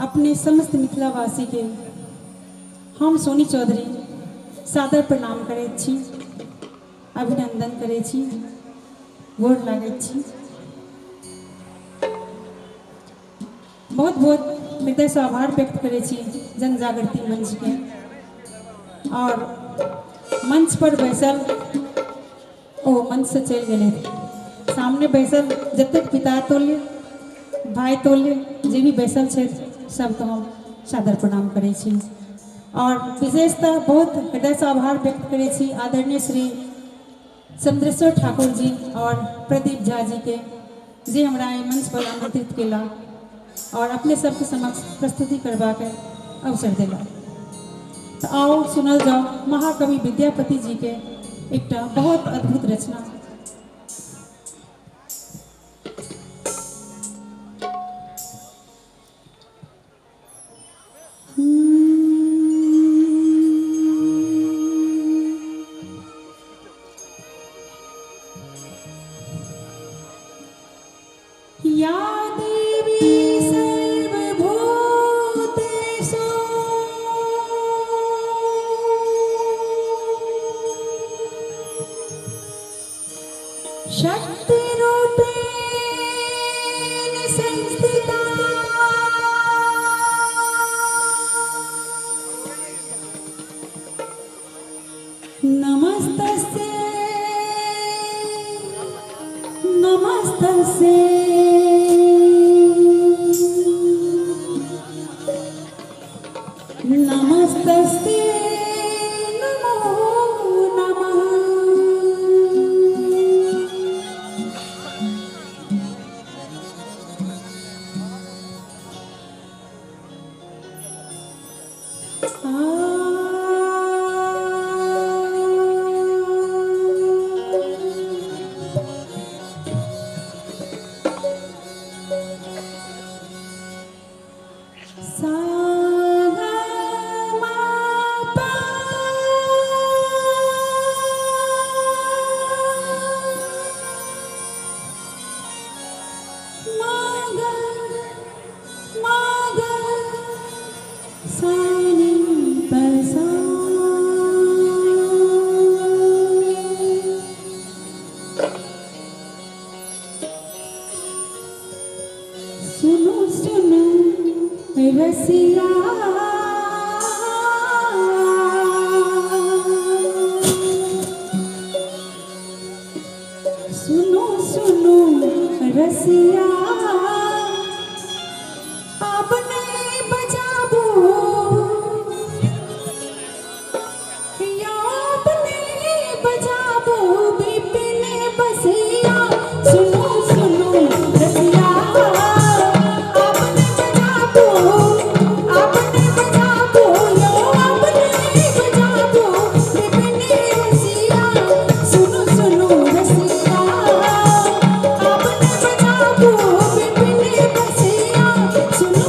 अपने समस्त मिथिलावासीके हम सोनी चौधरी सादर प्रणाम करैत छी, अभिनन्दन करैत छी, गोर लागैत छी। बहुत बहुत हृदयसँ आभार व्यक्त करै छी जन जागृति मंचके आओर मंच पर बैसल, ओ मंचसँ चलि गेलै, सामने बैसल जतेक पिता तुल्य, भाय तुल्य जे भी बैसल छथि, सबके हम सादर प्रणाम करै छी आओर विशेषतः बहुत हृदयसँ आभार व्यक्त करै छी आदरणीय श्री चंद्रेश्वर ठाकुर जी आओर प्रदीप झा जीके, जे हमरा एहि मंच पर आमंत्रित केला आओर अपने सबके समक्ष प्रस्तुति करबाक अवसर देला। तऽ आउ, सुनल जाउ महाकवि विद्यापति जीके एकटा बहुत अद्भुत रचना। या देवी सर्वभूतेषु शक्तिरूपेण संस्थिता, नमस्तस्यै नमस्तस्यै नमस्तस्यै नमो नमः। सा गा मा पा मा गा मा गा सा नी प सा। सुनु सुनु रसिया, सुनु सुनु रसिया, अब नहीं बजाबो या अब नहीं बजाबो विपिन बसिया। सुनो सुनो रसिया, अब नहीं बजाबो, अब नहीं बजाबो यो, अब नहीं बजाबो विपिन बसिया। सुनो सुनो रसिया, अब नहीं बजाबो विपिन बसिया। सुनो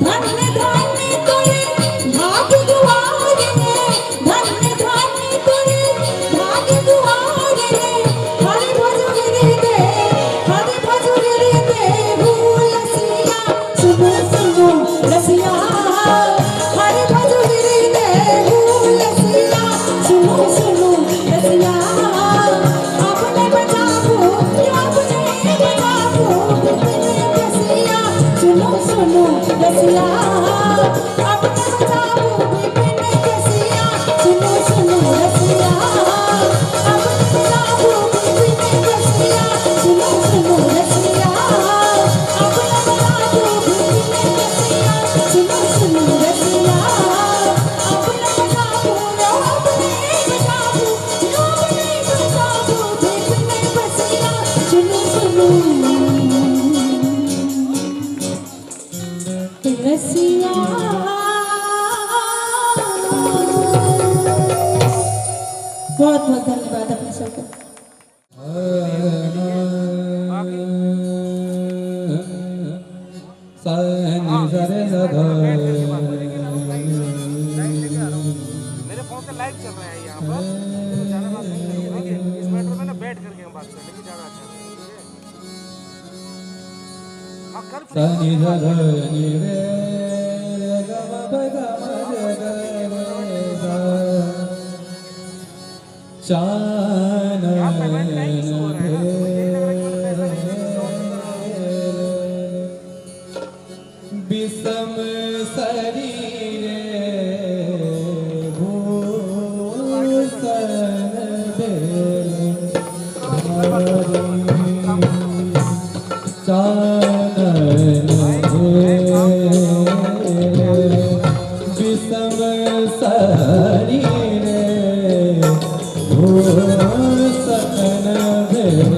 धन्य धन्य तोरे सुनो सुनो रसिया, अब न बचाबू विपिन केसिया। सुनो सुनो रसिया, अब न बचाबू विपिन केसिया। सुनो सुनो रसिया, अब न बचाबू विपिन केसिया। सुनो सुनो रसिया, अब न बचाबू, अब नहीं बचाबू, अब नहीं बचाबू विपिन केसिया। सुनो सुनो रसिया। बहुत बहुत धन्यवाद अपने सबको। मेरे फोन से लाइव चल रहा है यहाँ पर, तो ज़्यादा बात नहीं करेंगे। देखिए इस मैटर में ना बैठ करके हम बात करेंगे, ज़्यादा अच्छा रहेगा, ठीक है? हाँ कल फ्री हो तो बात करेंगे। यहाँ पेमेंट नहीं इशू हो रहा है ना, तो यही लग रहा है कि मतलब पैसा नहीं किसी और से कर रहा हूँ। विषम शरीरे भूषण बेल चानन भेल, विषम शरीरे भूषण भेल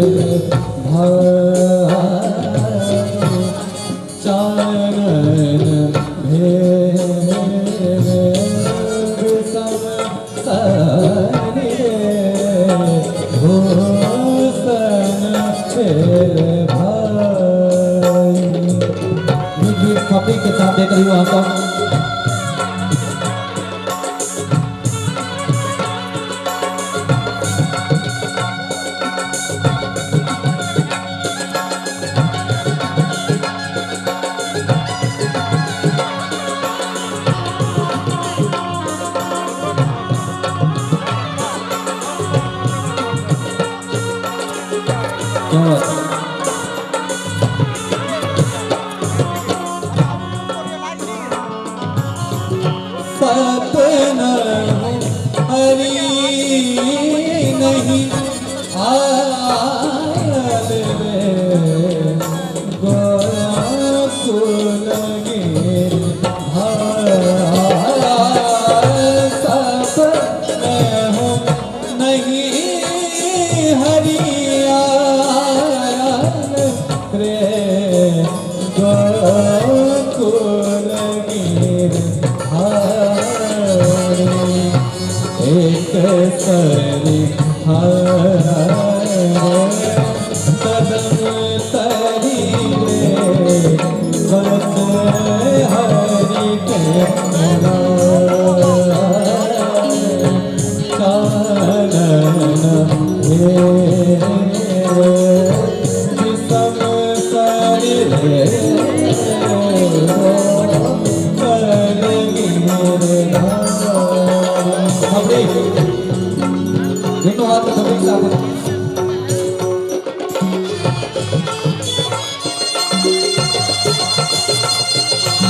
भारी, चानन भेल, विषम शरीरे भूषण भेल भाई। गीत थपड़ी के साथ देख रही हूँ आप। क्या बात है? सपना हरी नहीं आल रे गोकुल गिर सपना हो नहीं हरियाल रे गोकुल गिर हरे, एक सरी हरे कदम तरी रे बस हरि के चानन भेल, विषम शरीरे थपड़ी, दोनों हाथ में थपड़ी के साथ।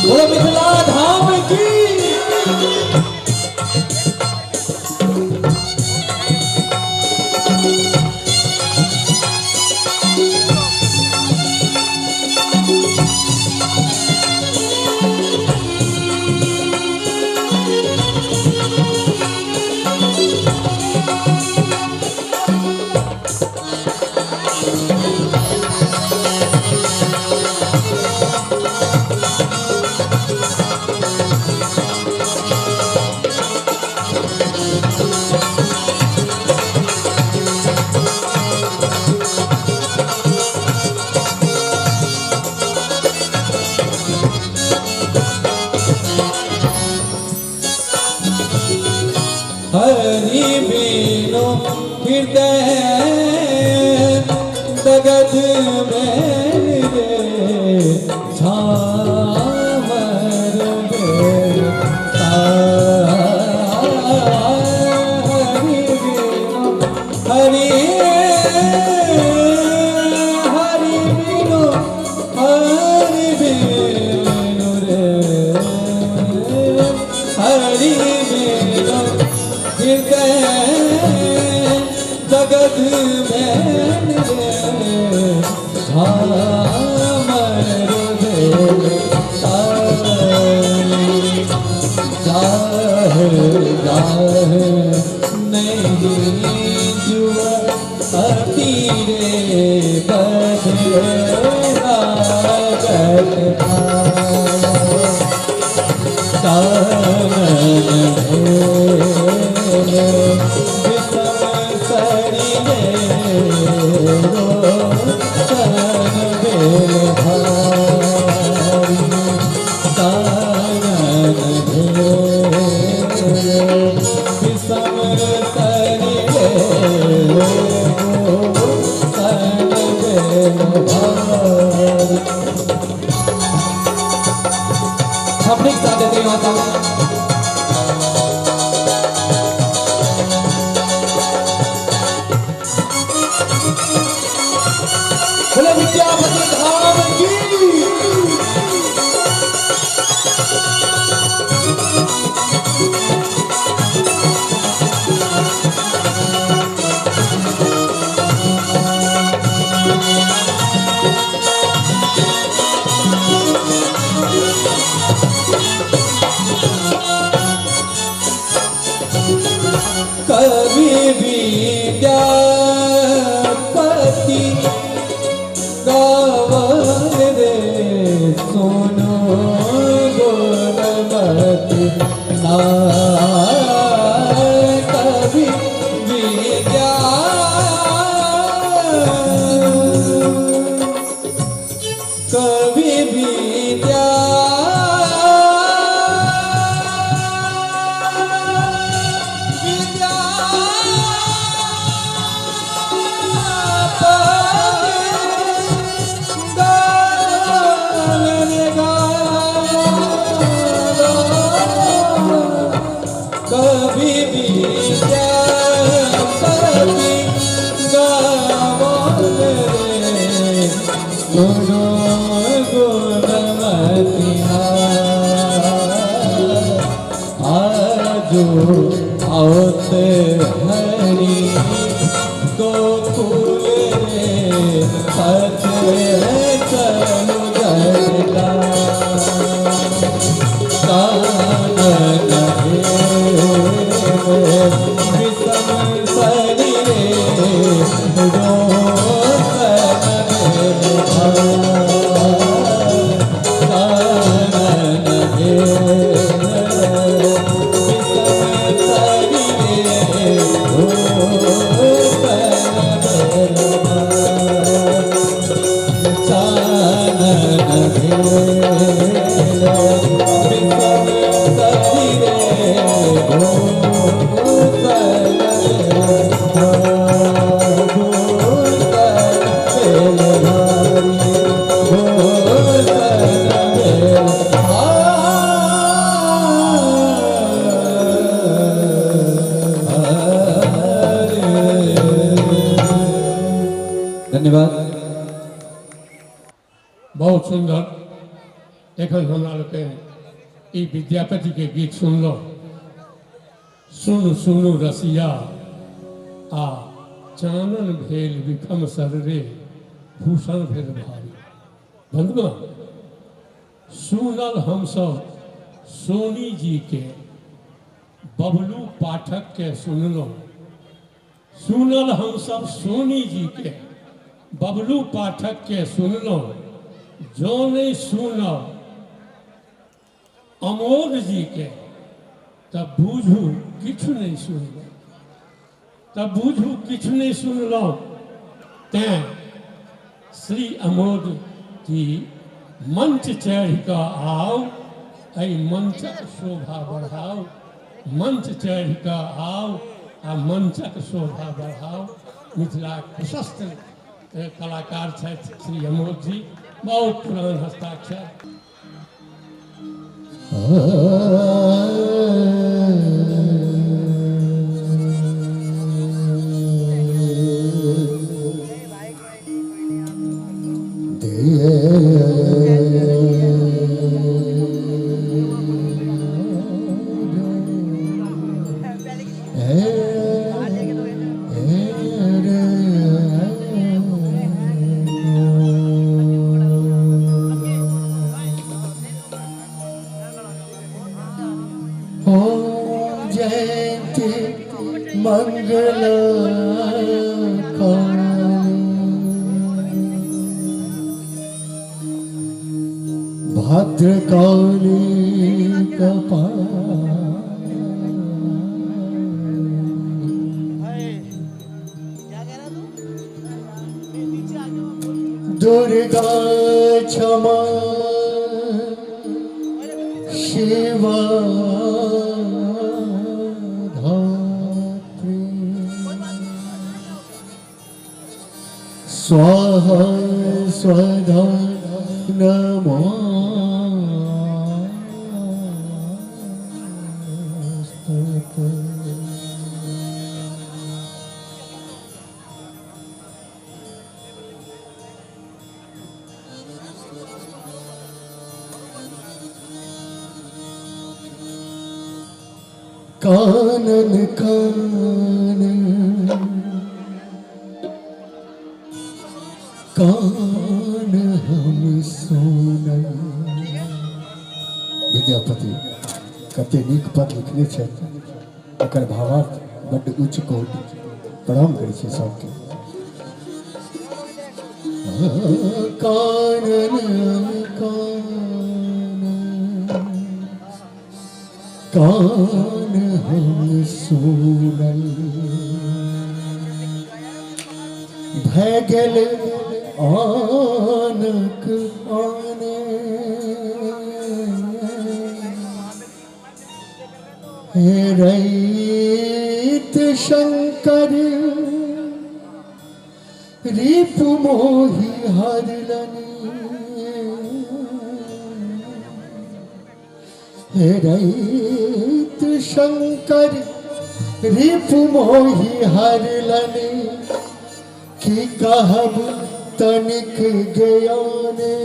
बोलो मिथिला धाम की। हरि बीनो हृदय दगध मेरे झामर बेल, हरि बीनो हरि हरि बीनो हरि बीनो सब नीक साथ देते अहाँ सब। बोले विद्यापति धाम की। कवि विद्यापति गावन रे सुनो गुणमति ना। कवि विद्या कवि विद्या कवि विद्यापति गावन रे सुनो गुणमति आजो आओत हरि गोकुल रे पथे चलु जगता विषम शरीरे धन्यवाद। बहुत सुंदर। एखन हमरा लोकनि ई विद्यापति के गीत सुनलहुँ। सुनु सुनु रसिया आ चानन भेल विखम सर रे भूषण भेल भारी। बंधुगण, सुनल हमसब सोनी जी के, बबलू पाठक के सुनलहुँ। सुनल हमसब सोनी जी के, बबलू पाठक के सुनलहुँ। जो नहीं सुनब अमोद जी के तब बूझू किछु नहीं सुनलहुँ, तब बूझू किछु नहीं सुनलहुँ। तैं श्री अमोद जी मंच चढ़ि कऽ आउ, एहि मंचक शोभा बढ़ाउ। मंच चढ़ि कऽ आउ आ मंचक शोभा बढ़ाउ। मिथिलाक प्रशस्त कलाकार छथि श्री अमोद जी, बहुत पुरान हस्ताक्षर। ओम जयंती मंगल भद्रकाली कपाल दुर्गा क्षमा शिवा धात्री स्वाहा स्वधा नमो। कानन कान कान हम सुनल। विद्यापति कते नीक पद लिखने छथि, एकर भावार्थ बड्ड उच्च कोटि। प्रणाम करै छी सबके। कानन कान कान हम सुनल, भय गेल आनक आने। हेरैत शंकर रिपु मोहि हरलनि, हेरैत शंकर रिपु मोहि हरलनि, की कहब तनिक ज्ञाने।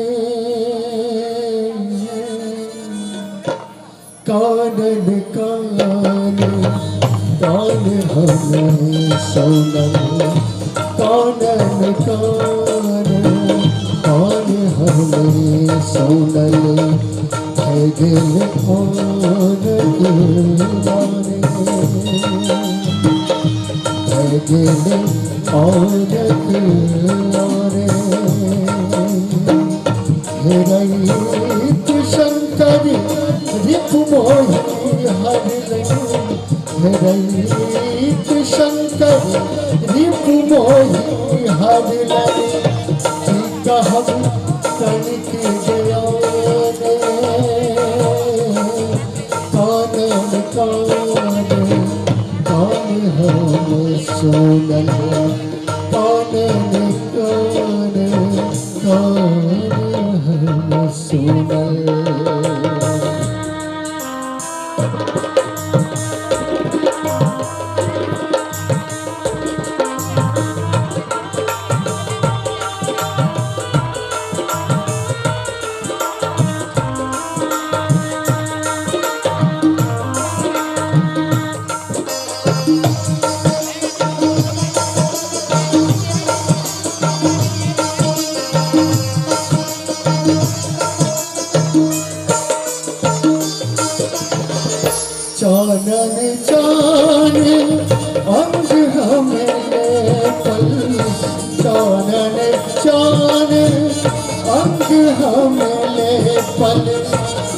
कानन कान कान हम सुनल, कानन कान कान हम सुनल, भय गेल आनक आने, भय गेल आनक आने। हेरैत शंकर रिपु मोहि हरलनि, हेरैत शंकर रिपु मोहि हरलनि, की कहब तनिक ज्ञाने। कानन कान कान हम सुनल, कानन कान कान हम सुनल। चानन चान अंग हमें पल, चानन चान अंग हमें पल,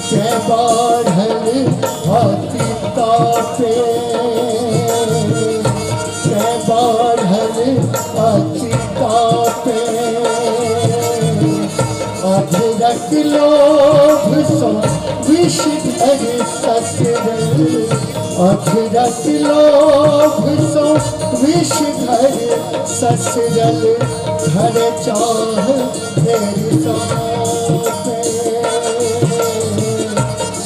से बाढ़ल हाथी तापे, से बाढ़ल हाथी तापे। अधरक लोभ सो विष धर ससरल, अधरक लोभ सो विष धर ससरल, धर चाह फेर सापे।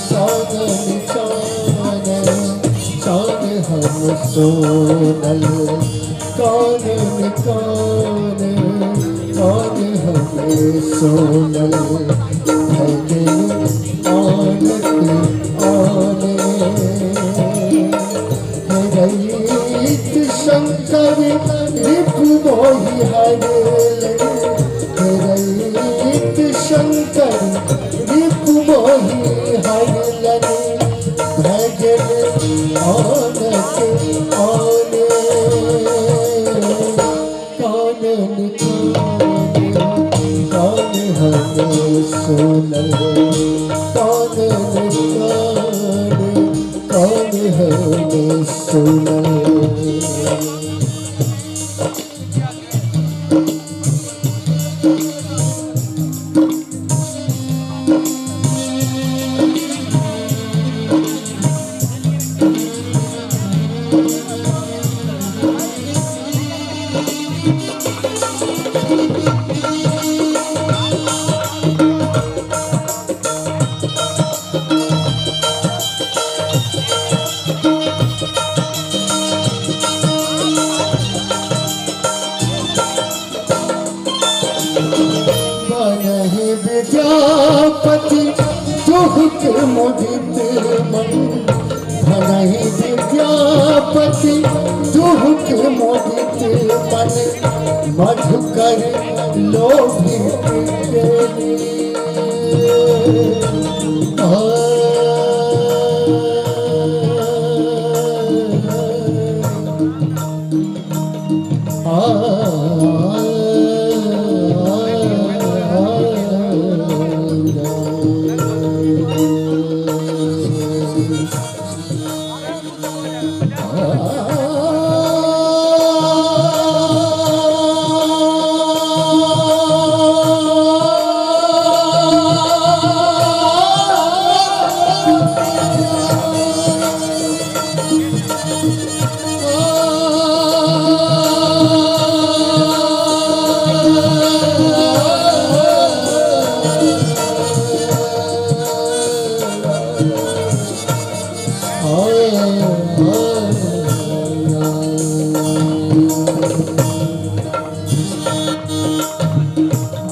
चानन चानन चान हम सोनल, कानन कान कान हमें सोनल, भय गेल आनक आने। हेरैत शंकर रिपु मोहि हरले, हेरैत शंकर रिपु मोहि हरलनि, भय गेल आनक आने। कानन कान कान हमें सुनल, कानन कान कान हमें सुनल। बनहि विद्यापति दुख मुदित मन, भनहि विद्यापति दुहुक मोदित मन मधुकर लोभित केली।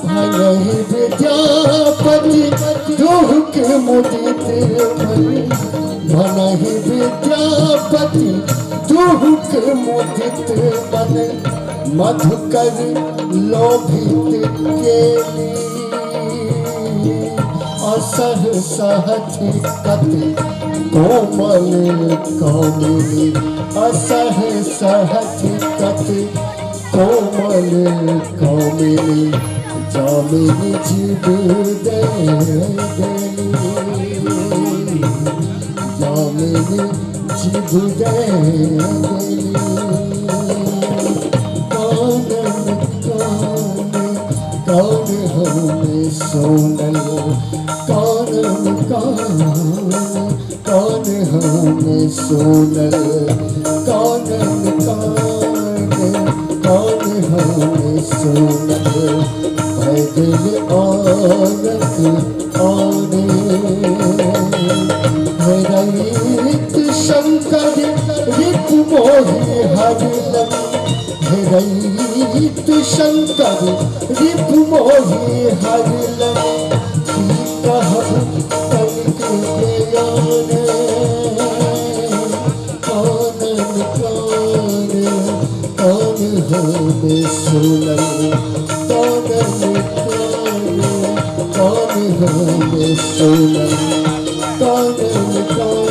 भनहि विद्यापति दुहुक मुदित मन, भनहि विद्यापति दुहुक मुदित मन मधुकर लोभित केली। असह सहथि कति कोमल कामिनी, असह सहथि कति कोमल कामिनी, जामिनी जीव दे देली, जामिनी जीव दे देली। कौन कौन कौन हमें सोनल, कौन कौन कौन हमें सोनल, कौन कौन कौन हमें सोनल। भगल आनक आने हरैत शंकर रिपु मोहि हरलन, हरैत शंकर रिपु मोहि हरलन। की कहब तनिक बयाने, कौन कौन कौन हमें सुनल, कौन कौन कौन हमें सुनल, कौन कौन।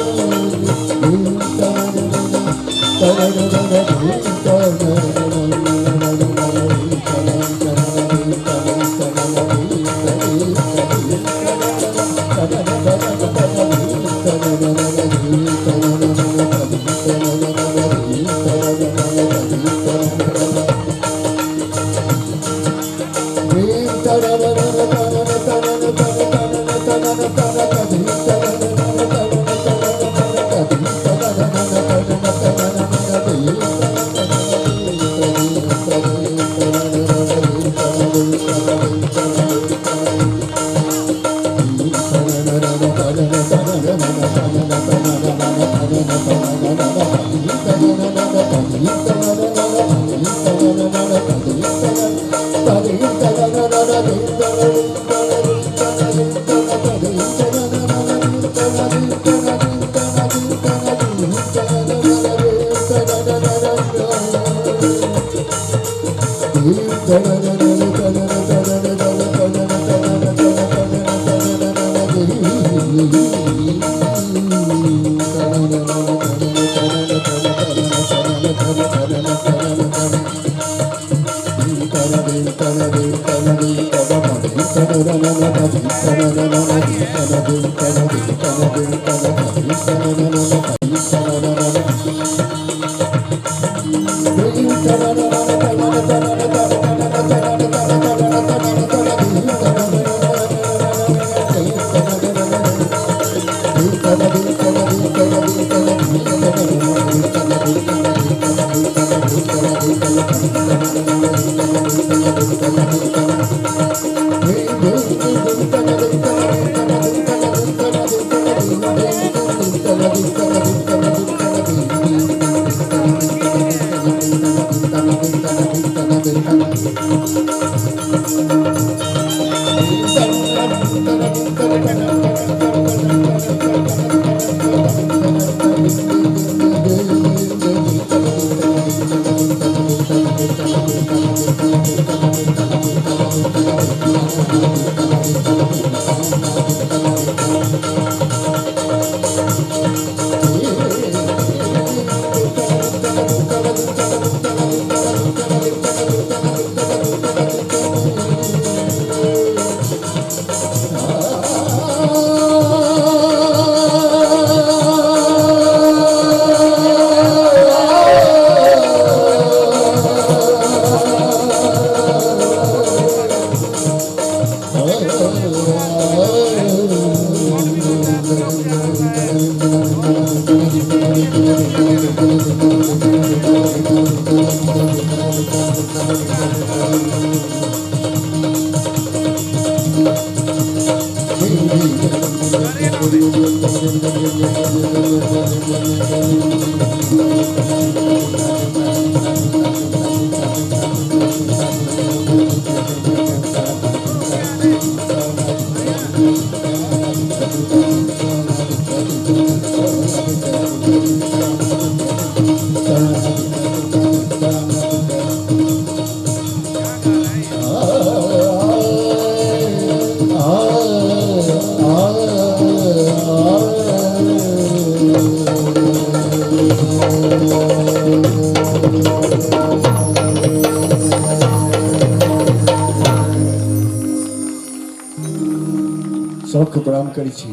सबके प्रणाम करै छी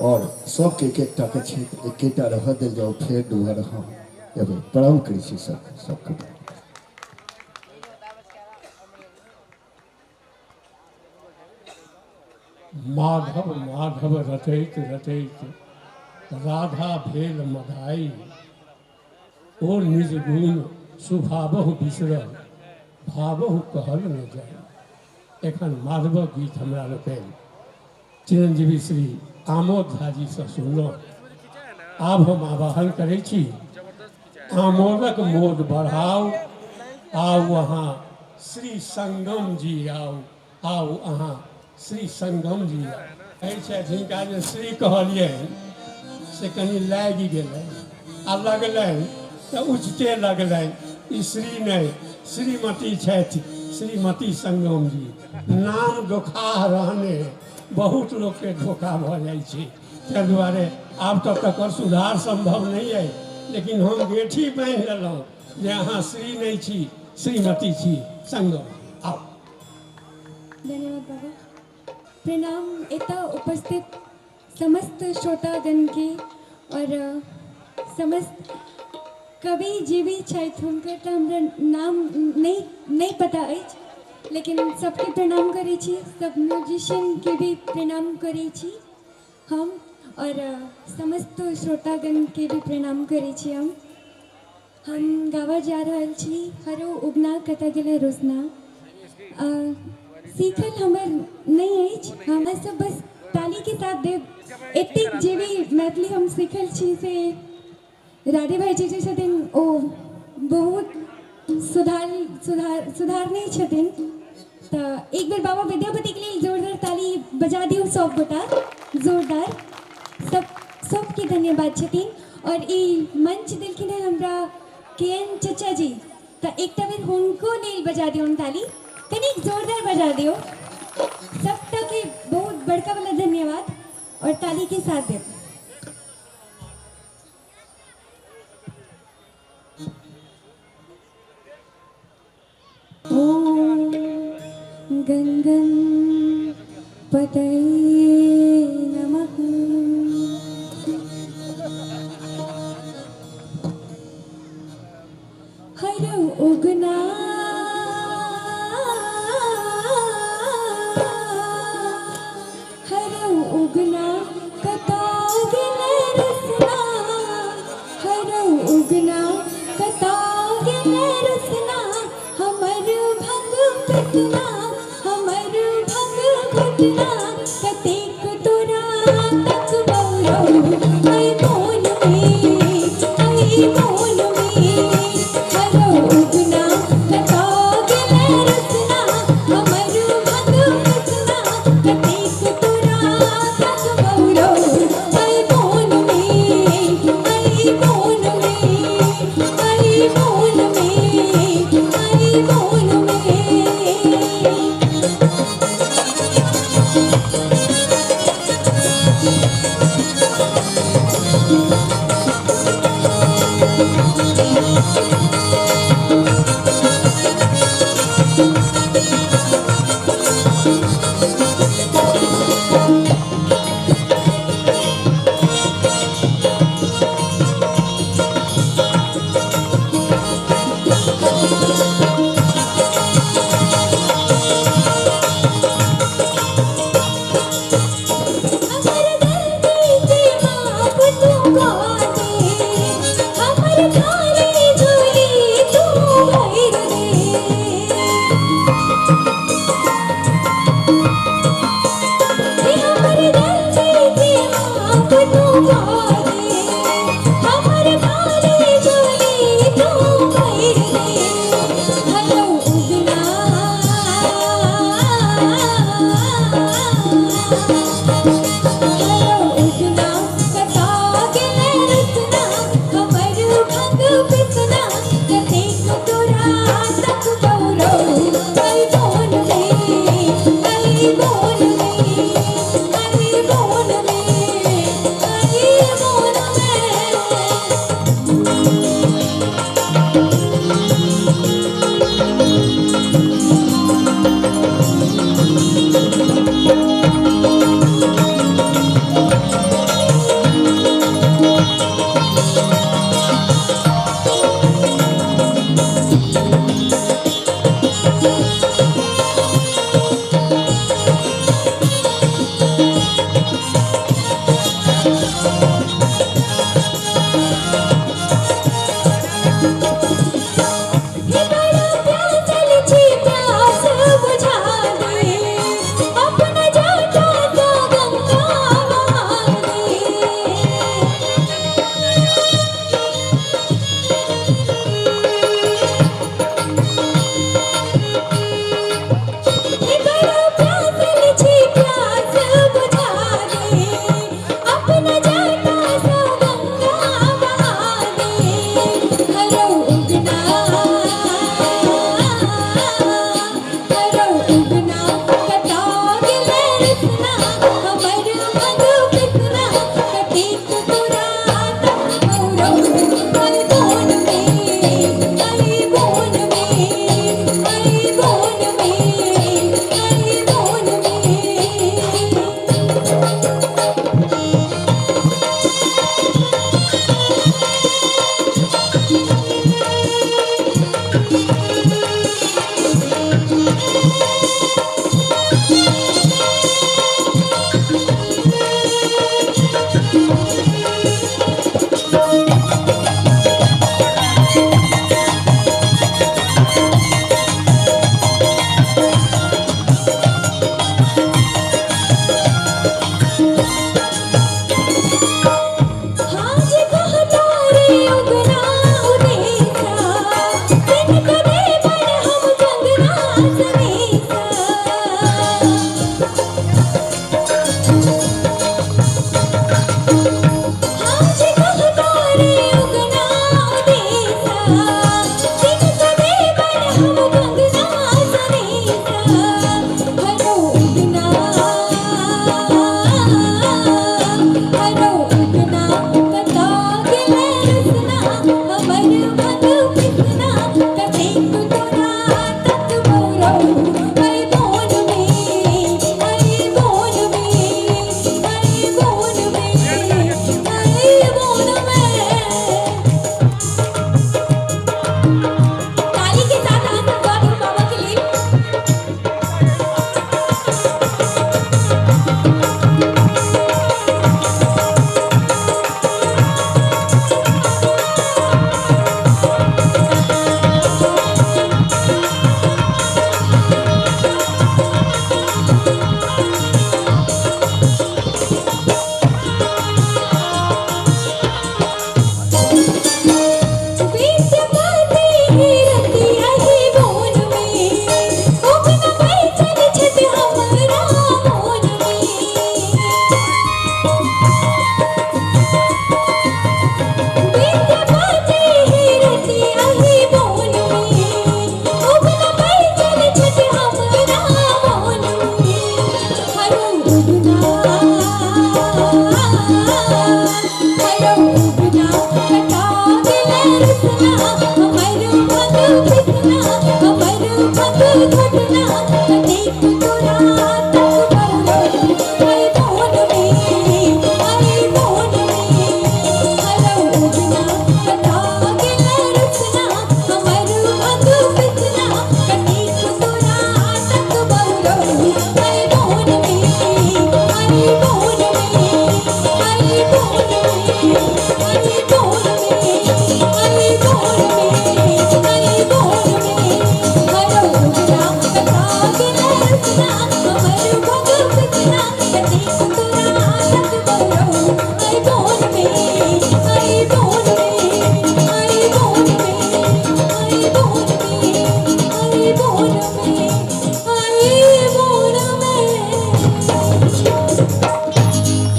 आओर सबके एक एकटा के क्षेत्र एकेटा रहऽ देल जाउ, फेर दोबारा हम एबै। प्रणाम करै छी सबके, सबके। माधव माधव रटैत रटैत राधा भेल मधाई, ओ निज गुण सुभावहु बिसरल भावहु कहल न जाय। एखन माधवक गीत हमरा लोकनि चिरंजीवी श्री आमोद झा जी सँ सुनलहुँ। आब हम आवाहन करै छी, आमोदक मोद बढ़ाउ, आउ अहाँ श्री संगम जी आउ, आउ अहाँ श्री संगम जी आउ। कहै छथि जिनका जे श्री कहलियनि से कनि लागि गेलनि आ लगलनि तऽ उचिते लगलनि, ई श्री नहि श्रीमती छथि, श्रीमती संगम जी। नाम दोखाह रहने बहुत लोकके धोखा भऽ जाइ छै, ताहि दुआरे आब तऽ तकर सुधार सम्भव नहि अइ, लेकिन हम गेठी बान्हि लेलहुँ जे अहाँ श्री नहि छी, श्रीमती छी। संगम आउ। धन्यवाद बाबा। प्रणाम एतऽ उपस्थित समस्त श्रोतागणके और समस्त कवि जे भी छथि हुनकर तऽ हमरा नाम नहि पता अछि, लेकिन सबके प्रणाम करै छी, सब म्यूजिशियनके भी प्रणाम करै छी हम और समस्त श्रोतागणके भी प्रणाम करै छी हम। हम गाबऽ जा रहल छी हरो उगना कतऽ गेलै रोशना। सीखल हमर नहि अछि, हमरा सब बस तालीके साथ देब। एतेक जे भी मैथिली हम सीखल छी से राधे भाईजी जे छथिन ओ बहुत सुधार सुधार सुधारने छथिन। तऽ एक बेर बाबा विद्यापतिके लेल जोरदार ताली बजा दियौ सब गोटा, जोरदार। सबके धन्यवाद छथिन। और ई मंच देलखिन हँ हमरा के एन चचा जी, तऽ एकटा बेर हुनको लेल बजा दियौन ताली, कनिक जोरदार बजा दियौ। सबटा के बहुत बड़का वाला धन्यवाद और ताली के साथ देब। ॐ गङ्गं पतये नमः। हर उगना हर उगना कता गेलै रसना, हर उगना कता गेलै रसना, हमर भंग पिसना, हमर भंग घुटना, कतेक तोरा तक बौरौ ऐ मोन में, ऐ मोन में। हर उगना कता गेलै रसना, हमर भंग पिसना, कतेक तोरा तक बौरौ ऐ मोन में, ऐ मोन में, ऐ मोन में, ऐ मोन में। अगर गलती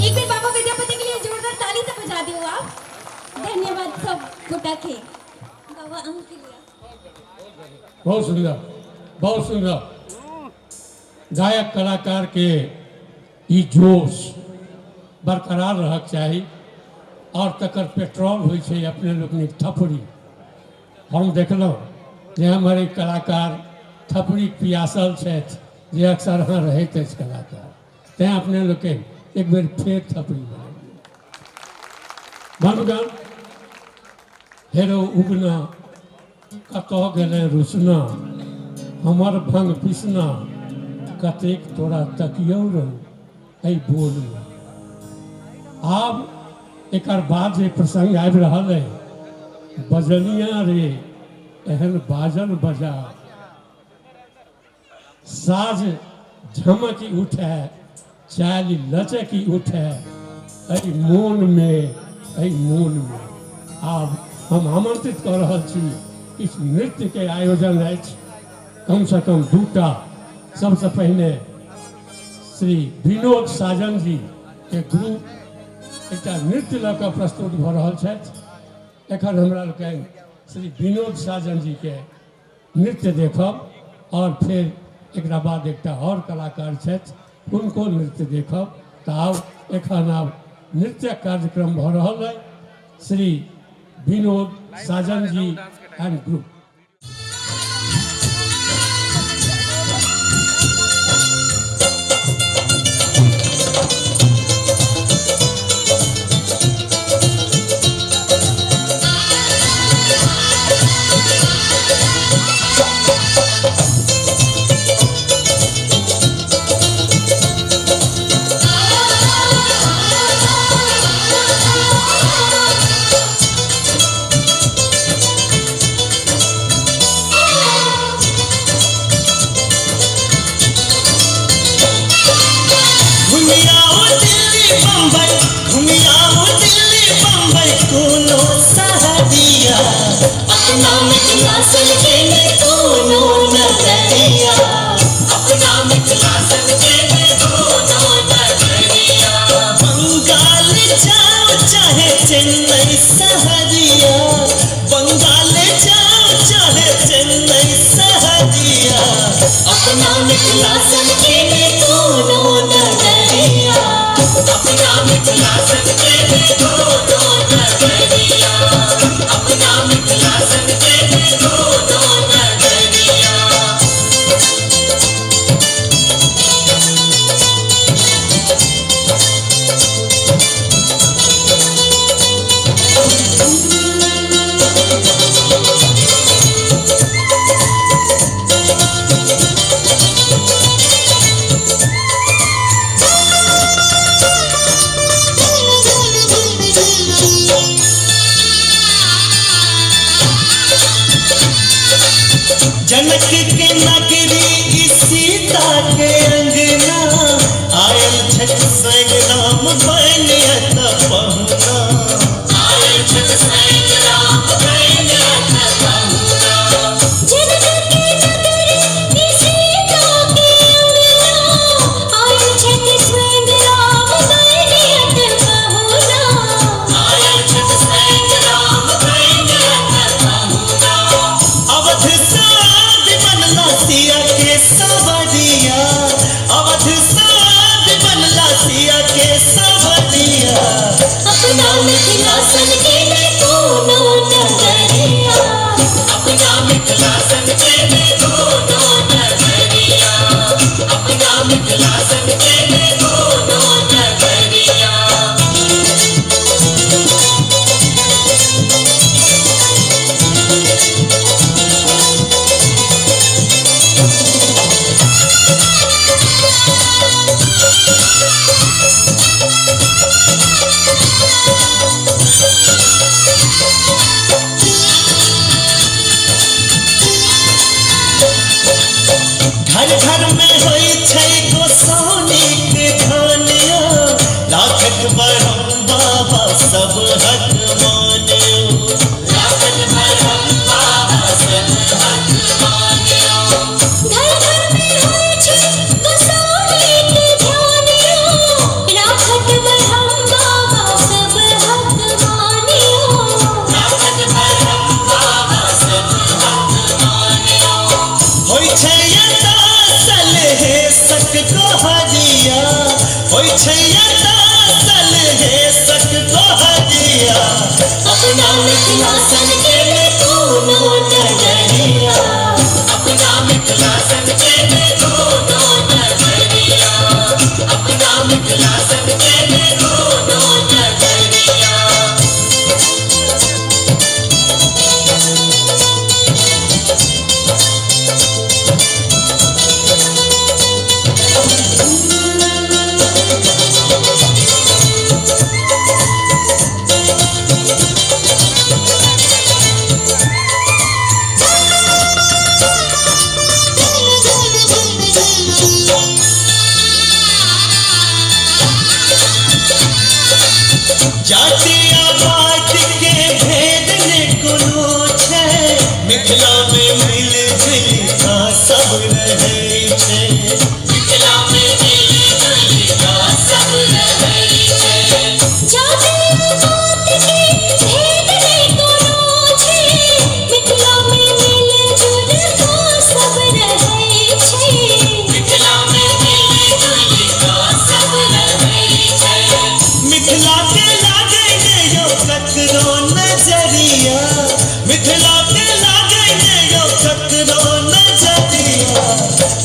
एक बेर बाबा विद्यापति के लिए जोरदार ताली से बजा दियो आप। धन्यवाद सब गोटा के। बाबा अंक के लिए बहुत सुंदर, बहुत सुंदर। गायक कलाकार के ई जोश बरकरार रहक चाही और तकर पेट्रोल होइ छै अपने लोकनिक थपड़ी। हम देखलहुँ जे हमर एक कलाकार थपड़ी पियासल छथि जे अक्सर अहाँ रहैत अछि कलाकार, तैँ अपने लोकनि एक बेर फेर थपड़ी बनाइए। बंधुगण, हेरो उगना कतऽ गेलै रुसना, हमर भंग पिसना कतेक तोरा तकियौ रहू एहि बोलमे। आब एकर बाद जे प्रसंग आबि रहल अइ, बजनिया रे एहन बाजन बजा, साज झमकि उठे चालि लचकि उठे एहि मोनमे, एहि मोनमे। आब हम आमंत्रित कऽ रहल छी, किछु नृत्यके आयोजन अछि, कमसँ कम दूटा। सबसँ पहिने श्री विनोद साजन जी के ग्रुप एकटा नृत्य लऽ कऽ प्रस्तुत भऽ रहल छथि। एखन हमरा लोकनि श्री विनोद साजन जी के नृत्य देखब और फेर एकरा बाद एकटा और कलाकार छथि हुनको नृत्य देखब। तऽ आब एखन आब नृत्यक कार्यक्रम भऽ रहल अइ, श्री विनोद साजन जी एंड ग्रुप। घुमियाओ दिल्ली बम्बई, घुमियाओ दिल्ली बम्बई कोनो सहरिया, अपना मिथिला सनके में कोनो नगरिया, अपना मिथिला सनके में कोनो नगरिया। बंगाल जाओ चाहे चेन्नई सहरिया, बंगाल जाओ चाहे चेन्नई सहरिया, अपना मिथिला सनके में कोनो नगरिया, अपना मिथिला सनके में कोनो नगरिया, अपना मिथिला सनके में कोनो नगरिया। जनक के नगरी ई सीता के अंगना, आयल छठ संग राम बनियत पहुना, आयल छठ संग राम बनियत पहुना। जनक के नगरी ई सीता के अंगना, आयल छठ संग राम बनियत भरम बाबा सब हक मान्यो, राखत भरम बाबा सब हक मान्यो। घर घर में होइ छै गोसाउनि के ध्यान यौ, राखत ब्रह्म बाबा सब हक मान्यो, राखत भरम बाबा सब हक मान्यो। होइ छै एतऽ सलहे सक गोहरिया, होइ छै एतऽ सलहे सक गोहरिया। अपना मिथिला सन के ने कोनो नगरिया, अपना मिथिला सन के ने कोनो नगरिया, अपना मिथिला सन के ने कोनो नगरिया। जाति आबाद के भेद ने कोनो छै, मिथिला में मिल जुल का सब रहै छै, मिथिला में मिल जुल का सब रहै छै। जाति जात के भेद ने कोनो छै, मिथिला में मिल जुल का सब रहै छै, मिथिला में मिल जुल का सब रहै छै। मिथिला के लागे ने यो ककरो नजरिया, मिथिला के लागे ने यो ककरो नजरिया।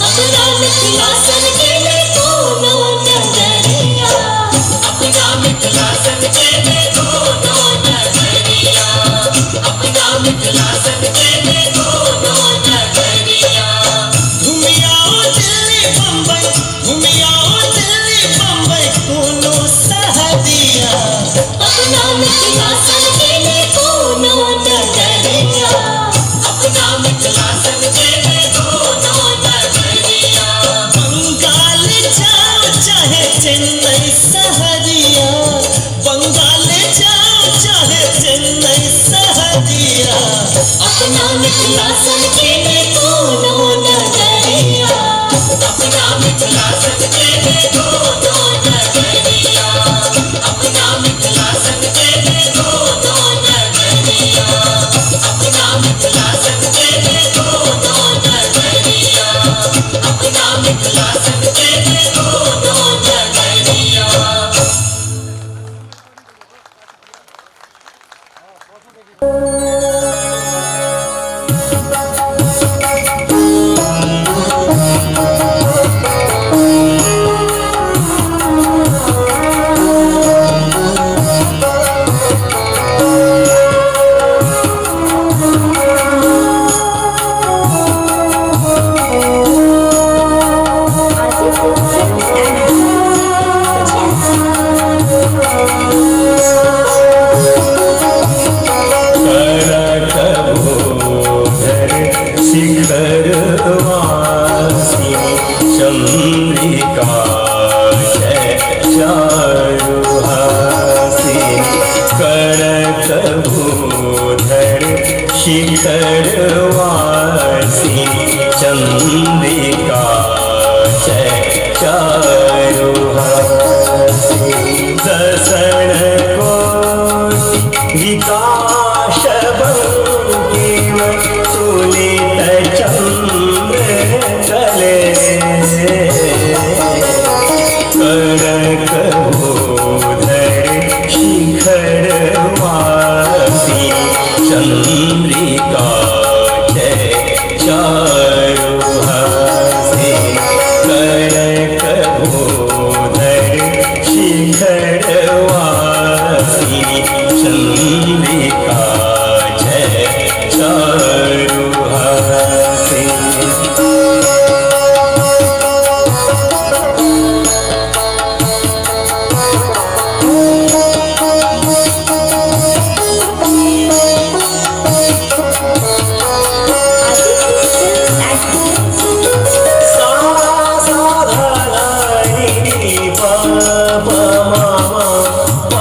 अपना मिथिला सन के ने कोनो नगरिया, अपना मिथिला सन के ने कोनो नगरिया, अपना मिथिला सन के ने कोनो नगरिया। घुमियाओ दिल्ली बम्बई, घुमियाओ दिल्ली बम्बई कोनो सहरिया। अपना मिथिला सन के ने कोनो नगरिया, अपना मिथिला सन के ने कोनो नगरिया। बंगाल जाओ चाहे चेन्नई सहरिया, बंगाल जाओ चाहे चेन्नई सहरिया। अपना मिथिला सन के ने कोनो नगरिया, अपना मिथिला सन के ने कोनो नगरिया, अपना मिथिला सन के ने कोनो नगरिया, अपना मिथिला सन के ने कोनो नगरिया, अपना मिथिला सन के ने कोनो नगरिया। शिखरवासी चंद्रिका चारुहासी दसन कोटि विकास बंकिम तुलित चंद्र चले करक भूधर शिखरवासी चंद्रिका चारुहासी करक भूधर शिखरवासी चंद्रिका चारुहासी। सा सा धा नी प प म म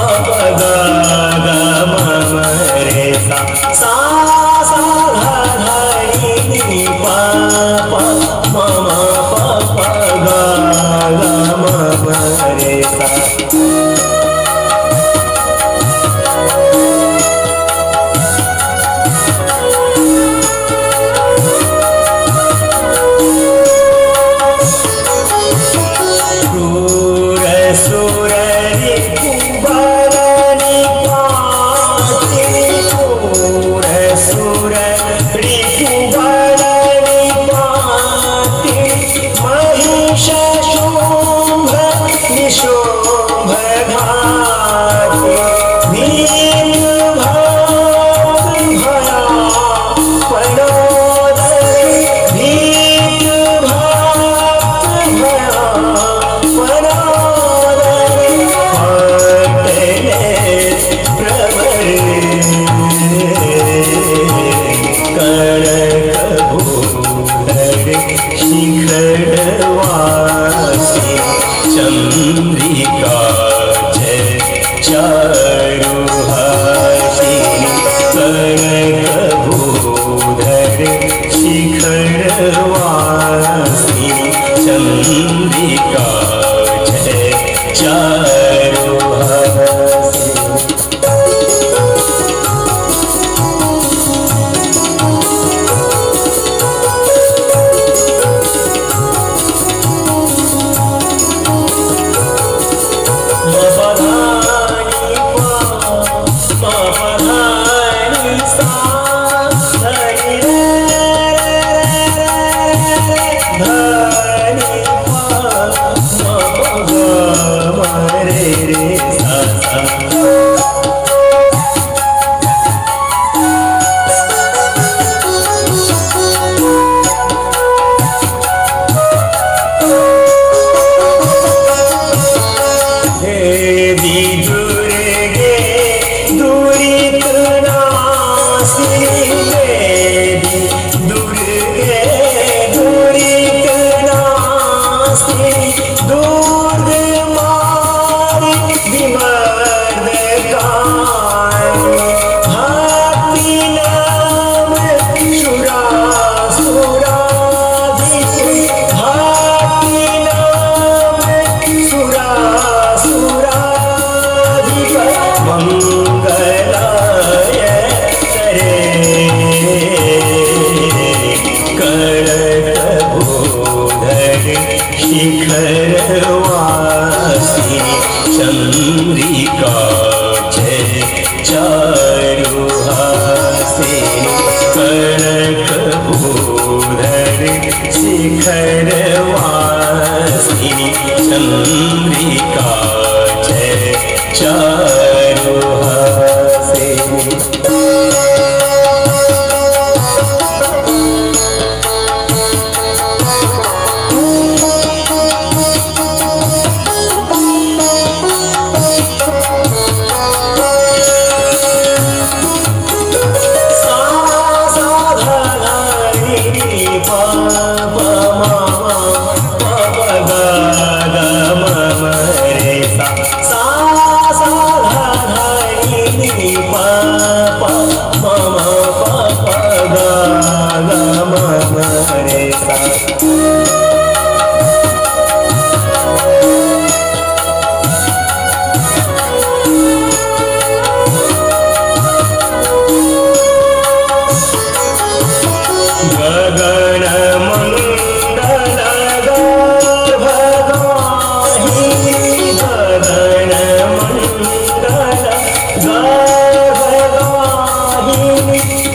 गर्भवाहिनी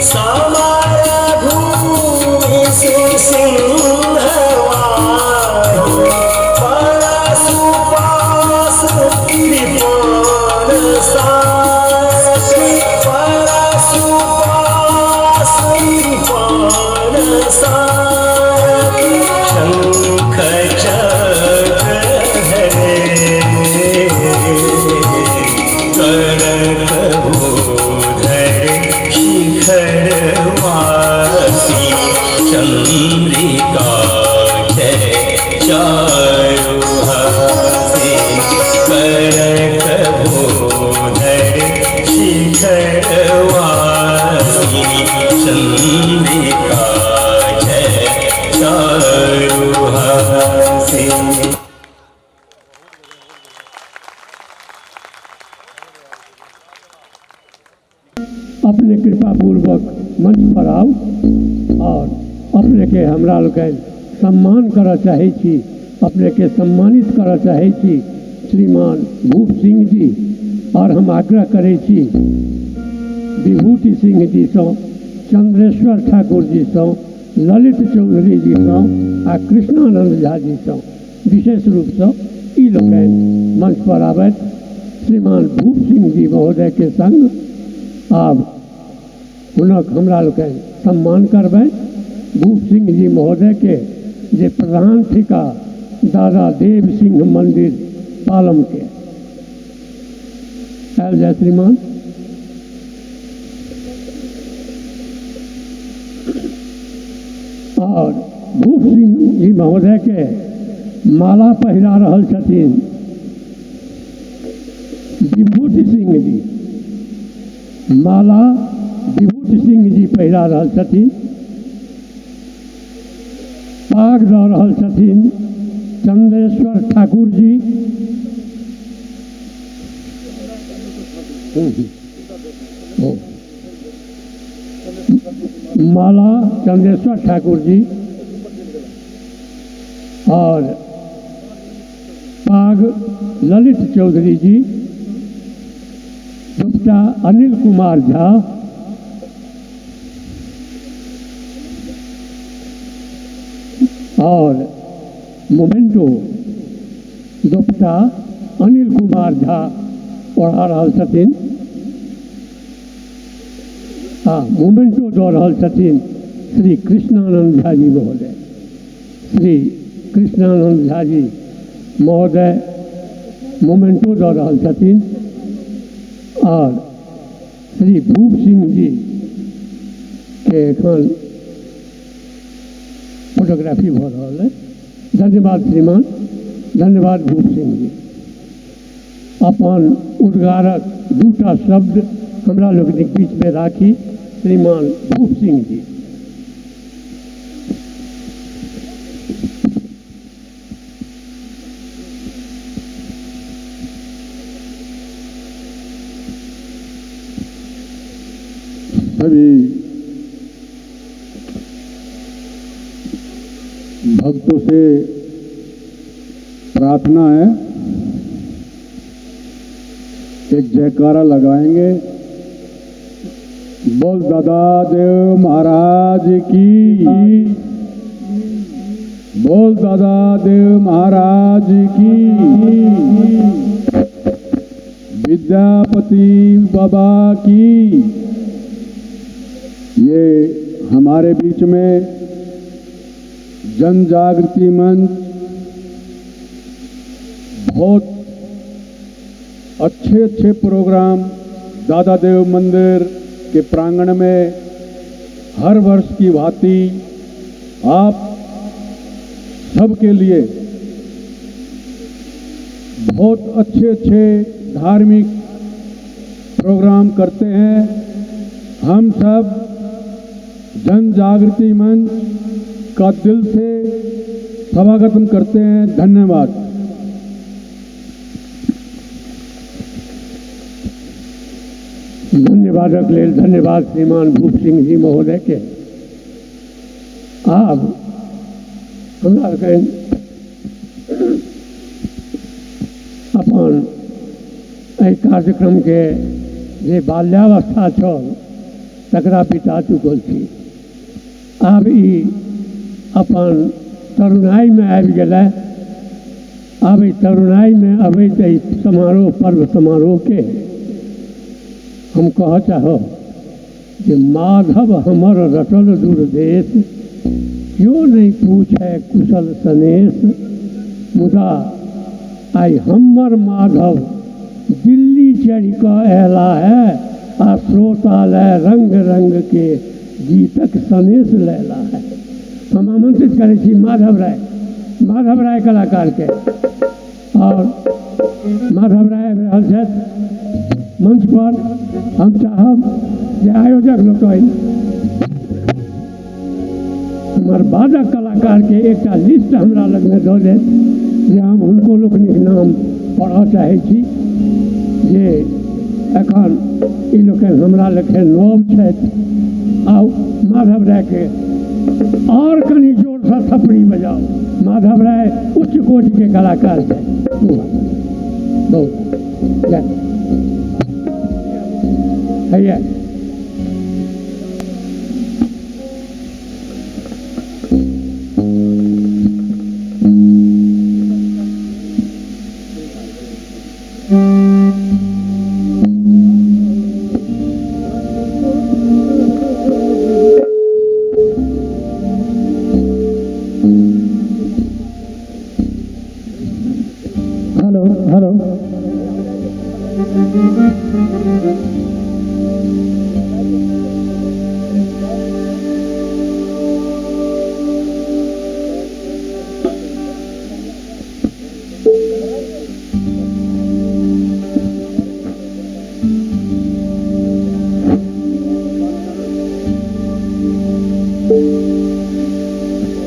समर भूमि सुसिंह वाहिनी परसुपास कृपाण सारथि परसुपास कृपाण सारथि शंख चक्र हरे करक भूधर शिखर वासी चंद्रिका जय चारुहासी करक भूधर शिखर वासी चंद्रिका जय चारुहासी। अपने कृपा पूर्वक मंच पर आउ और अपने के हमरा लोकनि सम्मान करऽ चाहै छी, अपने के सम्मानित करऽ चाहै छी श्रीमान भूप सिंह जी। और हम आग्रह करै छी विभूति सिंह जी सँ, चंद्रेश्वर ठाकुर जी सँ, ललित चौधरी जी सँ आ कृष्णानंद झा जी सँ विशेष रूपसँ ई लोकनि मंच पर आबथि। श्रीमान भूप सिंह जी महोदय के संग आब हुनक हमरा लोकनि सम्मान करबै। भूप सिंह जी महोदय के जे प्रधान थिका दादा देव सिंह मंदिर पालम के, आयल जाय श्रीमान। और भूप सिंह जी महोदय के माला पहिरा रहल छथिन विभूति सिंह जी, माला विभूति सिंह जी पहिरा रहल छथिन। पाग दऽ रहल छथिन चंद्रेश्वर ठाकुर जी। माला चंद्रेश्वर ठाकुर जी और पाग ललित चौधरी जी, दुपट्टा अनिल कुमार झा, और मोमेंटो दुपट्टा अनिल कुमार झा ओढ़ा रहल छथिन। आ मोमेंटो दऽ रहल छथिन श्री कृष्णानंद झा जी महोदय। श्री कृष्णानंद झा जी महोदय मोमेंटो दऽ रहल छथिन। और श्री भूप सिंह जी के एखन फोटोग्राफी भऽ रहल अइ। धन्यवाद श्रीमान, धन्यवाद भूप सिंह जी। अपन उद्गारक दूटा शब्द हमरा लोकनिक बीचमे राखी श्रीमान भूप सिंह जी। सभी भक्तों से प्रार्थना है, एक जयकारा लगाएंगे, बोल दादा देव महाराज की, बोल दादा देव महाराज की, विद्यापति बाबा की। ये हमारे बीच में जन जागृति मंच बहुत अच्छे अच्छे प्रोग्राम दादा देव मंदिर के प्रांगण में हर वर्ष की भांति आप सबके लिए बहुत अच्छे अच्छे धार्मिक प्रोग्राम करते हैं। हम सब जन जागृति मंच का दिल से स्वागतम करते हैं। धन्यवाद। धन्यवादक लेल धन्यवाद श्रीमान भूप सिंह जी महोदय के। आब हमरा अपन एहि कार्यक्रम के जे बाल्यावस्था छल तकरा बिता चुकल छी। आब ई अपन तरुणाइमे आबि गेलै। आब एहि तरुणाइमे अबैत एहि समारोह पर्व समारोहके हम कहऽ चाहब जे माधव हमर रटल दुर्देश, केओ नहि पूछय कुशल सनेश। मुदा आइ हमर माधव दिल्ली चढ़ि कऽ अयला है आ श्रोता लए रंग रंग के गीतक सनेश लैला है। हम आमंत्रित करै छी माधव राय, माधव राय कलाकारके। और माधव राय आबि रहल छथि मंच पर। हम चाहब जे आयोजक लोकनि हमर बादक कलाकारके एकटा लिस्ट हमरा लगमे दऽ देत जे हम हुनको लोकनिक नाम पढ़ऽ चाहै छी जे एखन ई लोकनि हमरा लेखे नव छथि। आउ माधव रायके और कनि जोरसँ थपड़ी बजाउ। माधव राय उच्च कोटिके कलाकार छथि। बहुत हैया। Hello hello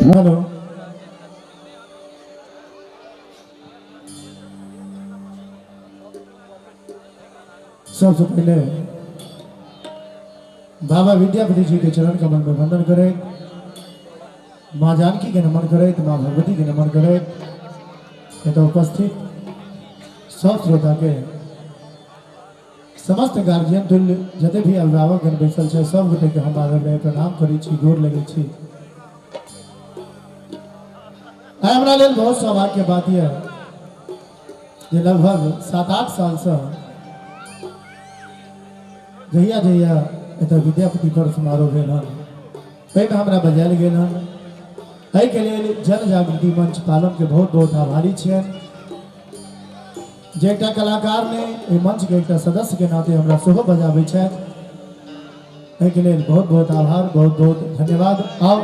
hello. सबसे पहले बाबा विद्यापति जी के चरण कमल में वंदन करैत, माँ जानकी के नमन करैत, माँ भगवती के नमन करैत एतऽ उपस्थित सब श्रोता के, समस्त गार्जियन तुल्य जते भी अभिभावक बैसल छै सब गोटे के हम माधव राय प्रणाम करै छी, गोर लगै छी। आइ हमरा लेल बहुत सौभाग्य के बात यह जे लगभग 7-8 साल से जहिया जहिया एतऽ विद्यापति पर्व समारोह भेल हन ताहिमे हमरा बजायल गेल हन। एहिके लेल जन जागृति मंच पालम के बहुत बहुत आभारी छियनि जे एकटा कलाकार ने एहि मंच के एकटा सदस्य के नाते हमरा सेहो बजाबै छथि। एहिके लेल बहुत बहुत आभार, बहुत बहुत धन्यवाद। आउ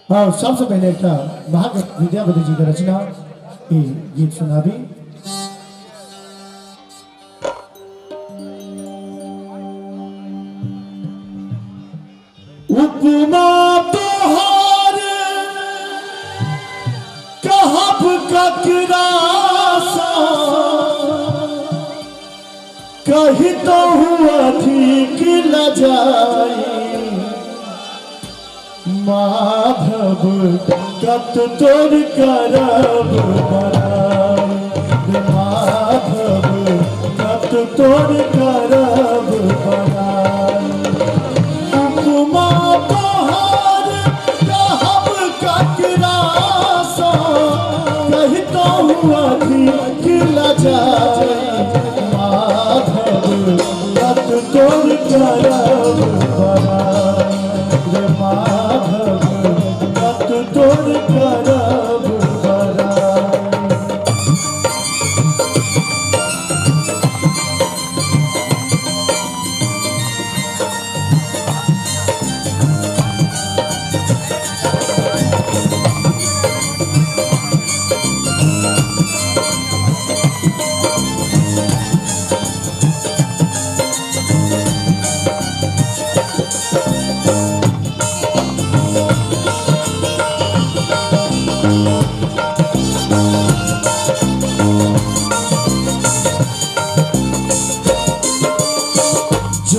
हाँ, सबसे पहले एक महाकवि विद्यापति जी के रचना ई गीत सुनाबी। उपमा तोहार कहब ककरा सा, कही तो हुआ ठीक लजाई। माधव कत तोर करब बड़ाई, माधव कत तोर करब बड़ाई। उपमा तोहार कहब ककरा सा, कही तो हुआ ठीक लजाई। माधव कत तोर करब बड़ाई, माधव कत तोर करब बड़ाई।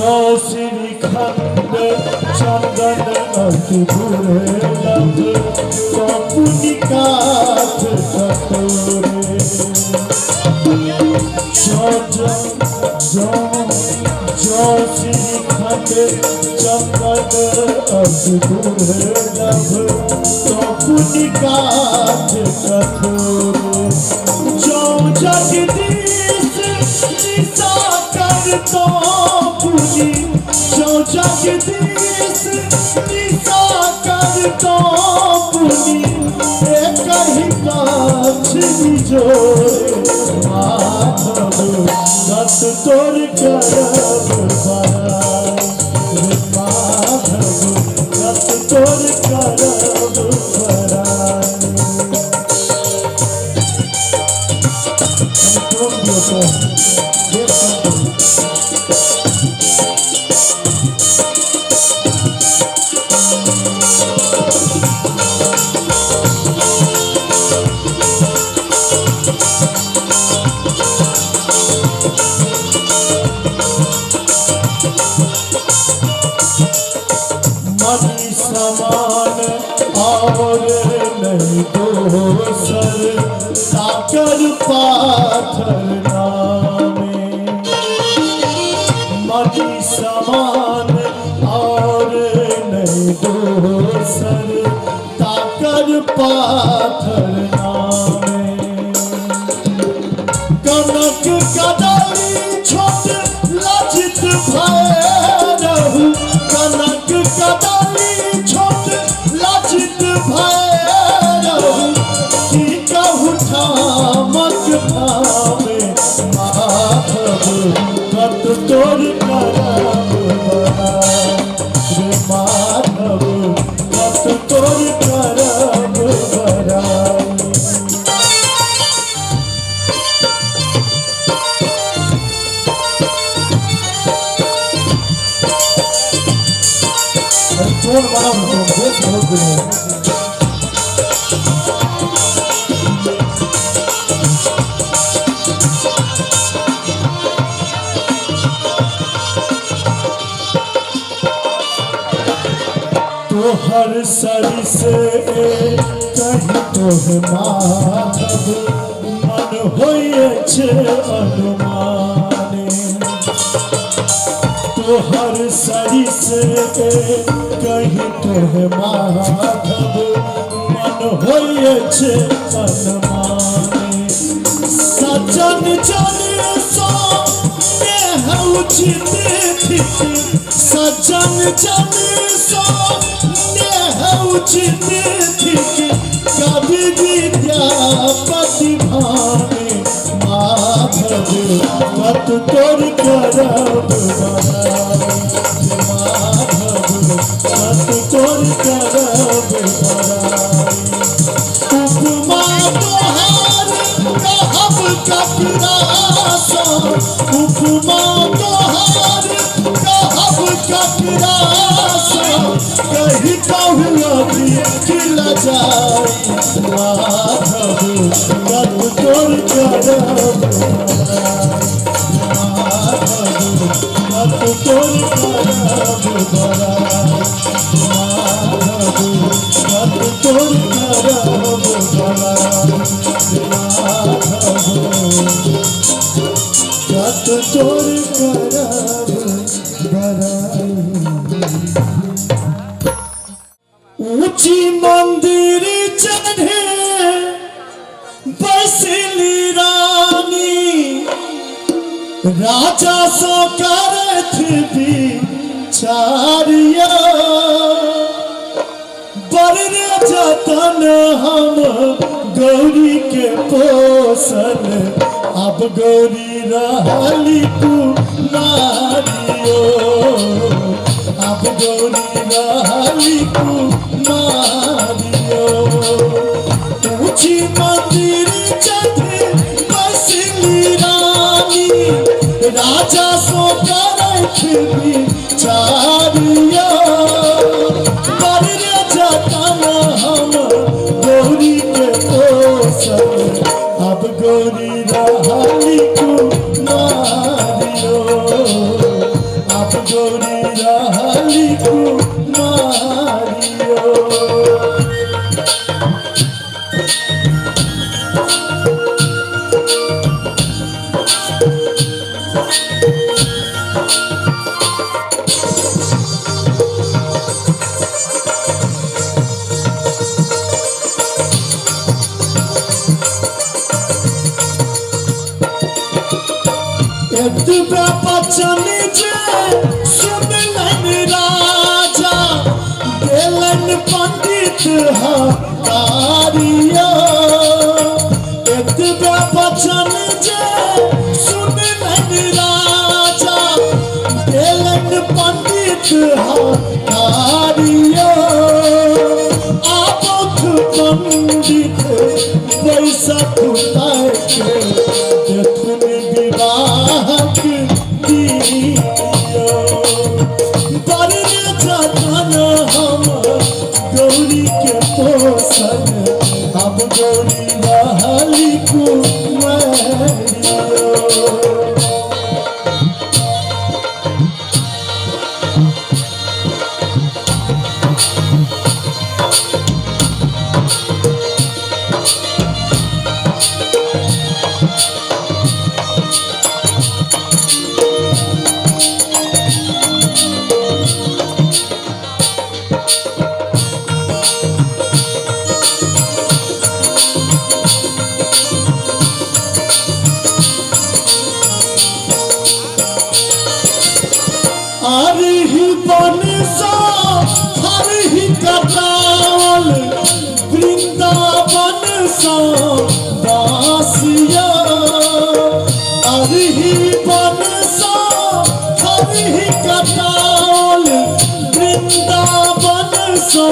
जौ श्रीखंड चंदन अति दुर्लभ तो पुनि काठ कटोरे। जौ जौ जौ जौ श्रीखंड चंदन अति दुर्लभ तो पुनि काठ कठोरे। जौ जगदीश निशा कर तो पुनि, जौ जगदीश निशा कर तो पुनि, एक ही पक्ष निजोरे। माधव कत तोर करब बड़ाई रे माधव कत तोर करब बड़ाई। टोन दियौ टोन, देव कम करू। मणि समान और नहीं दोसर साकर पाथर नामे। मणि समान और नहीं दोसर ताकर पाथर नामे। कनक कदली छोट लजित भय रहु, कनक कदली छोट लजित भय रहु, की कहु ठामक ठामे। माधव कत तोर करब बड़ाई रे माधव कत तोर करब बड़ाई। अरे टोन बनाओ ना, टोन बेस बहुत गुड है। तोहर सर से कही तोह माधव मन होइए छे अनुमाने। तोहर सरी से कही तोह माधव मन होइए छे अनुमाने। सजन जन सो नेह उचित थिक, सजन जन सो नेह उचित थिक, कवि विद्यापति भाने। माधव कत तोर करब बड़ाई माधव कत तोर करब बड़ाई। उपमा तोहार कहब ककरा सो, उपमा तोहार कहब ककरा सो, कही कहु अभी खिल जाई। माधव कत तोर करब बड़ाई माधव कत तोर करब बड़ाई माधव कत तोर करब बड़ाई माधव कत तोर करब बड़ाई। ऊंची मंदिर चढ़े बसली रानी, राजा सो करथ विचारिया। बड़ रे जतन हम गौरी के पोसल, अब गौरी रहली कुमारियो, अब गौरी रहली कुमारियो। ऊंची मंदिर चढ़े बसली रानी, राजा सो करथ विचारिया। बड़ रे जतन हम गौरी के पोसल, अब गौरी रहली कुमारियो, अब गौरी एतबे बचन जे सुनलनि राजा देलनि पंडित हकारिया। एतबे बचन जे सुनलनि राजा देलनि पंडित हकारिया। आबथ पंडित बैसख के देखुन विवाहक दियो। बरने जतन हम गौरी के पोसल अब गौरी रहली कुमारियो। हरि बन सा हरि कटावल वृंदावन सा दासिया। हरि बन सा हरि कटावल वृंदावन सा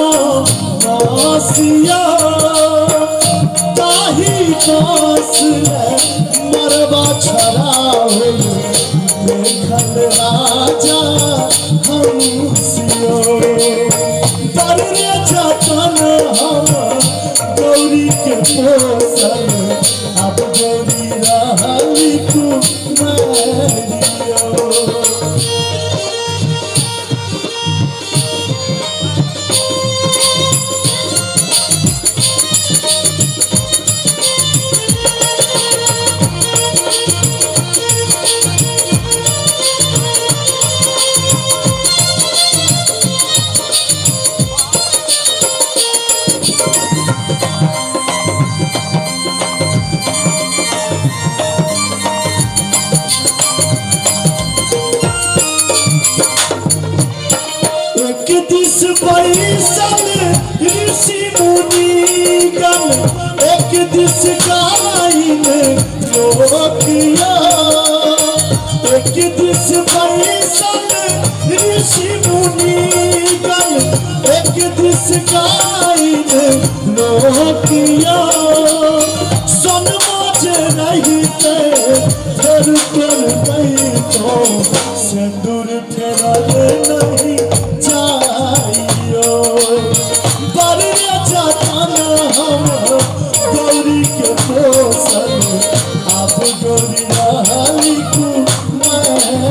दासिया। ताही बास मरवा छड़ावल देखल राजा हंसियो। बरने जतन हम गौरी के पोसल अब गौरी रहली कुमारियो। एक this बैसल ऋषि मुनिगण एक this गाइन लोकिया। एक this बैसल ऋषि मुनिगण एक this गाइन लोकिया। सोनमा जे रहिते धर पर नहीं तो सिंदूर फेरल नहीं जाइयो। बरने जतन हम गौरी के पोसल अब गौरी रहली कुमारियो।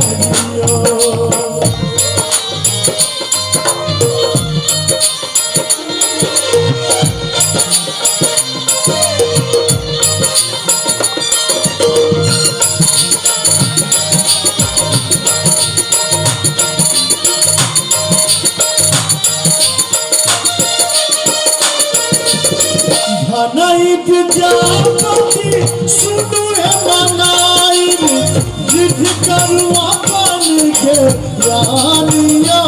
धनई विद्यापति सुनु हे मनाई विधि करू अपन के रानिया।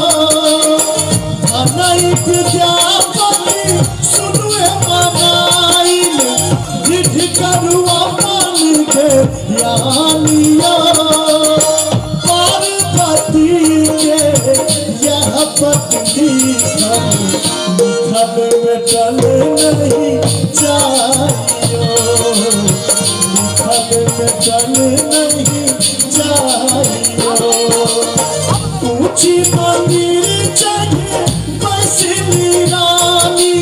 धनई विद्यापति सुनु हे मनाई विधि करू अपन के रानिया। पार्वती के यह पत्नी लिखल मेटल नहीं जाइयो। लिखल मेटल नहीं जाइयो। ऊंची मंदिर चढ़े बैसली रानी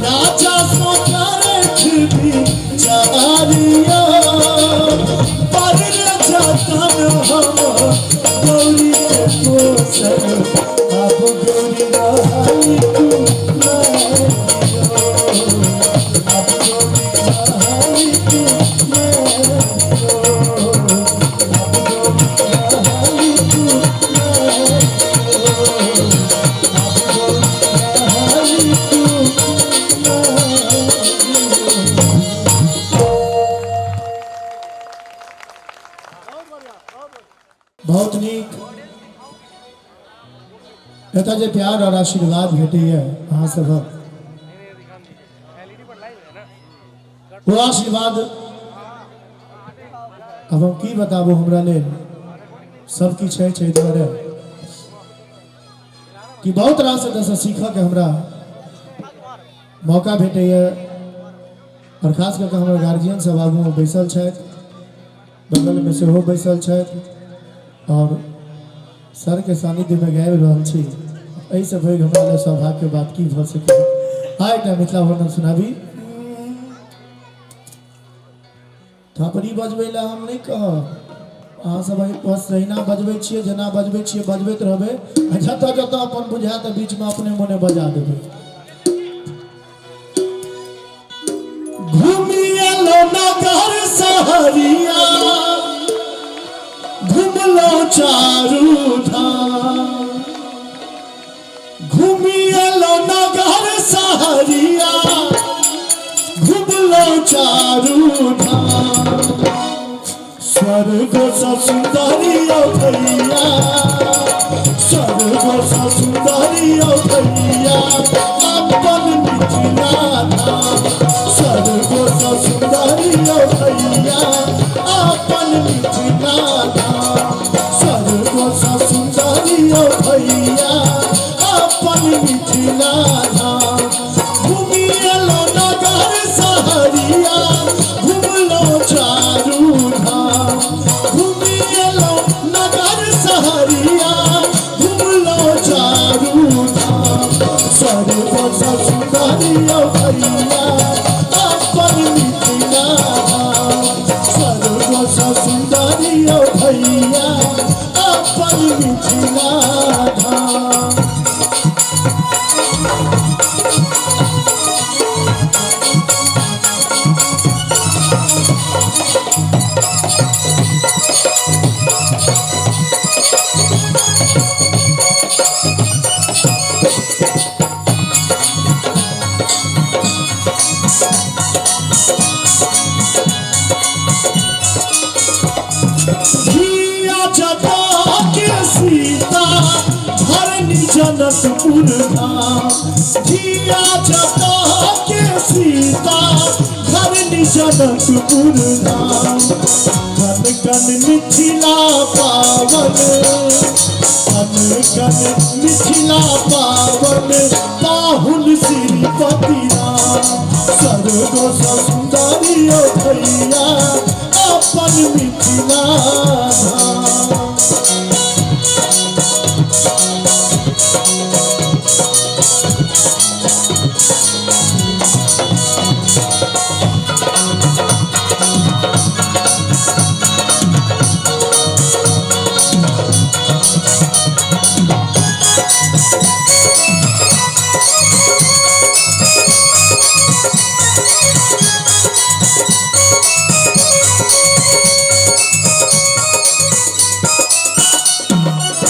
राजा सो करथ बिचारिया। बरने जतन हम गौरी के पोसल अब गौरी रहली कुमारियो। अब गौरी रहली कुमारियो। अब गौरी रहली कुमारियो। अब गौरी रहली कुमारियो। बहुत बढ़िया, बहुत बढ़िया। बहुत नीक। एतऽ जे प्यार और आशीर्वाद भेटैए अहाँ सभक, ओ आशीर्वाद अब हम की बताबू, हमरा लेल सब किछु अछि। एहि दुआरे कि बहुत रास एतऽसँ सीखऽके हमरा मौका भेटैए और खास कऽ कऽ हमर गार्जियन सब आगूमे बैसल छथि, बगलमे सेहो बैसल छथि और सरके सानिध्यमे गाबि रहल छी। एहिसँ पैघ हमरा लेल सौभाग्यके बात की भऽ सकैए। आ एकटा मिथिला वर्णन सुनाबी। थपड़ी बजबै लए हम नहि कहब, अहाँ सब बस जहिना बजबै छियै जेना बजबै छियै बजबैत रहबै आ जतऽ जतऽ अपन बुझायत बीचमे अपने मोने बजा देबै। घूमि एलो नगर सहरिया, घुमलो चारू धाम, घूमि एलो नगर सहरिया, घुमलो चारू धाम, स्वर्ग सँ सुन्दरी भैया, स्वर्ग सँ सुन्दरी भैया अपन मिथिला धाम, स्वर्ग सँ सुन्दरी भैया अपन मिथिला धाम, स्वर्ग सँ सुन्दरी भैया अपन मिथिला धाम। घूमि एलो नगर सहरिया, घुमलो चारू धाम, घूमि एलो नगर सहरिया, घुमलो चारू धाम, स्वर्ग सँ सुन्दरी भैया अपन मिथिला धाम, स्वर्ग सँ सुन्दरी भैया अपन मिथिला धाम। धिया जता के सीता धरनी जनकपुर धाम, धिया जता के सीता धरनी जनकपुर धाम, कन कन मिथिला पावन, कन कन मिथिला पावन पाहुन श्रीपति राम, स्वर्ग सँ सुन्दरी भैया अपन मिथिला धाम।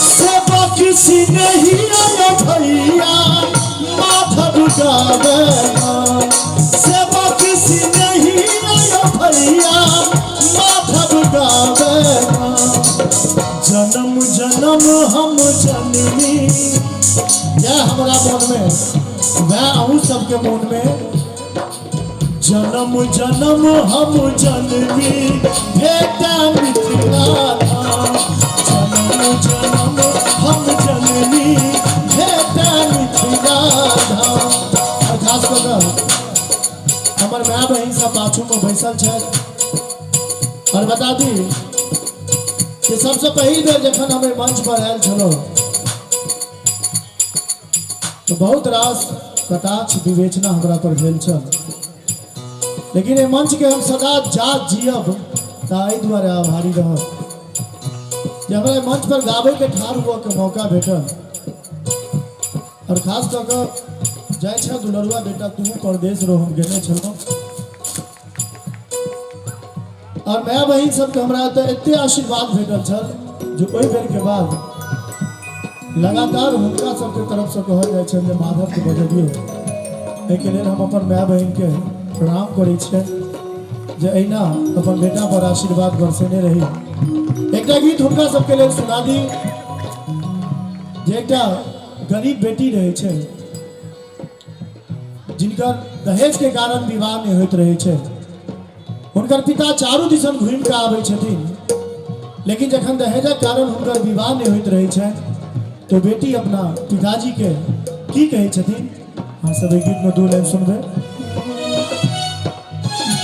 सेवक सिनेहिया भैया माधव गावे, सेवक सिनेहिया भैया माधव गावे, जन्म जन्म हम जननी, यह हमरा मोन में वह अहूँ सबके मोन में, जन्म जन्म हम जननी भेटा मिथिला धाम, जन्म जन्म हम जननी भेटा मिथिला धाम। और खास कऽ कऽ हमर माय बहिन सब पाछू में बैसल छथि और बता दी कि सबसे पहिल बेर जखन हम एहि मंच पर आयल छलहुँ तो बहुत रास कटाक्ष विवेचना हमरा पर भेल छल, लेकिन एहि मंच के हम सदा जा जियब तऽ एहि दुआरे आभारी रहब जे हमरा एहि मंच पर गाबै के ठाढ़ हुअ के मौका भेटल। और खास कऽ कऽ जाइ छह दुलरुआ बेटा तू परदेश रहो, हम गेने छलहुँ और माय बहिन सबके हमरा तऽ एते आशीर्वाद भेटल छल जे ओहि बेर के बाद लगातार हुनका सबके तरफसँ कहल जाइ छल जे माधवके बजबियौ। एहिके लेल हम अपन माय बहिनके प्रणाम करै छियनि जे अहिना अपन बेटा पर आशीर्वाद बरसेने रही। एकटा गीत हुनका सबके लेल सुना दी जे एकटा गरीब बेटी रहै छै जिनकर दहेज के कारण विवाह नहि होइत रहै छै। हुनकर पिता चारू दिसन घूमि कऽ आबै छथिन, लेकिन जखन दहेजक कारण हुनकर विवाह नहि होइत रहै छनि तो बेटी अपना पिताजी के की कहै छथिन, अहाँ सब एहि गीतमे दू लाइन सुनबै।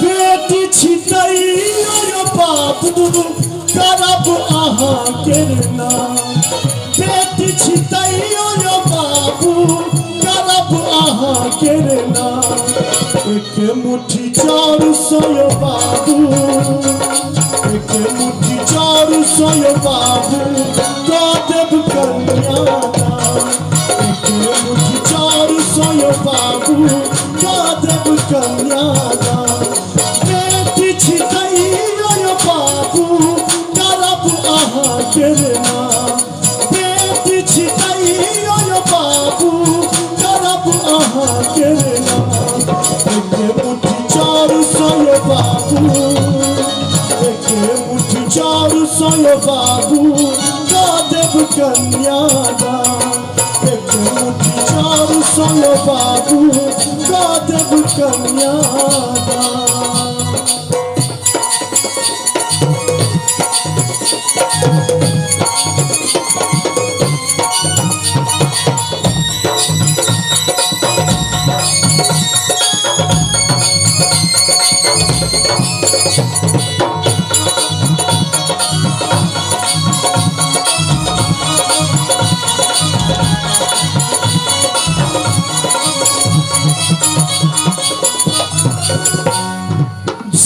बेटी छी तैयो बाबू करब अहाँ के नाम, बेटी छी तैयो बाबू करब अहाँ के नाम, एक मुट्ठी चाउर सयो बाबू, एक मुट्ठी चाउर सयो बाबू कऽ देब कन्यादान, एक मुट्ठी चाउर सयो बाबू कऽ देब कन्यादान, बेटी छी तैयो बाबू करब अहाँ के नाम, बेटी छी तैयो बाबू करब अहाँ के नाम, एक मुट्ठी चाउर सयो बाबू, एक मुट्ठी चाउर सयो बाबू कऽ देब कन्यादान, एक मुट्ठी चाउर सयो बाबू कऽ देब कन्यादान।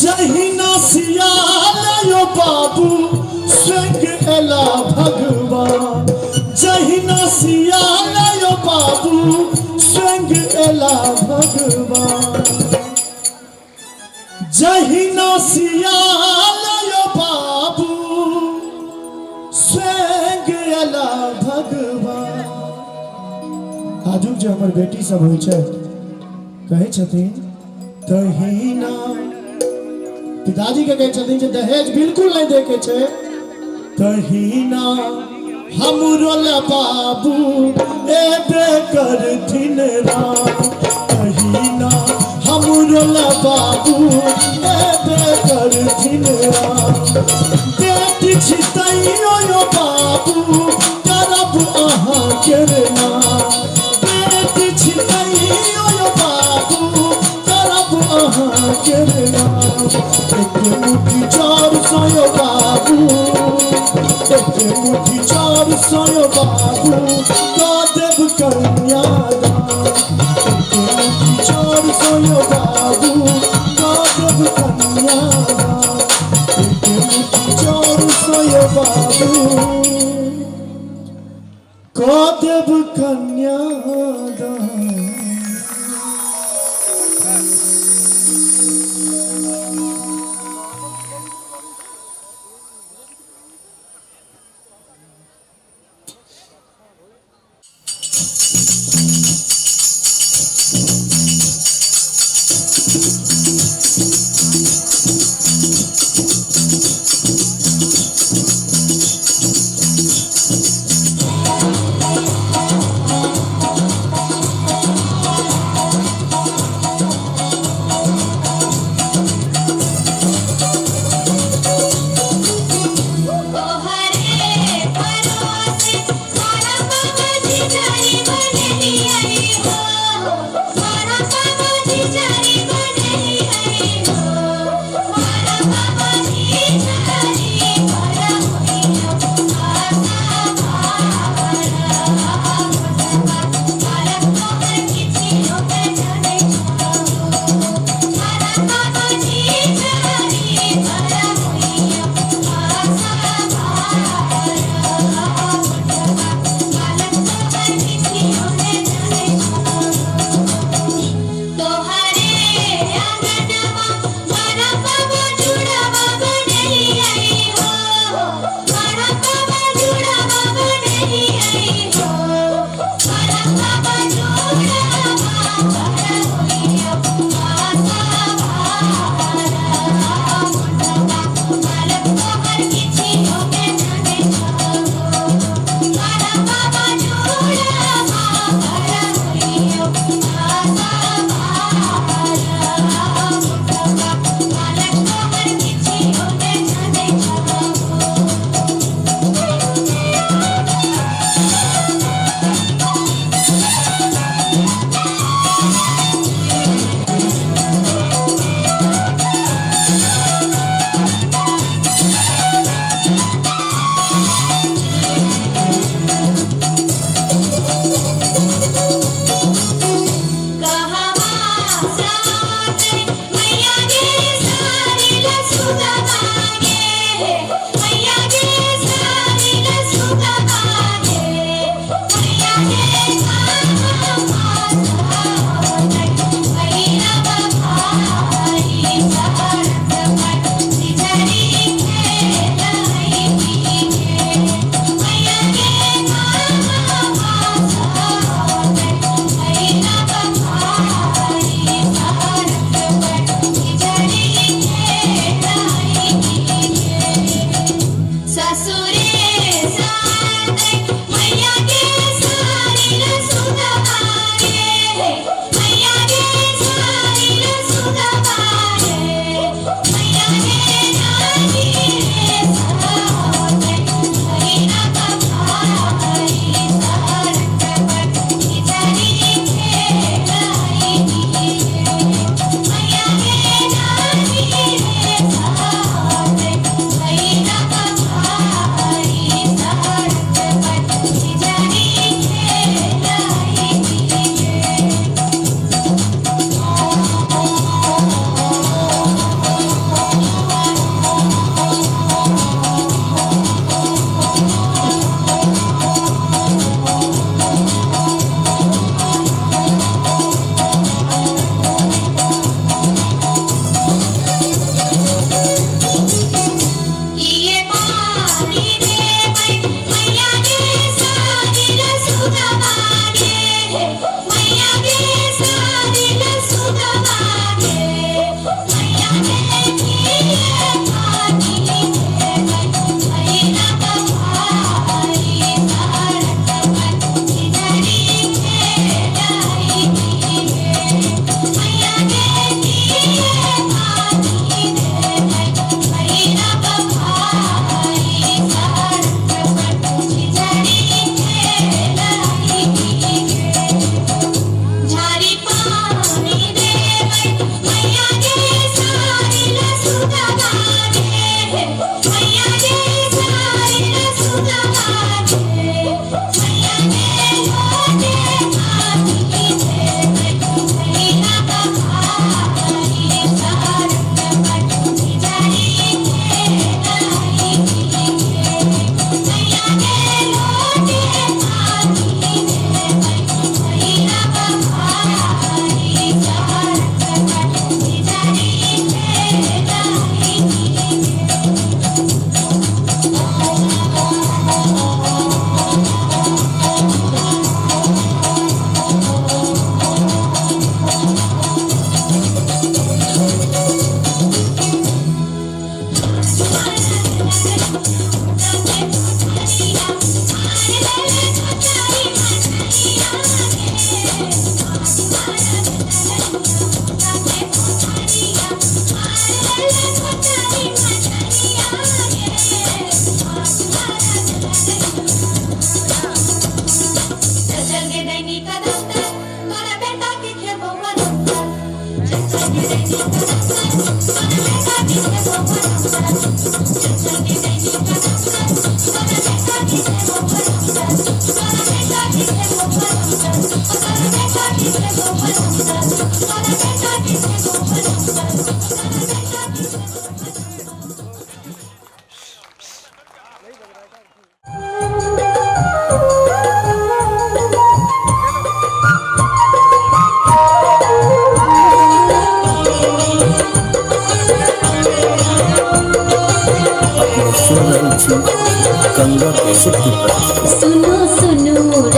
जहिना सियाल यो बाबू स्वयं एला भगवान, जहिना सियाल यो बाबू स्वयं एला भगवान, जहिना सियाल यो बाबू स्वयं एला भगवान। आजुक जे हमर बेटी सब होइ छै कहै छथिन तहिना पिताजी के कहै छथिन जे दहेज बिल्कुल नहीं दे के छै, तहिना हमरो ले बाबू एबे करथिन राम, तहिना हमरो ले बाबू एबे करथिन राम, बेटी छी तैयो यो बाबू करब अहाँ के नाम, बेटी छी तैयो यो बाबू करब अहाँ के नाम, एक मुट्ठी चाउर सयो बाबू, एक मुट्ठी चाउर सयो बाबू कऽ देब कन्यादान, एक मुट्ठी चाउर सयो बाबू कऽ देब कन्यादान, एक मुट्ठी चाउर सयो बाबू कऽ देब कन्यादान। हरे भरोसे सारा बाबा जी जाई बने।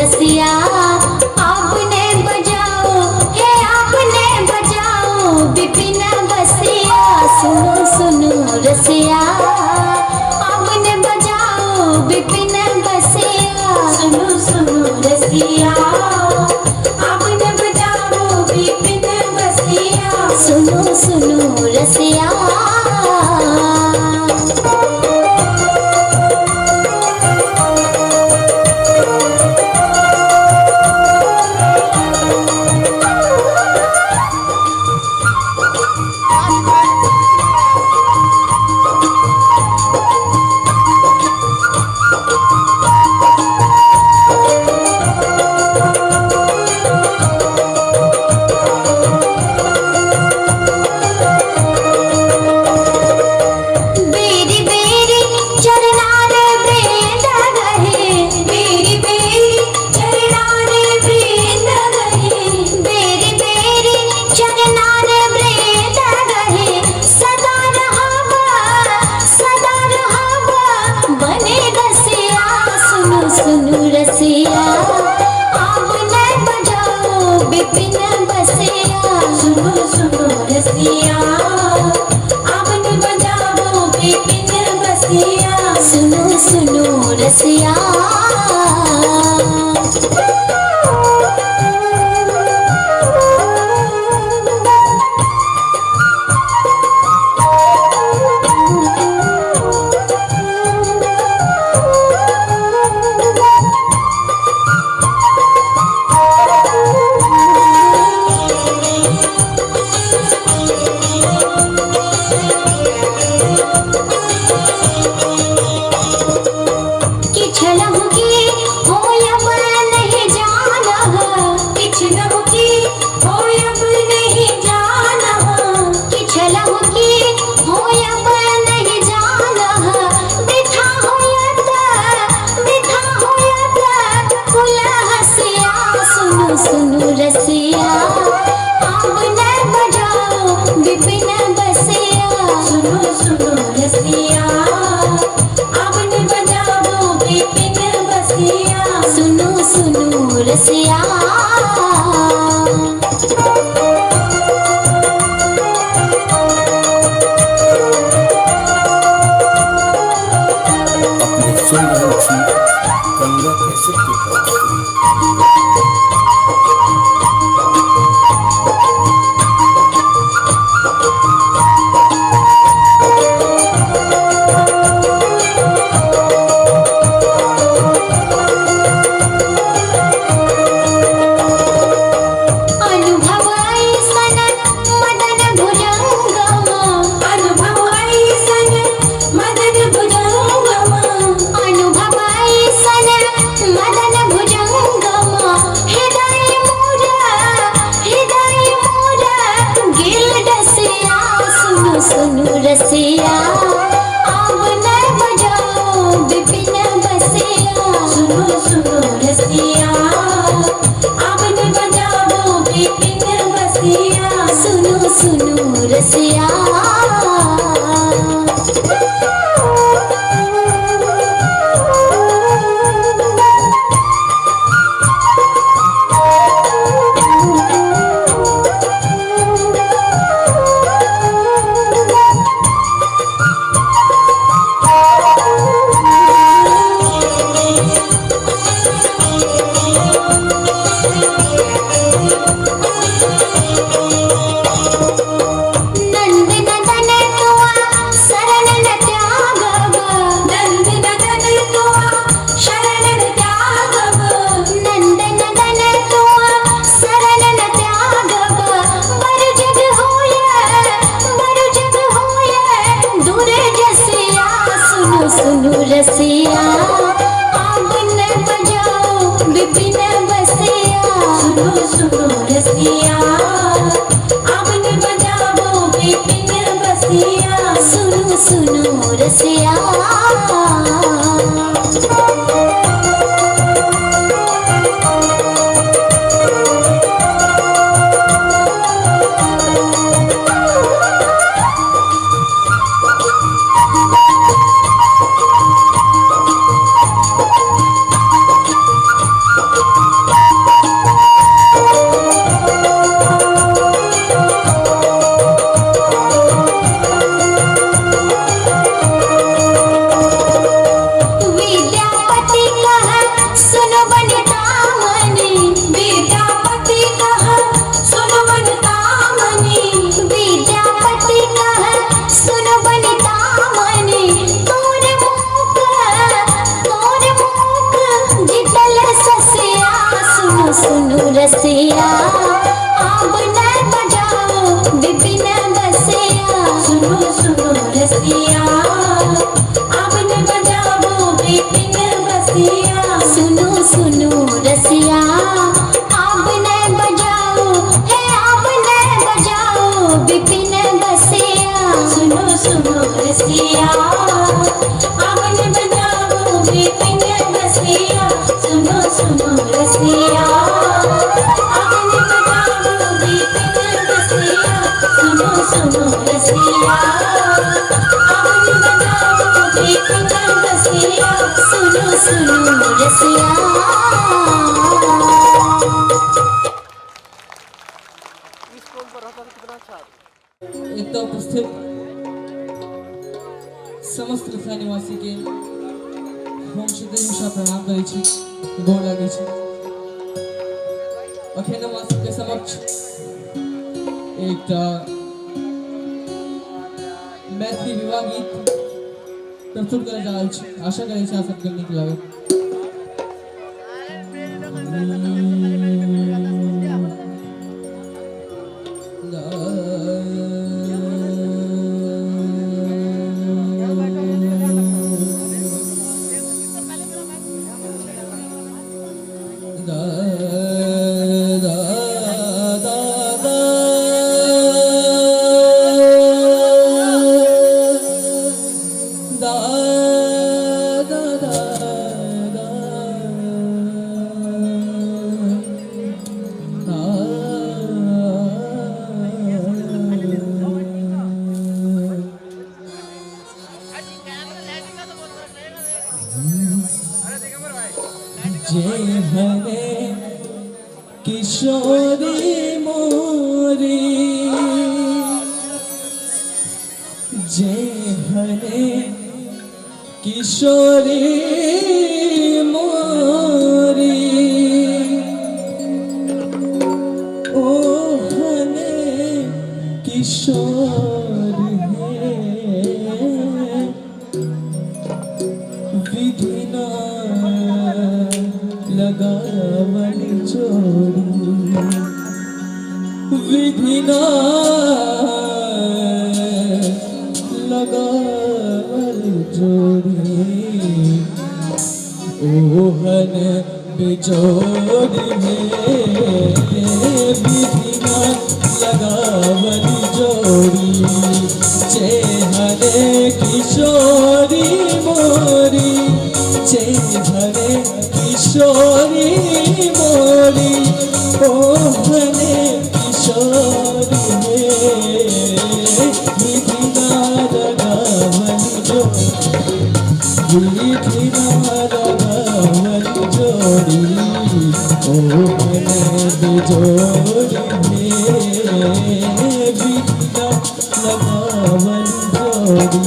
रसिया, आपने बजाओ हे आपने बजाओ विपिन बसिया। सुनो सुनो रसिया, आपने बजाओ विपिन बसिया। सुनो सुनो रसिया, आपने बजाओ विपिन बसिया। सुनो सुनो रसिया। बेरी बेरी चरणार वृंद गहे, बेरी बेरी चरणार वृंद गहे, बेरी बेरी चरणार वृंद गहे। सदा रहावा सदा रहावा बने रसिया। सुनो सुनो रसिया, आपने बजाओ विपिन बसिया। सुनो सुनो रसिया, आपने बजाओ विपिन बसिया। सुनो सुनो रसिया। किछ लहु की होयब नहीं जाना, किछ लहु की होयब नहीं जाना, किछ लहु की होयब नहीं जाना। बिठा होयत बिठा होयत कुल हसिया। सुनो सुनो रसिया, आपने बजाओ विपिन बसिया। सुनो सुनो रसिया, आपने बजाओ विपिन बसिया। सुनो सुनो रसिया। अपने सुन रहल छी गंगा कैसेट के प्रस्तुति। अनुभव ऐसन मदन भुजंगमा, अनुभव ऐसन मदन भुजंगमा, अनुभव ऐसन मदन भुजंगमा। हृदय मोरा गिल डसिया। सुनो सुनो रसिया, आपने बजाओ विपिन बसिया। सुनो सुनो रसिया, आपने बजाओ विपिन बसिया। सुनो सुनो रसिया। नंद नंदन तुआ शरण न त्यागब, नंद नंदन तुआ शरण न त्यागब, नंद नंदन तुआ शरण न त्यागब। बर जग होय बर जग होय दूर जसिया। सुनो सुनो रसिया, आपने बजाओ विपिन बसिया। सुनो सुनो रसिया, आपने बजाओ विपिन बसिया। सुनो सुनो रसिया। सुनु रसिया आब न बजाओ विपिन बसिया। सुनु सुनु रसिया आब न बजाओ विपिन बसिया। सुनु सुनु रसिया आब न बजाओ हे आब न बजाओ विपिन बसिया। सुनु सुनु रसिया आब न बजाओ विपिन बसिया। सुनो सुनो रसिया आब न बजाओ विपिन बसिया। सुनो सुनो रसिया आब न बजाओ विपिन बसिया। सुनो सुनो रसिया। इस फोन पर रहता तो कितना अच्छा। एतऽ उपस्थित समस्त मिथिला निवासी के हम क्षितिज मिश्रा प्रणाम करै छी, गोर लागै छी। अखन हम अहाँ सबके समक्ष एकटा मैथिली विवाह गीत प्रस्तुत करय जा रहल छी। आशा करै छी अहाँ सबके नीक लागत। जे हरे किशोरी मोरी, जे हरे किशोरी मोरी, ओ हने किशोर है विधिना लगावल जोड़ी, विधिना लगावल जोड़ी, ओहन बिजोड़ी में विधिना लगावल जोड़ी। जे हरे किशोरी मोरी, जे हरे किशोरी मोरी, ओहने किशोरी हे विधिना लगावल जोड़ी, विधिना लगावल जोड़ी, ओहने बिजोड़ी हे विधिना लगावल जोड़ी।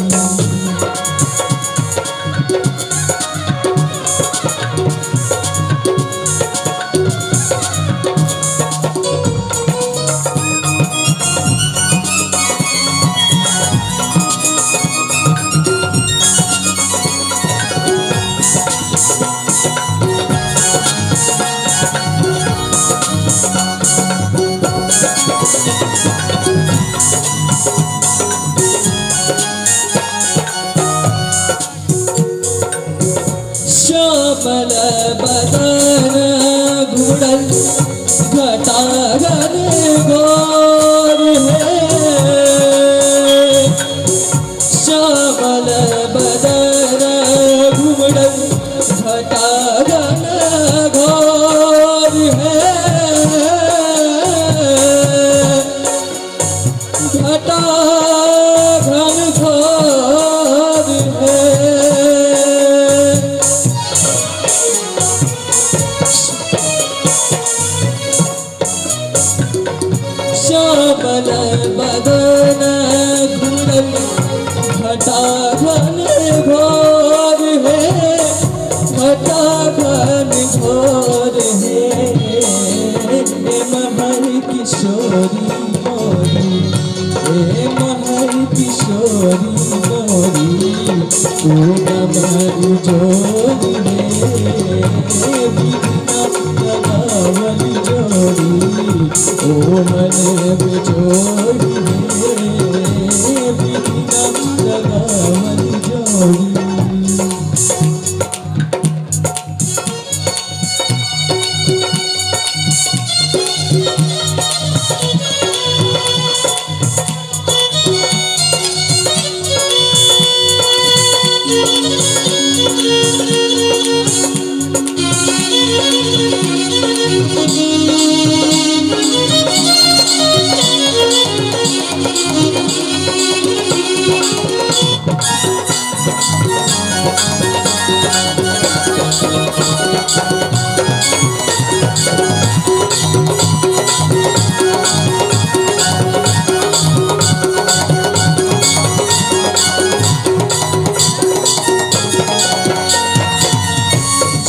श्यामल बदन घुड़ल घटा घन घोर है, श्यामल बदन घुड़ल घटा घन घोर है, घटा घन घोर है। श्यामल बदन घुड़ल घटा घन घोर है, घटा घन घोर है, महर किशोरी मोरी, हे महर किशोरी मोरी, ओ कमर जोड़ी है विधिना लगावल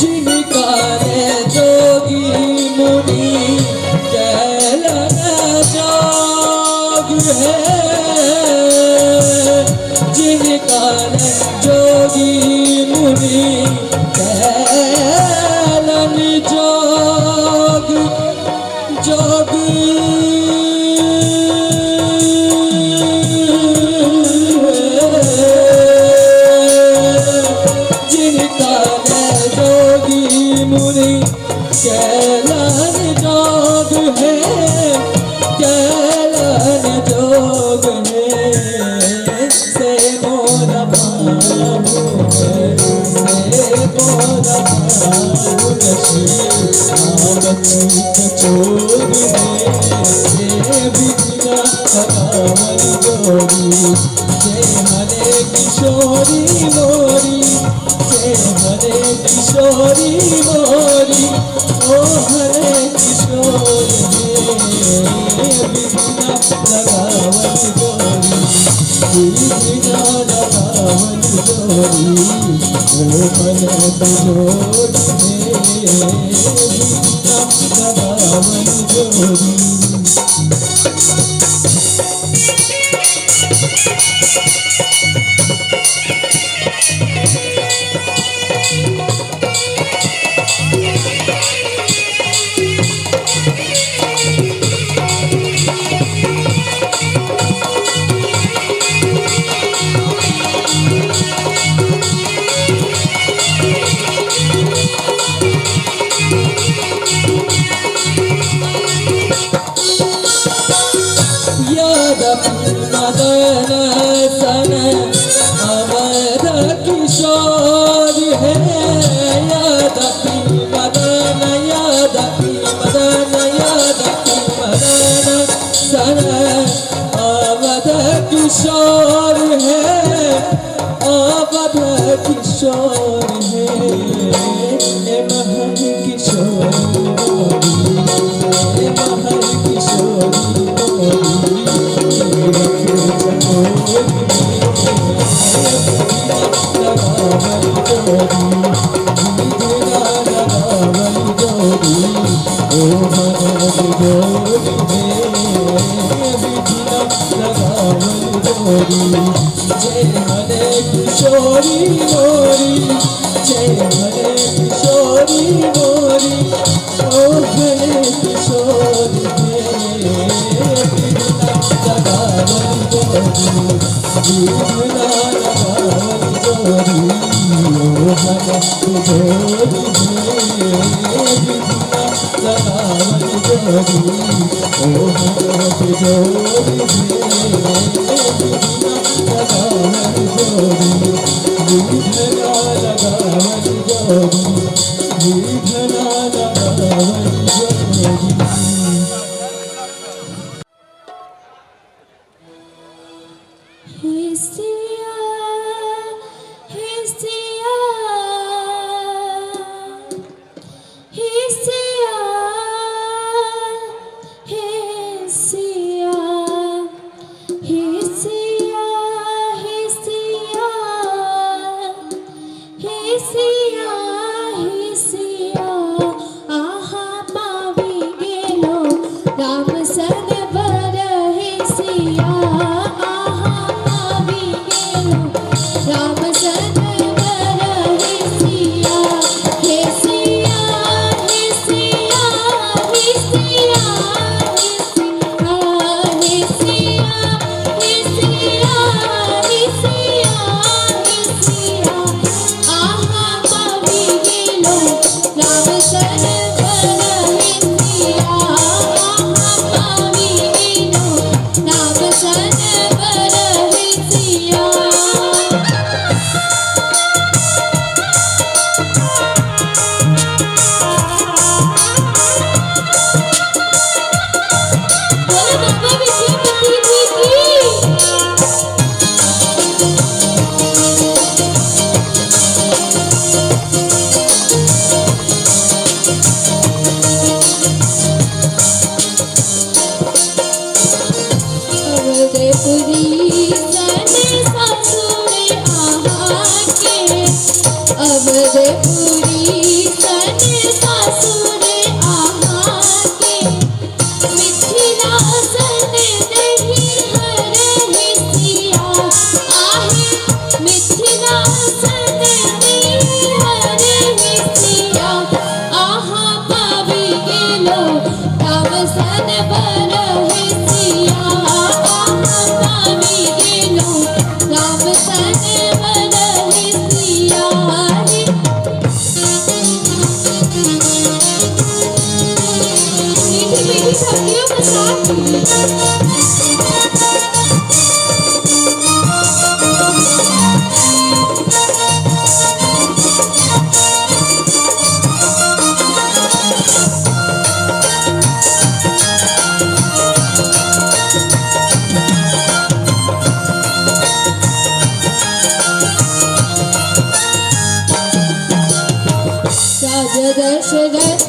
जिनकारे जोगी मुनि कैलन जोग है, जिनकारे जोगी मुनि कैलन जोग जोग जिनका जोगी मुनि कैलन जोग है, कैलन जोग है, से मोरा बाबू है, से मोरा बाबू श्री राम चित चोर है, हे विघ्न सदावन जोरी, जय हरे किशोरी मोरी, जय हरे किशोरी मोरी, ओ हरे किशोर हे, विघ्न लगावन जोरी, विघ्न लगावन जोरी, ओ मन बिजोर हे, विघ्न लगावन जोरी। यद्यपि मदन सन अवध किशोर है, यद्यपि मदन, यद्यपि मदन, यद्यपि मदन सन अवध किशोर है, अवध किशोर है, महन किशोर मोरी, महन किशोरी मोरी, जय हरे किशोरी मोरी, जय हरे किशोरी मोरी, ओ हरे किशोरी हे सिया, हे सिया, हे सिया, हे सिया, हे सिया, हे सिया, हे सिया, हे सिया, आहा पाबि गेल।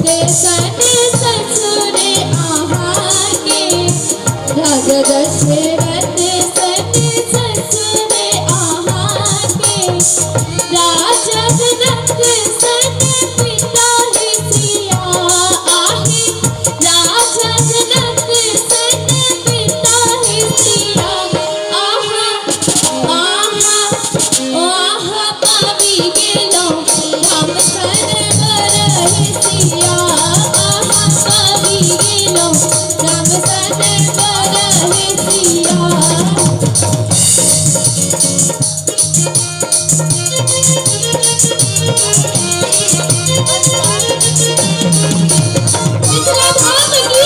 सन ससुर अहाँके, राजा दशरथ सन ससुर अहाँके, राजा जनक सन पिता हे सिया आहे, राजा जनक सन पिता हे सिया। आहा आहा ओ आहा पाबि गेलहुँ राम सन बर हे सिया, आहा पाबि गेलहुँ राम सन बर हे सिया। मिथिला धाम की।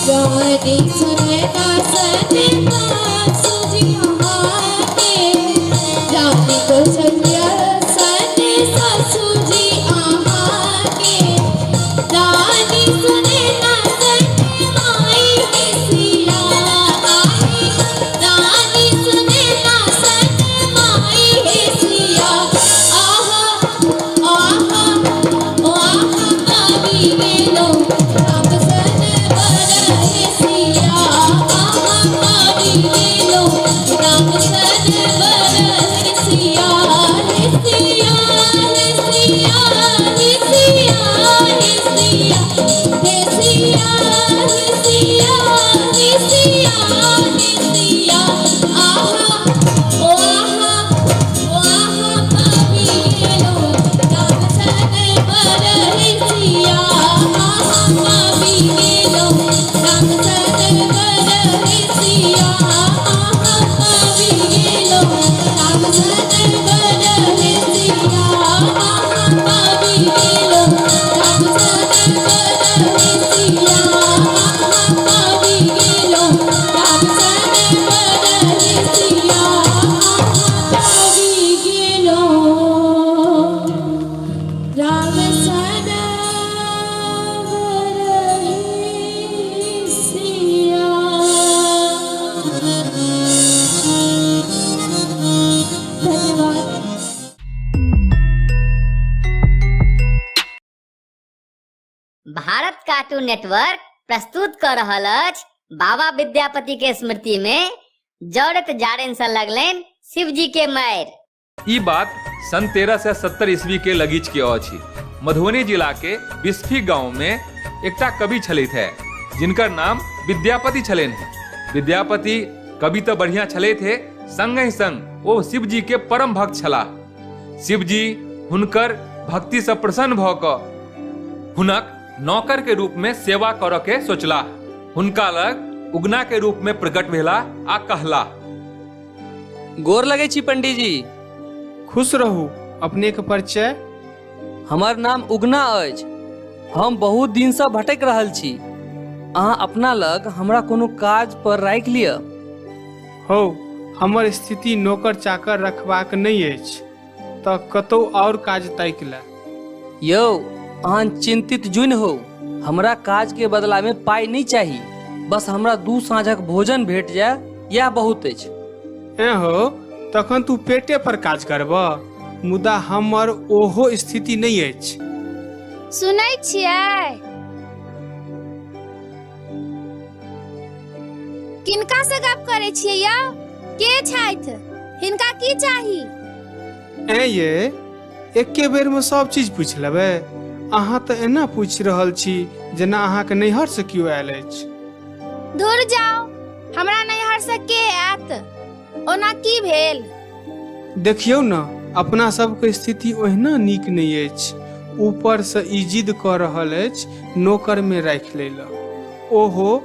रानी सुनैना सन सासु जी अहाँके, रानी कौशल्या सन सासु जी अहाँके, रानी सुनैना सन माई हे सिया आहे, रानी सुनैना सन माई हे सिया। आहा आहा ओ आहा पाबि गेलहुँ राम सन बर हे सिया, आहा पाबि गेलहुँ राम सन बर हे सिया, हे सिया हे सिया हे सिया हे सिया हे सिया हे सिया हे सिया हे सिया। आहा ओ आहा ओ आहा पाबि गेलहुँ राम सन बर हे सिया, आहा पाबि गेलहुँ राम सन बर हे सिया, आहा पाबि गेलहुँ राम सन बर हे सिया, आहा पाबि गेलहुँ राम सन बर हे सिया, आहा पाबि गेलहुँ राम सन बर हे सिया, आहा पाबि गेलहुँ राम सन बर हे सिया। धन्यवाद। भारत कार्टून नेटवर्क प्रस्तुत क रहल अछि बाबा विद्यापति के स्मृति में जड़त जारनि से लगलनि शिवजी के मारि। ई बात सन 1370 ईस्वी के लगीच के अछि। मधुबनी जिला के बिस्फी गांव में एकटा कवि छलथि है जिनकर नाम विद्यापति छलनि है। विद्यापति कवि तो बढ़िया छलथि है, संगहि संग ओ शिवजी के परम भक्त छलाह। शिवजी हुनकर भक्ति से प्रसन्न भऽ कऽ हुनक नौकर के रूप में सेवा करऽ के सोचलाह। हुनका लग उगना के रूप में प्रकट भेला आ कहला, गोर लगे छी पंडीजी। खुश रहू। अपने के परिचय? हमर नाम उगना अछि। हम बहुत दिनसँ भटकि रहल छी। अहाँ अपना लग हमरा कोनो काज पर राखि लिअ। हौ, हमर स्थिति नौकर चाकर रखबाक नहि अछि, तऽ कतौ आओर काज ताकि ले। यौ, अहाँ चिंतित जुनि हो। हमरा काज के बदला में पाइ नहि चाही, बस हमरा 2 साँझक भोजन भेट जाय, यैह बहुत अछि। ए हो, तखन तू पेटे पर काज करबह, मुदा हमर ओहो स्थिति नहि अछि। सुनै छियै? किनका से गप करै छियै यौ? के छथि? हिनका की चाही? ए ये, एके बेर में सब चीज पूछि लेबै? अहाँ तऽ एना पूछि रहल छी जेना अहाँके नैहर से केओ आयल अछि। दूर जाओ, हमरा नैहर से के आयत? ओना की भेल? देखियौ ने, अपना सबके स्थिति ओहिना नीक नहि अछि, ऊपर से ई जिद कऽ रहल अछि नौकर में राखि लै लए, ओहो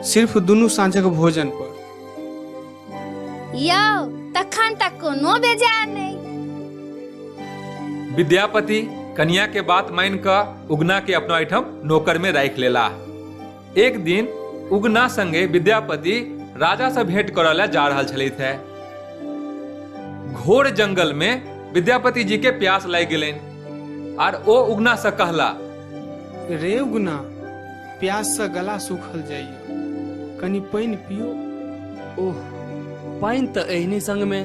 सिर्फ 2 साँझक भोजन पर। यौ, तखन तक कोनो बेजाय नहि। विद्यापति कन्या के बात मान कऽ उगना के अपना एहिठाम नौकर में राखि लेला। एक दिन उगना संगे विद्यापति राजा से भेंट करऽ ला जा रहल छलथि है। घोर जंगल में विद्यापति जी के प्यास लागि गेलनि आर ओ उगना से कहला, रे उगना, प्यास से गला सूखल जाइए, कनि पानि पियो। ओह, पानि तऽ एहने संग में।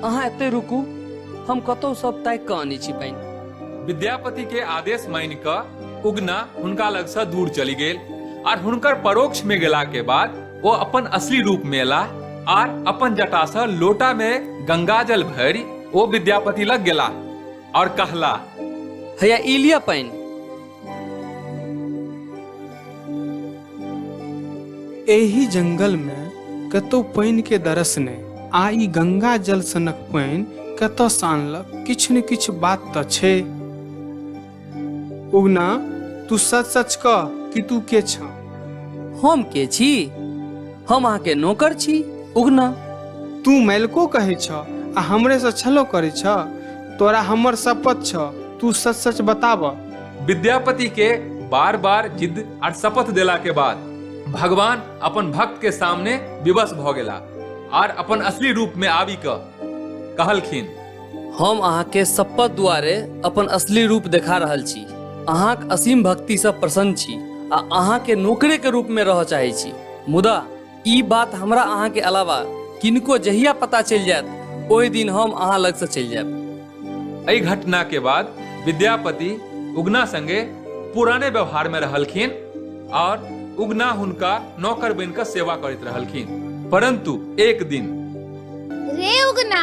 अहाँ एते रुकू, हम कतौ सब ताकि कऽ आनै छी पानि। विद्यापति के आदेश मानि कऽ उगना हुनका लग से दूर चलि गेल आर हुनकर परोक्ष में गेला के बाद ओ अपन असली रूप में एला आर अपन जटा से लोटा में गंगाजल भरि ओ विद्यापति लग गेला और कहला, हैया ई लिअ पानि। एहि जंगल में कतौ पानि के दरस नहि, आ ई गंगा जल सनक पानि कतऽ सँ आनलक? किछु ने किछु बात तऽ छै। उगना, तू सच सच कह कि तू के छ? हम के छी? हम अहाँके नौकर छी उगना। तू मैलको कहै छ आ हमरे से छलो करै छ? तोरा हमर शपथ छ, तू सच सच बताब। विद्यापति के बार बार जिद और शपथ देला के बाद भगवान अपन भक्त के सामने विवश भ गेला और अपन असली रूप में आबि कऽ कहलखिन, हम अहाँके शपथ दुआरे अपन असली रूप देखा रहल छी। अहाँक असीम भक्तिसँ प्रसन्न छी आ अहाँके नौकरे के रूप में रहऽ चाहै छी। मुदा ई बात हमरा अहाँके अलावा किनको जहिया पता चलि जायत, ओहि दिन हम अहाँ लगसँ चलि जायब। एहि घटना के बाद विद्यापति उगना संगे पुराने व्यवहार में रहलखिन और उगना हुनका नौकर बनि कऽ सेवा करैत रहलखिन। परंतु एक दिन, रे उगना,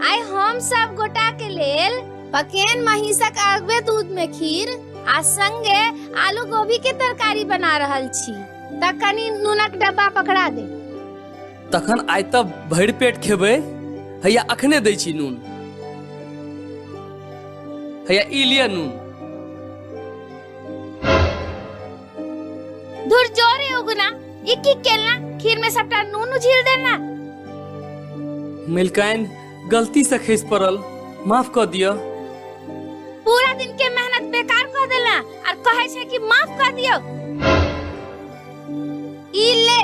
आइ हम सब गोटा के लेल पकेन महिषक अगबे दूध में खीर आ संगे आलू गोभी के तरकारी बना रहल छी, त कनी नूनक डब्बा पकड़ा दे। तखन आइ तऽ भरि पेट खेबै। हैया अखने दै छी नून। हैया ई लिअ नून। धुर जो रे उगना, ई की केलना? खीर में सबटा नून उझिल देना। मलिकाइन, गलती से खसि पड़ल, माफ कऽ दिअ। पूरा दिन के मेहनत बेकार कऽ देला और कहै छै कि माफ कऽ दियौ। ई ले।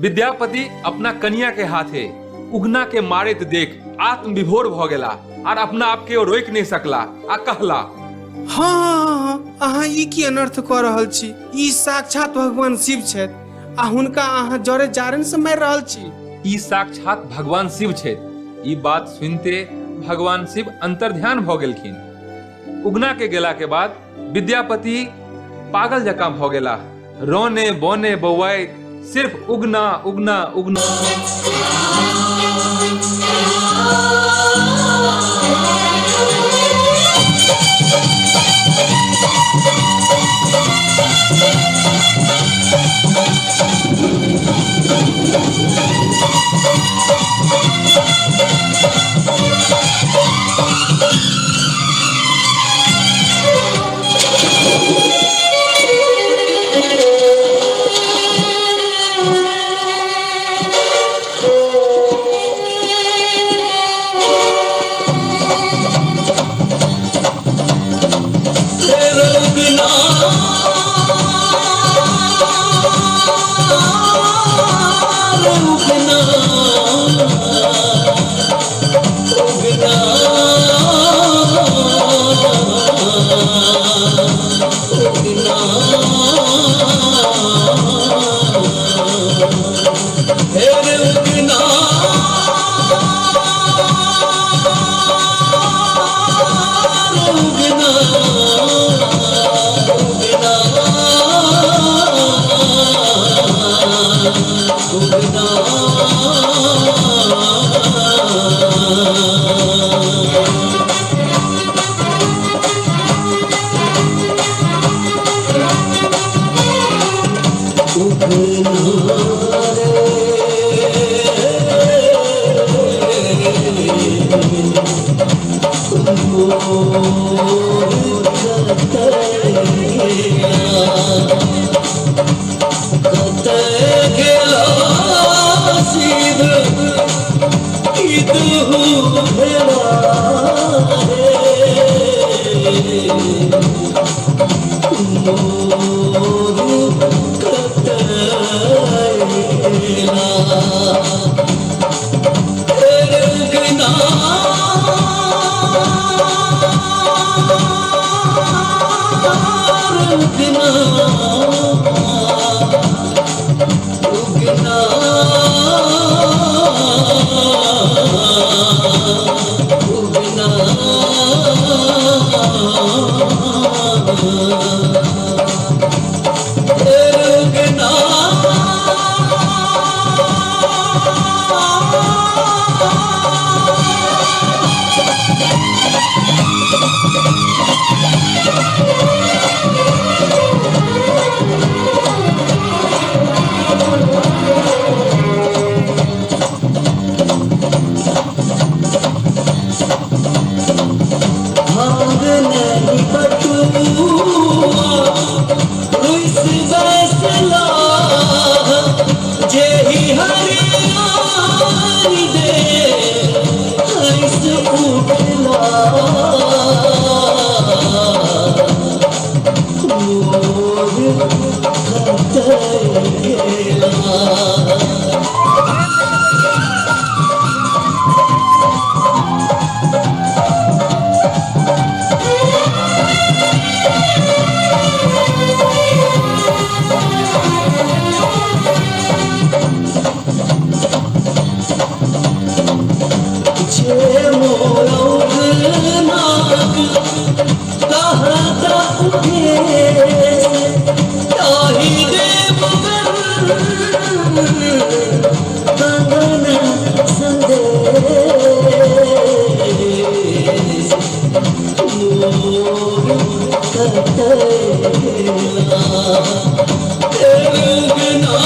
विद्यापति अपना कनिया के हाथे उगना के मारैत देख आत्मविभोर भ गेला और अपना आप के ओ रोकि नहीं सकला आ कहला, हाँ हाँ हाँ, अहाँ ई की अनर्थ कऽ रहल छी? ई साक्षात भगवान शिव छथि आ हुनका अहाँ जरे जारन से मारि रहल छी। ई साक्षात भगवान शिव छथि। ई बात सुनते भगवान शिव अंतर्ध्यान भ गेलखिन। उगना के गेला के बाद विद्यापति पागल जकाँ भ गेला, रोने बोने बौआइत सिर्फ उगना उगना उगना। Thank you. उगना। उगना। भांग नहीं बटुआ रुस बसला, जेहि हरियारी दे हंस उठला। मोर कतय गेला। जे मोर उगनाक कहाँ ता उठे, ताही देव गगन संदेश। मोर कतय गेला। उगना।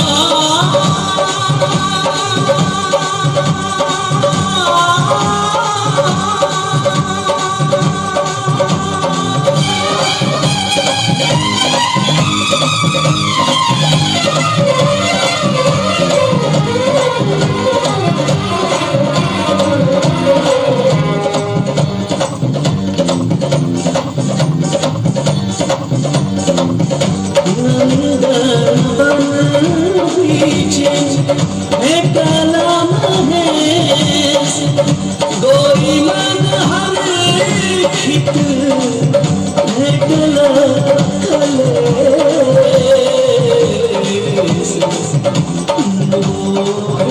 नंदन बन बीचे भेटला महेश, गौरी मन हर्षित भेटला कलेश। मोर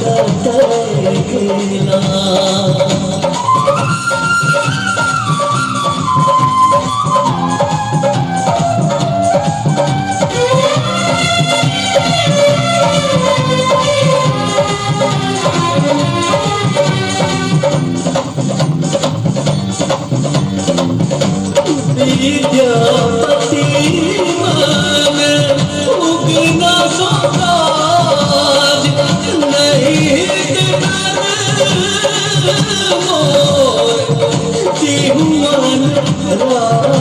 कतय गेला। विद्यापति मन उगना सो काज नहीं मोर तिहुअन राज।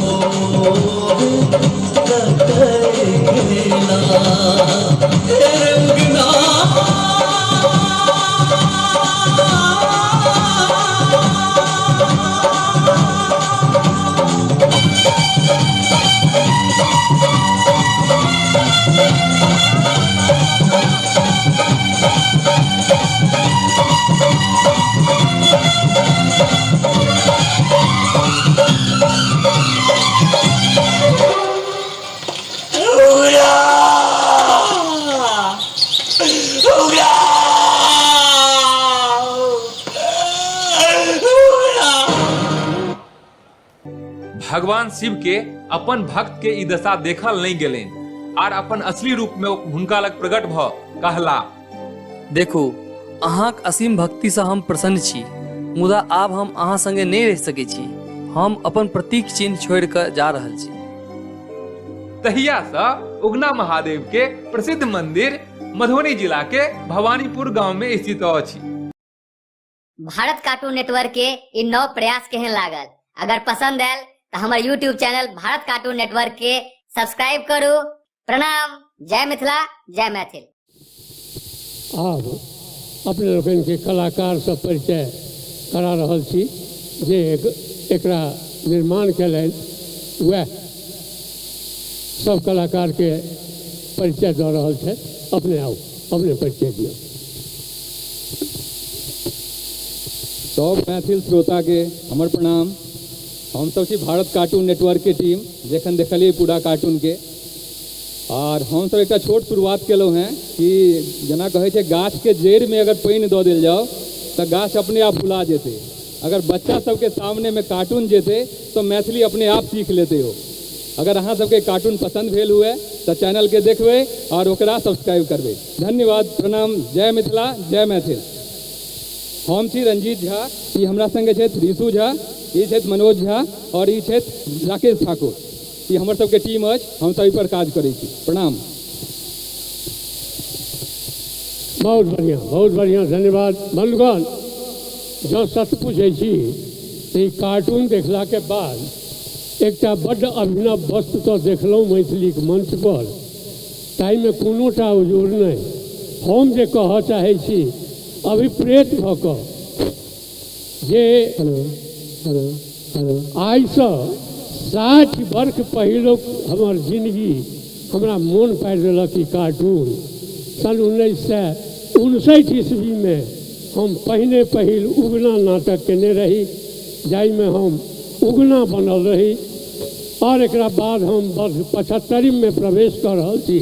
मोर कतय गेला। उगना। भगवान शिव के अपन भक्त के ई दशा देखल नहीं गेलनि आर अपन असली रूप में हुनका लग प्रकट भ कहला, देखू, अहाँक असीम भक्तिसँ हम प्रसन्न छी, मुदा आब हम अहाँ संगे नहि रहि सकै छी। हम अपन प्रतीक चिन्ह छोड़ि कऽ जा रहल छी। तहिया से उगना महादेव के प्रसिद्ध मंदिर मधुबनी जिला के भवानीपुर गांव में स्थित अछि। भारत कार्टून नेटवर्क के ई नव प्रयास केहन लागल? अगर पसंद आयल तो हमर YouTube channel Bharat cartoon network के सब्सक्राइब करू। प्रणाम, जय मिथिला, जय मैथिल। आब अपने लोकनिके कलाकारसँ परिचय करा रहल छी जे एकरा निर्माण कयलनि, वएह सब कलाकारके परिचय दऽ रहल छथि। अपने आउ, अपने परिचय दियौ। सब मैथिल श्रोताके हमर प्रणाम। हम सब छी भारत कार्टून नेटवर्क के टीम। जखन देखलियै पूरा कार्टून के आओर हमसब एकटा छोट शुरुआत केलहुँ हेँ कि जेना कहै छै गाछके जड़िमे अगर पानि दऽ देल जाउ तऽ गाछ अपने आप फुला जेतै। अगर बच्चा सबके सामनेमे कार्टून जेतै तऽ मैथिली अपने आप सीख लेतै ओ। अगर अहाँ सबके कार्टून पसन्द भेल हुए तऽ चैनलके देखबै आओर ओकरा सब्सक्राइब करबै। धन्यवाद, प्रणाम, जय मिथिला, जय मैथिल। हम छी रंजीत झा, ई हमरा संगे छथि ऋषु झा, ई छथि मनोज झा आओर ई छथि राकेश ठाकुर। ई हमर सबके टीम अछि, हमसब एहि पर काज करै छी। प्रणाम। बहुत बढ़िआँ, बहुत बढ़िआँ, धन्यवाद। बन्धुगण, जँ सच पूछै छी तऽ ई कार्टून देखलाके बाद एकटा बड्ड अभिनव वस्तु तऽ देखलहुँ मैथिलीक मंचपर, ताहिमे कोनोटा उजूर नहि। हम जे कहऽ चाहै छी अभिप्रेत भऽ कऽ जे आइसँ 60 वर्ष पहिलुक हमर जिनगी हमरा मोन पाड़ि देलक ई कार्टून। सन 1959 ईस्वीमे हम पहिने पहिल उगना नाटक केने रही, जाहिमे हम उगना बनल रही और एकरा बाद हम वर्ष 75में प्रवेश कऽ रहल छी।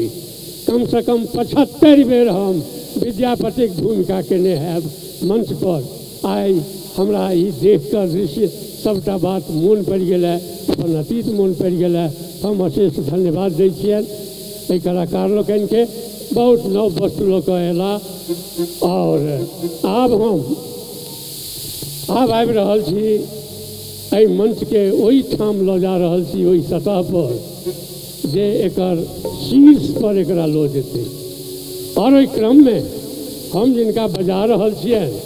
कमसँ कम 75 बेर हम विद्यापतिक भूमिका केने हैब मंच पर। आइ हमरा ई देख कऽ दृश्य सबटा बात मोन पड़ि गेल है, अपन अतीत मोन पड़ि गेल है। हम अशेष धन्यवाद दै छियनि एहि कलाकार लोकनिके, बहुत नव वस्तु लऽ कऽ अयला। और आब हम आब आबि रहल छी एहि मंचके ओहिठाम लऽ जा रहल छी, ओहि सतह पर जे एकर शीर्ष पर एकरा लऽ जेतै। और ओहि क्रममे हम जिनका बजा रहल छियनि,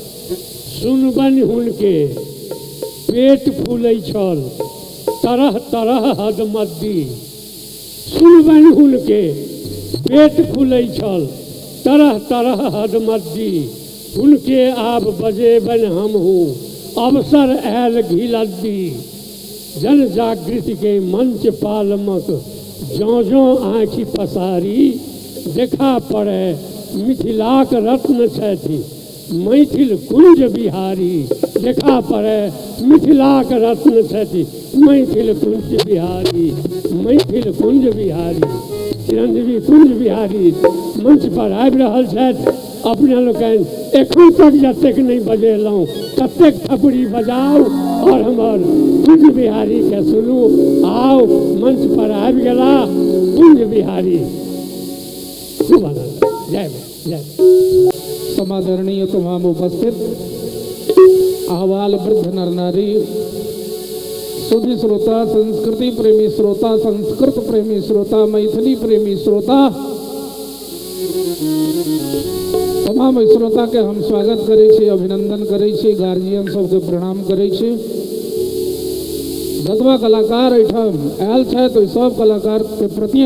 सुनबनि हुनके पेट फूलै छल तरह तरह हदमद्दी। सुनबनि हुनके पेट फूलै छल तरह तरह हदमद्दी। हुनके आब बजेबनि हमहूँ अवसर आयल घिलद्दी। जन जागृति के मंच पालमक जँ जँ आँखि पसारी, देखा पड़े मिथिलाक रत्न छथि मैथिल कुंज बिहारी। देखा पड़े मिथिलाक रत्न छथि मैथिल कुंज बिहारी, मैथिल कुंज बिहारी। चिरंजीवी कुंज बिहारी मंच पर आबि रहल छथि। अपने लोकनि एखन तक जतेक नहि बजेलहुँ ततेक थपड़ी बजाउ और हमर कुंज बिहारी के सुनू। आउ मंच पर आबि गेला कुंज बिहारी। खूब आनंद। जय जय। समादरणीय तमाम उपस्थित अहवाल वृद्ध नर नारी, सुधि श्रोता, संस्कृति प्रेमी श्रोता, संस्कृत प्रेमी श्रोता, मैथिली प्रेमी श्रोता, तमाम श्रोता के हम स्वागत करै छी, अभिनंदन करै छी, गार्जियन सबके प्रणाम करै छी। जतबा कलाकार एहिठाम आयल छथि ओहि सब कलाकार के प्रति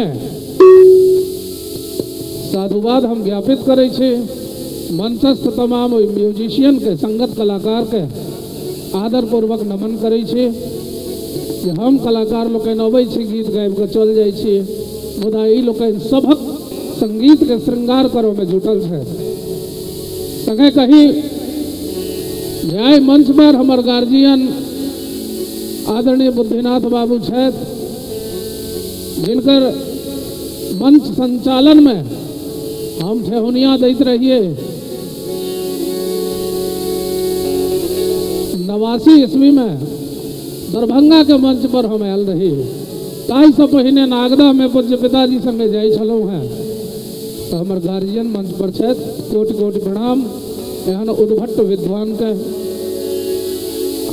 साधुवाद हम ज्ञापित करै छी। मंचस्थ तमाम ओहि म्यूजिशियन के, संगत कलाकार के आदरपूर्वक नमन करै छी। जे हम कलाकार लोकनि अबै छी, गीत गाबि कऽ चल जाइ छी, मुदा ई लोकनि सभक संगीत के श्रृंगार करऽ में जुटल छथि। संगे कही जे आइ मंच पर हमर गार्जियन आदरणीय बुद्धिनाथ बाबू छथि, जिनकर मंच संचालन में हम ठेहुनिया दैत रहिए। 89 ईस्वी में दरभंगा के मंच पर हम आयल रही। ताहिसँ पहिने नागदा में पूज्य पिताजी संगे जाइ छलहुँ हेँ। तो हमर गार्जियन मंच पर छथि, कोटि कोटि प्रणाम एहन उद्भट्ट विद्वान के।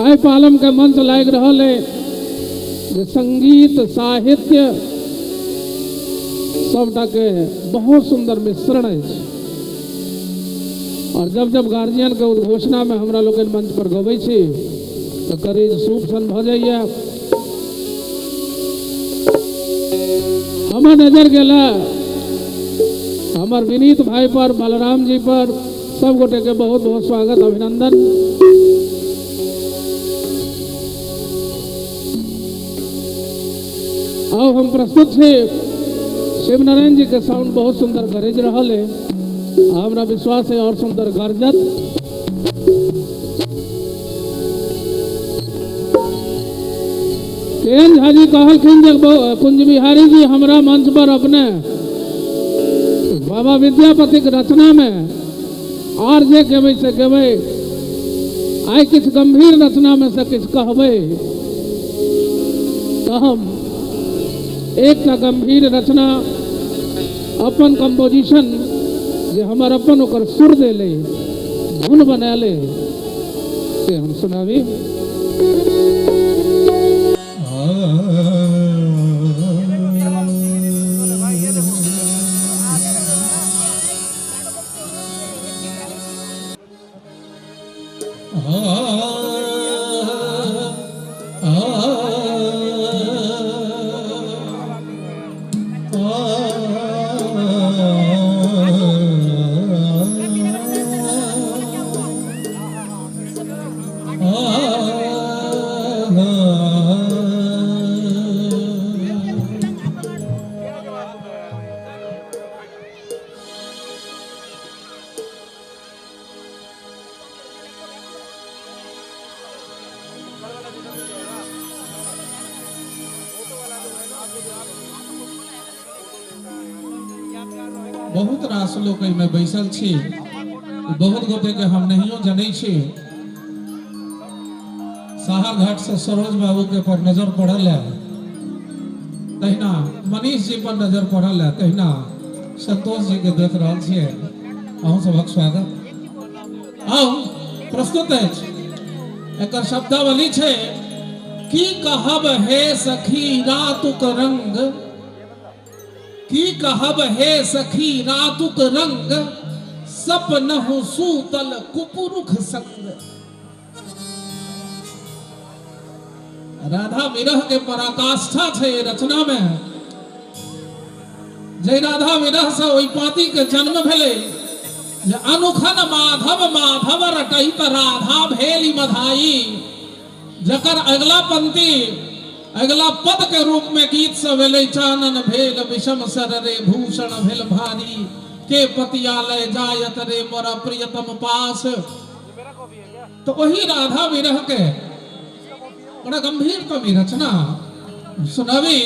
आइ पालम के मंच लागि रहल है जे संगीत साहित्य सबटा के बहुत सुंदर मिश्रण अछि। और जब जब गार्जियन के उद्घोषणा में हमरा लोकनि मंच पर गबै छी तो करेज सूप सन भऽ जाइए। हमर नजर गेला हमर विनीत भाई पर, बलराम जी पर, सब गोटे के बहुत बहुत स्वागत अभिनंदन। आओ हम प्रस्तुत छी। शिवनारायण जी के साउंड बहुत सुंदर गरज रहल है, हमरा विश्वास है और सुंदर गरजत। के एन झा जी कहलखिन जे कुंज बिहारी जी हमरा मंच पर अपने बाबा विद्यापतिक रचनामे आर जे गेबै से गेबै, आइ किछु गंभीर रचनामे से किछु कहबै तऽ हम एकटा गंभीर रचना अपन कंपोजिशन जे हमर अपन ओकर सुर देले धुन बनाले से हम सुनाबी। बहुत रास लोक एहिमे बैसल छी, बहुत गोटे के हम नहियो जनै छी। साहरघाट से सरोज बाबू के पर नजर पड़ल है, तहिना मनीष जी पर नजर पड़ल है, तहिना संतोष जी के देख रहल छियै। अहूँ सबक स्वागत। आउ प्रस्तुत अछि एकर शब्दावली छै की कहब हे सखी रातुक रंग, की कहब हे सखी रातुक रंग, सपनहु सूतल कुपुरुख संग। राधा विरह के पराकाष्ठा छै रचना में। जय राधा विरह से ओहि पाती के जन्म भेलै जे अनुखन माधव माधव रटैत राधा भेली मधाई, जकर अगला पंक्ति अगला पद के रूप में गीत सब भेलै चानन भेल विषम सर रे भूषण भेल भारी, के पतियालय जायत रे मोरा प्रियतम पास। तो वही राधा विरह के बड़ा गंभीर कवि रचना सुनावी।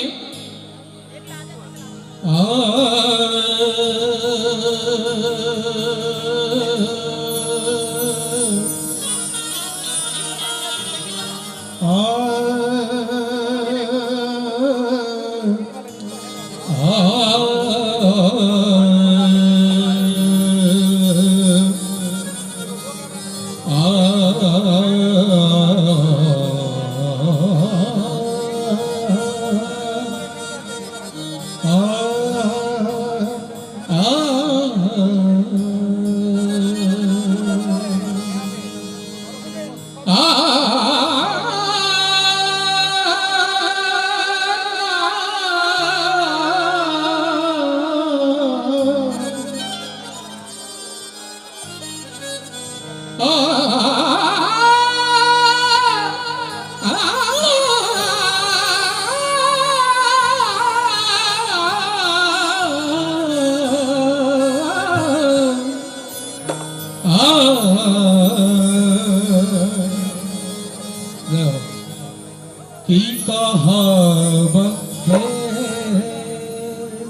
की कहब हे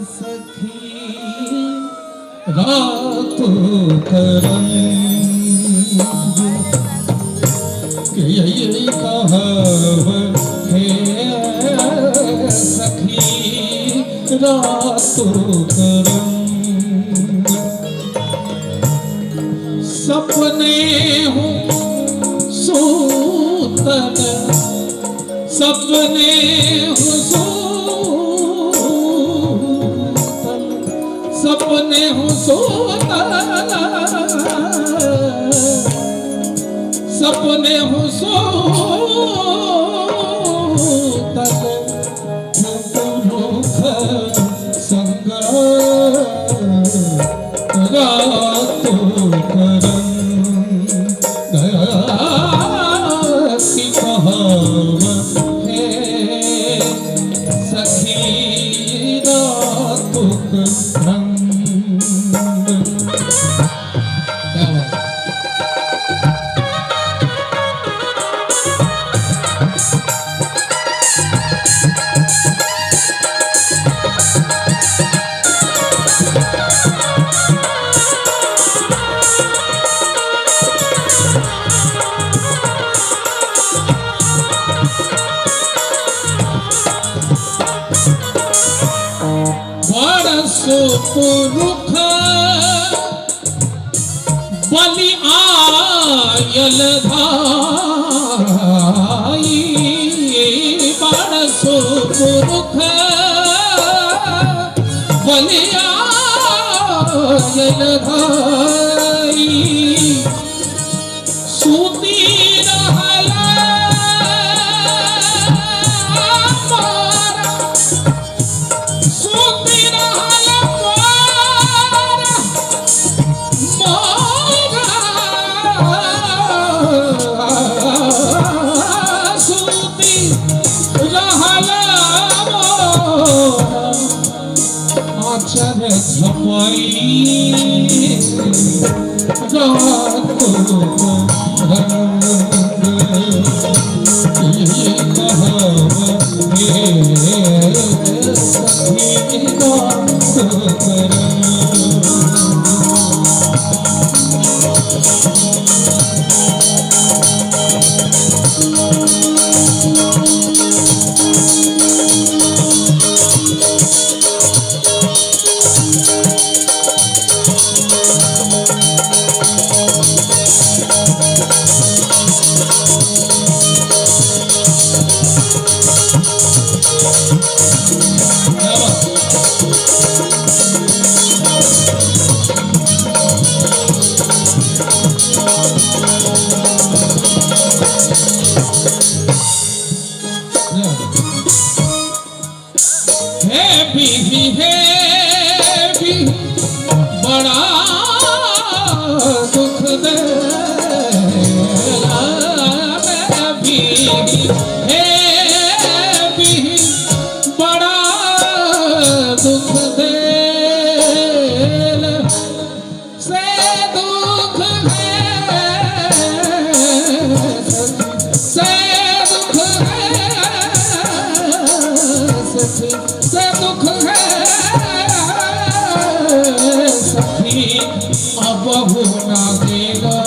सखी रातुक रंग, की कहब हे सखी रातुक रंग, सपने हूँ सूतल सपने हूँ सूतल, सपने हूँ सूतल, सपने हूँ सूतल, मुख संग रातुक रंग, की कहब हे सखी रातुक रंग। सुपुरुख बलि आयल धाई, बड़ सुपुरुख बलि आयल धाई। सूती रहल मोरा, सूती रहल मोरा, मोरा सूती रहल मोरा, आचर झपई हे बीबी हे भी बड़ा दुख दे बीबी, हे भी बड़ा दुख दे से दुख है, से दुख है सखी, से दुख है सखी, अब ना देगा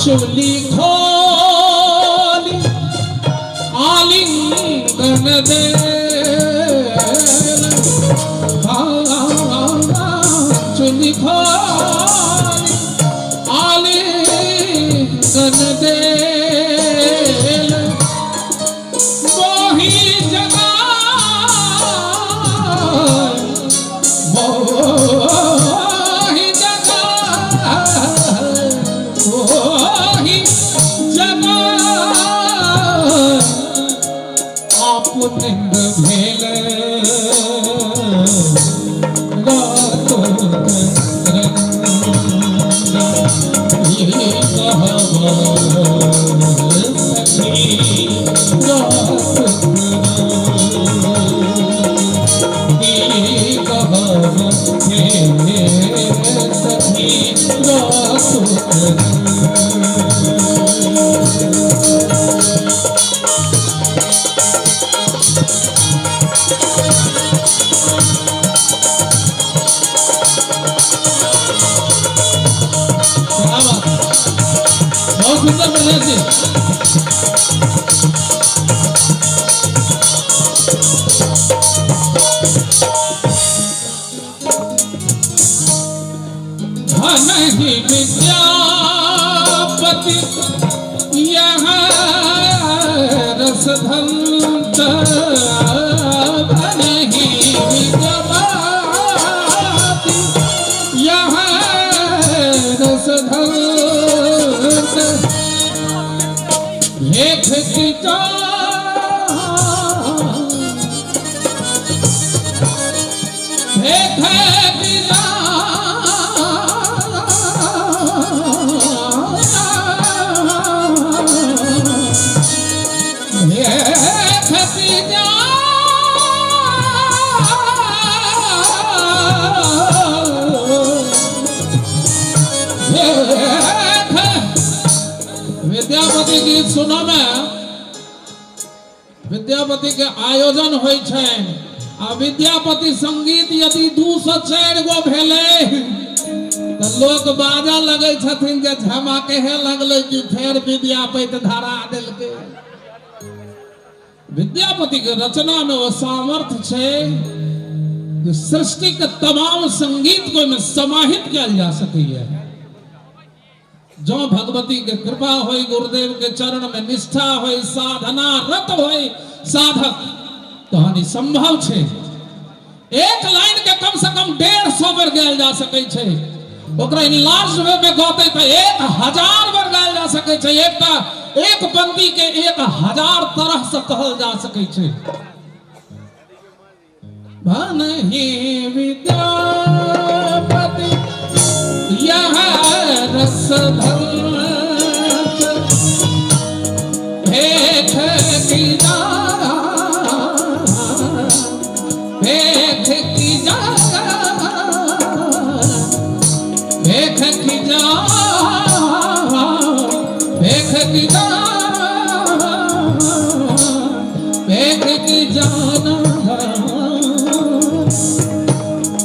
चोली खोली आलिंगन दे, चोली खोली आलिंगन दे, मोही जगा मोही जगा मोही जगा, आप निंद भेल बहुत सुंदर प्रसाद जी। नहीं विद्यापति यह रसधंत, नहीं विद्यापति यह भेख की भेख की विद्यापति गीत सुनऽ में विद्यापति के आयोजन होइ छनि आ विद्यापति संगीत यदि 2 से 4 गो भेलै तऽ लोक बाजऽ लगै छथिन जे झमा केहे लगलै कि फेर विद्यापति धरा देलकै। विद्यापति के रचना में वो सामर्थ्य छै जे सृष्टि के तमाम संगीत को ओहिमे समाहित कयल जा सकैए। जो भगवती के कृपा होई, गुरुदेव के चरण में निष्ठा होई, साधना रत होई साधक, तहन ई संभव छै। एक लाइन के कम से कम 150 बेर गायल जा सकै छै, ओकरा इनलार्ज वे में गौतै तऽ 1000 बेर गायल जा सकै छै। एकटा एक पंक्ति के 1000 तरह से कहल जा सकै छै। भनहि विद्यापति यह रस धन भेख की जान, भेख की जान, भेख की जान, भेख की जान, भेख की जान,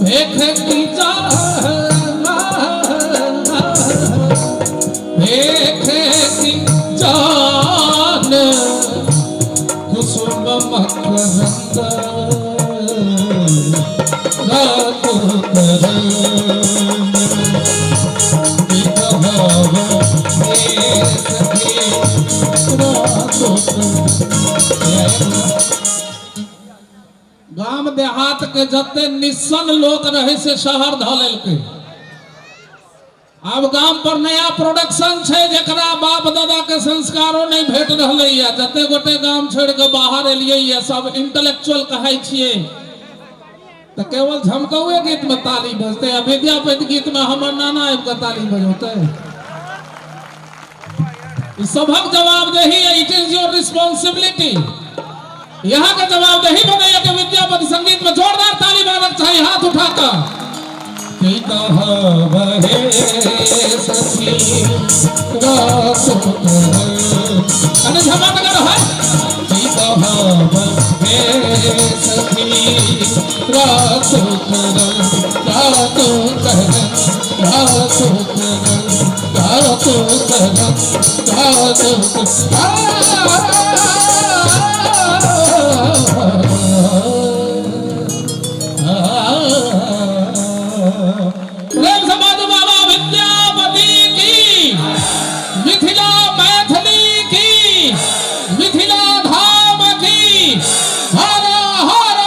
भेख की जान, भेख की जान, कुसुम मकरंद रात गाम देहात के जते निस्सन लोक रहे से शहर धऽ लेलकै। आब गाम पर नया प्रोडक्शन छै जकरा बाप दादा के संस्कारो नहीं भेट रहलैया। जते गोटे गाम छोड़ के बाहर एलियै सब इंटेलेक्चुअल कहै छियै, तऽ केवल झमकौए गीत में ताली बजतै आ विद्यापति गीत में हमर नाना आबि कऽ ताली बजौतै। ई सभक जवाबदेही है, it is your responsibility. यहाँ के जवाबदेही बनैया के विद्यापति संगीत में जोरदार ताली बाजक चाही, हाथ उठा कऽ। प्रेम समाज बाबा विद्यापति की, मिथिला मैथिली की, मिथिला धाम की, हर हर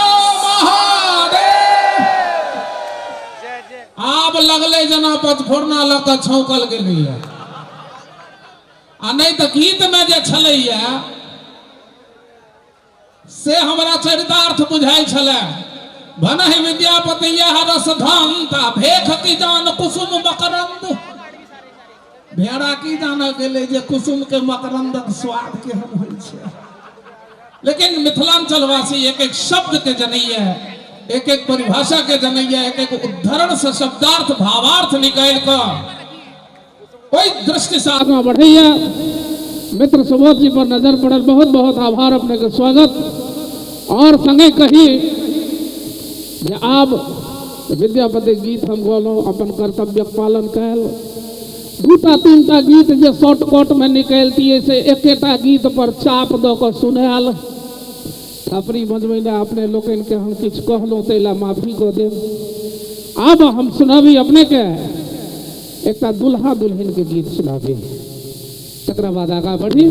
महादेव। आब लगले जना पचफोरना लऽ कऽ छौंकल गेलैया आ नहीं तऽ गीत में जे छलैया से हमरा चरितार्थ बुझाइ छलै। भनहि विद्यापति यह रस धन भेख की जान कुसुम मकरंद। भेड़ा की जान गेलै जे कुसुम के मकरंदक स्वाद केहन होइ छै। लेकिन मिथिलांचलवासी एक एक शब्द के जनैया, एक एक परिभाषा के जनैया, एक एक उद्धरण से शब्दार्थ भावार्थ निकालि कऽ ओहि दृष्टि से आगाँ बढ़ैया। मित्र सुबोध जी पर नजर पड़ल, बहुत बहुत आभार, अपने के स्वागत। और संगे कही जे आब विद्यापति गीत हम गौलहुँ, अपन कर्तव्यक पालन कयल। 2टा 3टा गीत जे शॉर्टकट में निकालतियै से एकेटा गीत पर चाप दऽ कऽ सुनायल। थपड़ी बजबै लए अपने लोकनिके हम किछु कहलहुँ ताहि लए माफी कऽ देब। आब हम सुनाबी अपने के एकटा दुल्हा दुल्हन के गीत सुनाबी, तकरा बाद आगाँ बढ़ी।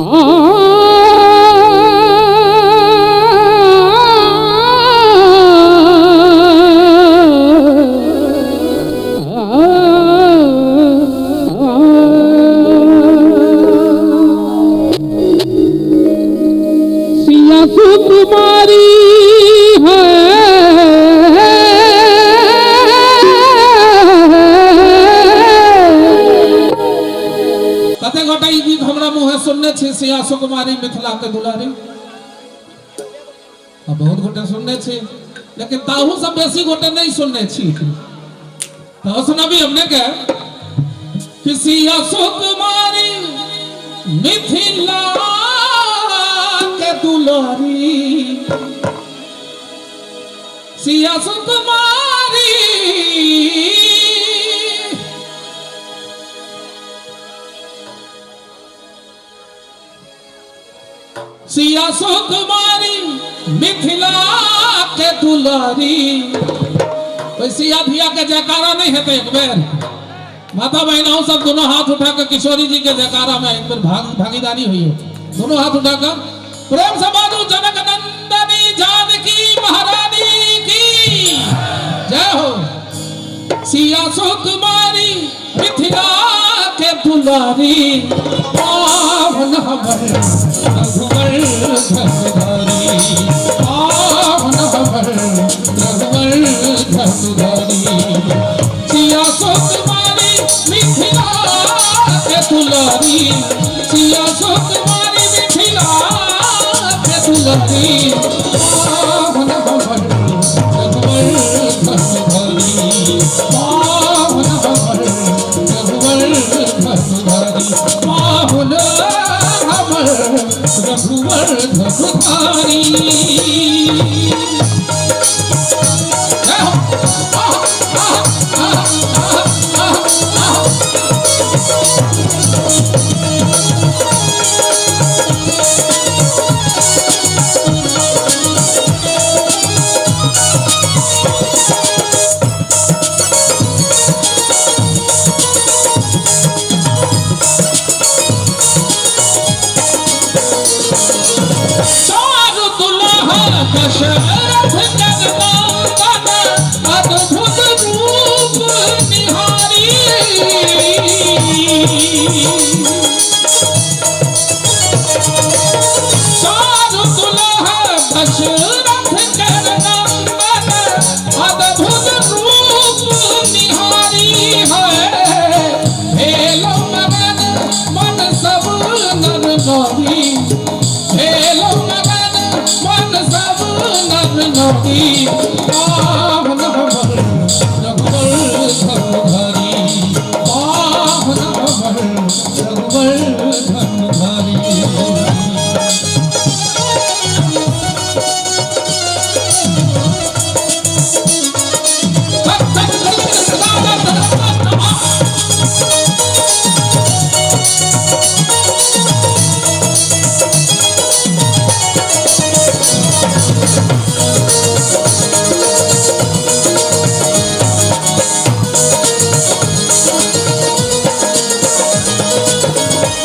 आ सिया सुकुमारी है। कते गोटा ई गीत हमरा मुँहे सुनने छी, सिया सुकुमारी मिथिला के दुलारी? आ बहुत गोटे सुनने छी, लेकिन ताहू से बेसी गोटे नहीं सुनने छी। तो सुनबी हमने के कि सिया सुकुमारी मिथिला के दुलारी, सिया सुकुमारी सिया सुकुमारी मिथिला के दुलारी। ओइ सिया धिया के जयकारा नहीं हेतै एक बेर? माता बहनाओं सब दोनों हाथ उठा के किशोरी जी के जयकारा में एक बेर भागीदारी हुई हो। दोनों हाथ उठाकर प्रेम से बाजू जनक नंदनी जानकी महारानी की जय हो। सिया सुकुमारी मिथिला के दुलारी, पावन हमर रघुवर धनुधारी, पावन हमर रघुवर धनुधारी। सिया सुकुमारी मिथिला के दुलारी, सिया सुकुमारी मिथिला के दुलारी, पावन हमर रघुवर धनुधारी, पावन हमर रघुवर धनुधारी, पावन हमर रघुवर धनुधारी। जय हो। आह, आह, आह, आह, आह, आह। चारु दुल्हा दशरथ जगदांबन, अद्भुत रूप निहारी। चारु दुल्हा दशरथ जगदांबन, अद्भुत रूप निहारी है। भेलो मगन मन सब नर नारी, भेलो मगन मन सब नर नारी, पावन हमर रघुवर धनुधारी, पावन हमर रघुवर धनुधारी।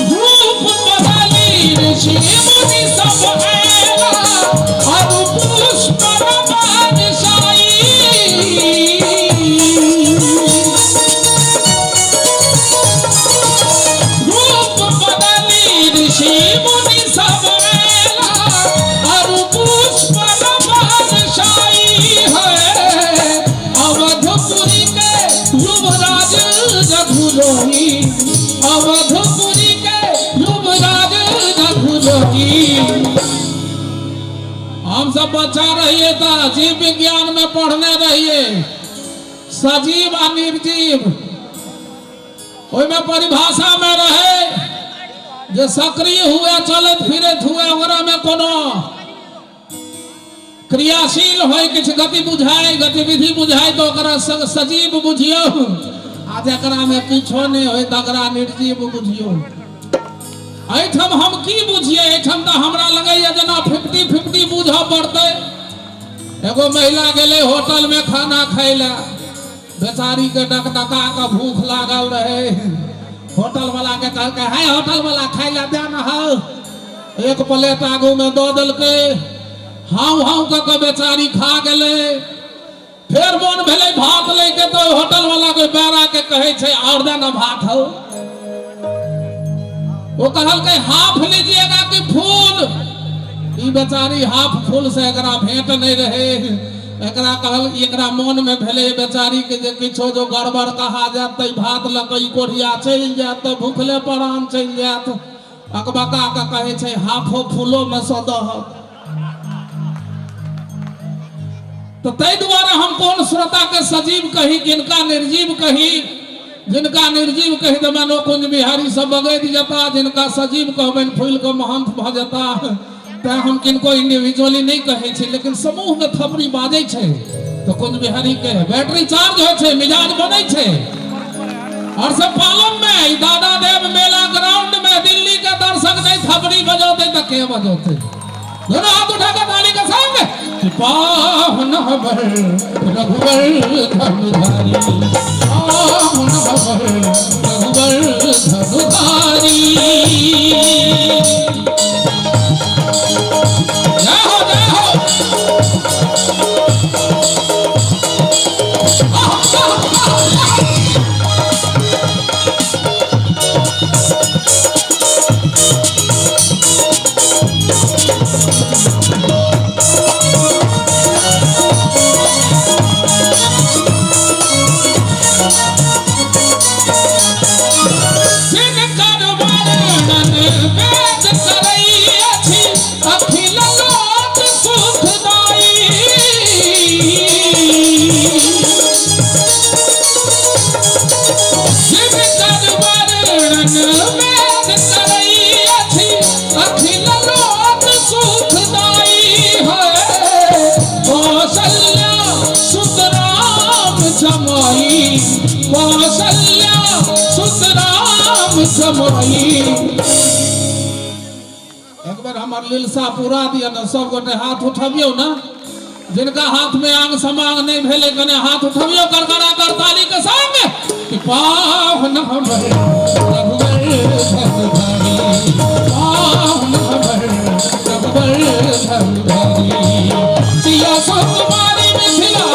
रूप बदली ऋषि मुनि सब आएला, और पुष्प बरसाई। रूप बदली ऋषि मुनि सब आएला, और पुष्प बरसाई है। अवधपुरी के युवराज रघुरोही, अवधपुरी के युवराज रघुरोही। हम सब बच्चा रहिए तो जीव विज्ञान में पढ़ने रहिए, सजीव आ निर्जीव, ओहिमे परिभाषा में रहे जे सक्रिय हुए चलत फिरत हुए, ओकरा में कोनो क्रियाशील होय, किछु गति बुझाए गतिविधि बुझाए तो ओकरा सजीव बुझियौ, आ जकरा में किछो नहीं होय तकरा निर्जीव बुझियौ। एहिठाम हम की बुझिए? एहिठाम तऽ हमरा लगैया जेना 50-50 बुझऽ पड़तै। एगो महिला गेलै होटल में खाना खाय लए, बेचारी के डकडका के भूख लागल रहे। होटल वाला के कहलकै, है होटल वाला खाय लए दे न हौ। एक प्लेट आगू में दऽ देलकै, हाँ हाँ कऽ के बेचारी खा गेलै। फेर मोन भेलै भात लैके, तो होटल वाला के बेरा के कहै छै और दे न भात हौ। वो कहलकै हाफ लीजिएगा कि फूल? ई बेचारी हाफ फुल से एकरा भेंट नहीं रहे। एकरा कहल एकरा मन में भेलै बेचारी के जे किछो जो गड़बड़ कहा जात त भात लऽ कऽ ई कोढ़िया चलि जायत तऽ भूखले परान चलि जायत। अकबका के कहै छै हाफो फूलो में सँ दहक। तो ताहि दुआरे हम कोन श्रोता के सजीव कही किनका निर्जीव कही। जिनका निर्जीव कही देबनि ओ कुंज बिहारी सब बगैर जेता, जिनका सजीव कहबनि फूलि कऽ महंत भऽ जेता। तैं हम किनको इंडिविजुअली नहीं कहै छी, लेकिन समूह में थपड़ी बाजै छै तो कुंज बिहारी के बैटरी चार्ज होइ छै, मिजाज बनै छै। और सब पालम में ई दादा देव मेला ग्राउंड में दिल्ली के दर्शक नहीं थपड़ी बजौते तो के बजौते। दोनों हाथ उठा के ताली के संग पाहुन हबर रघुवर धनुधारी, पाहुन हबर रघुवर धनुधारी। जय हो जय हो। एक बार हमार लीलसा पूरा दिया ना, सब गोटे हाथ उठबियो ना। जिनका हाथ में आंग समांग नहीं भेले कने हाथ उठबियो करकरा कर ताली के संग कि पाहुन हमर रघुवर धनुधारी, पाहुन हमर रघुवर धनुधारी। सिया सुकुमारी मिथिला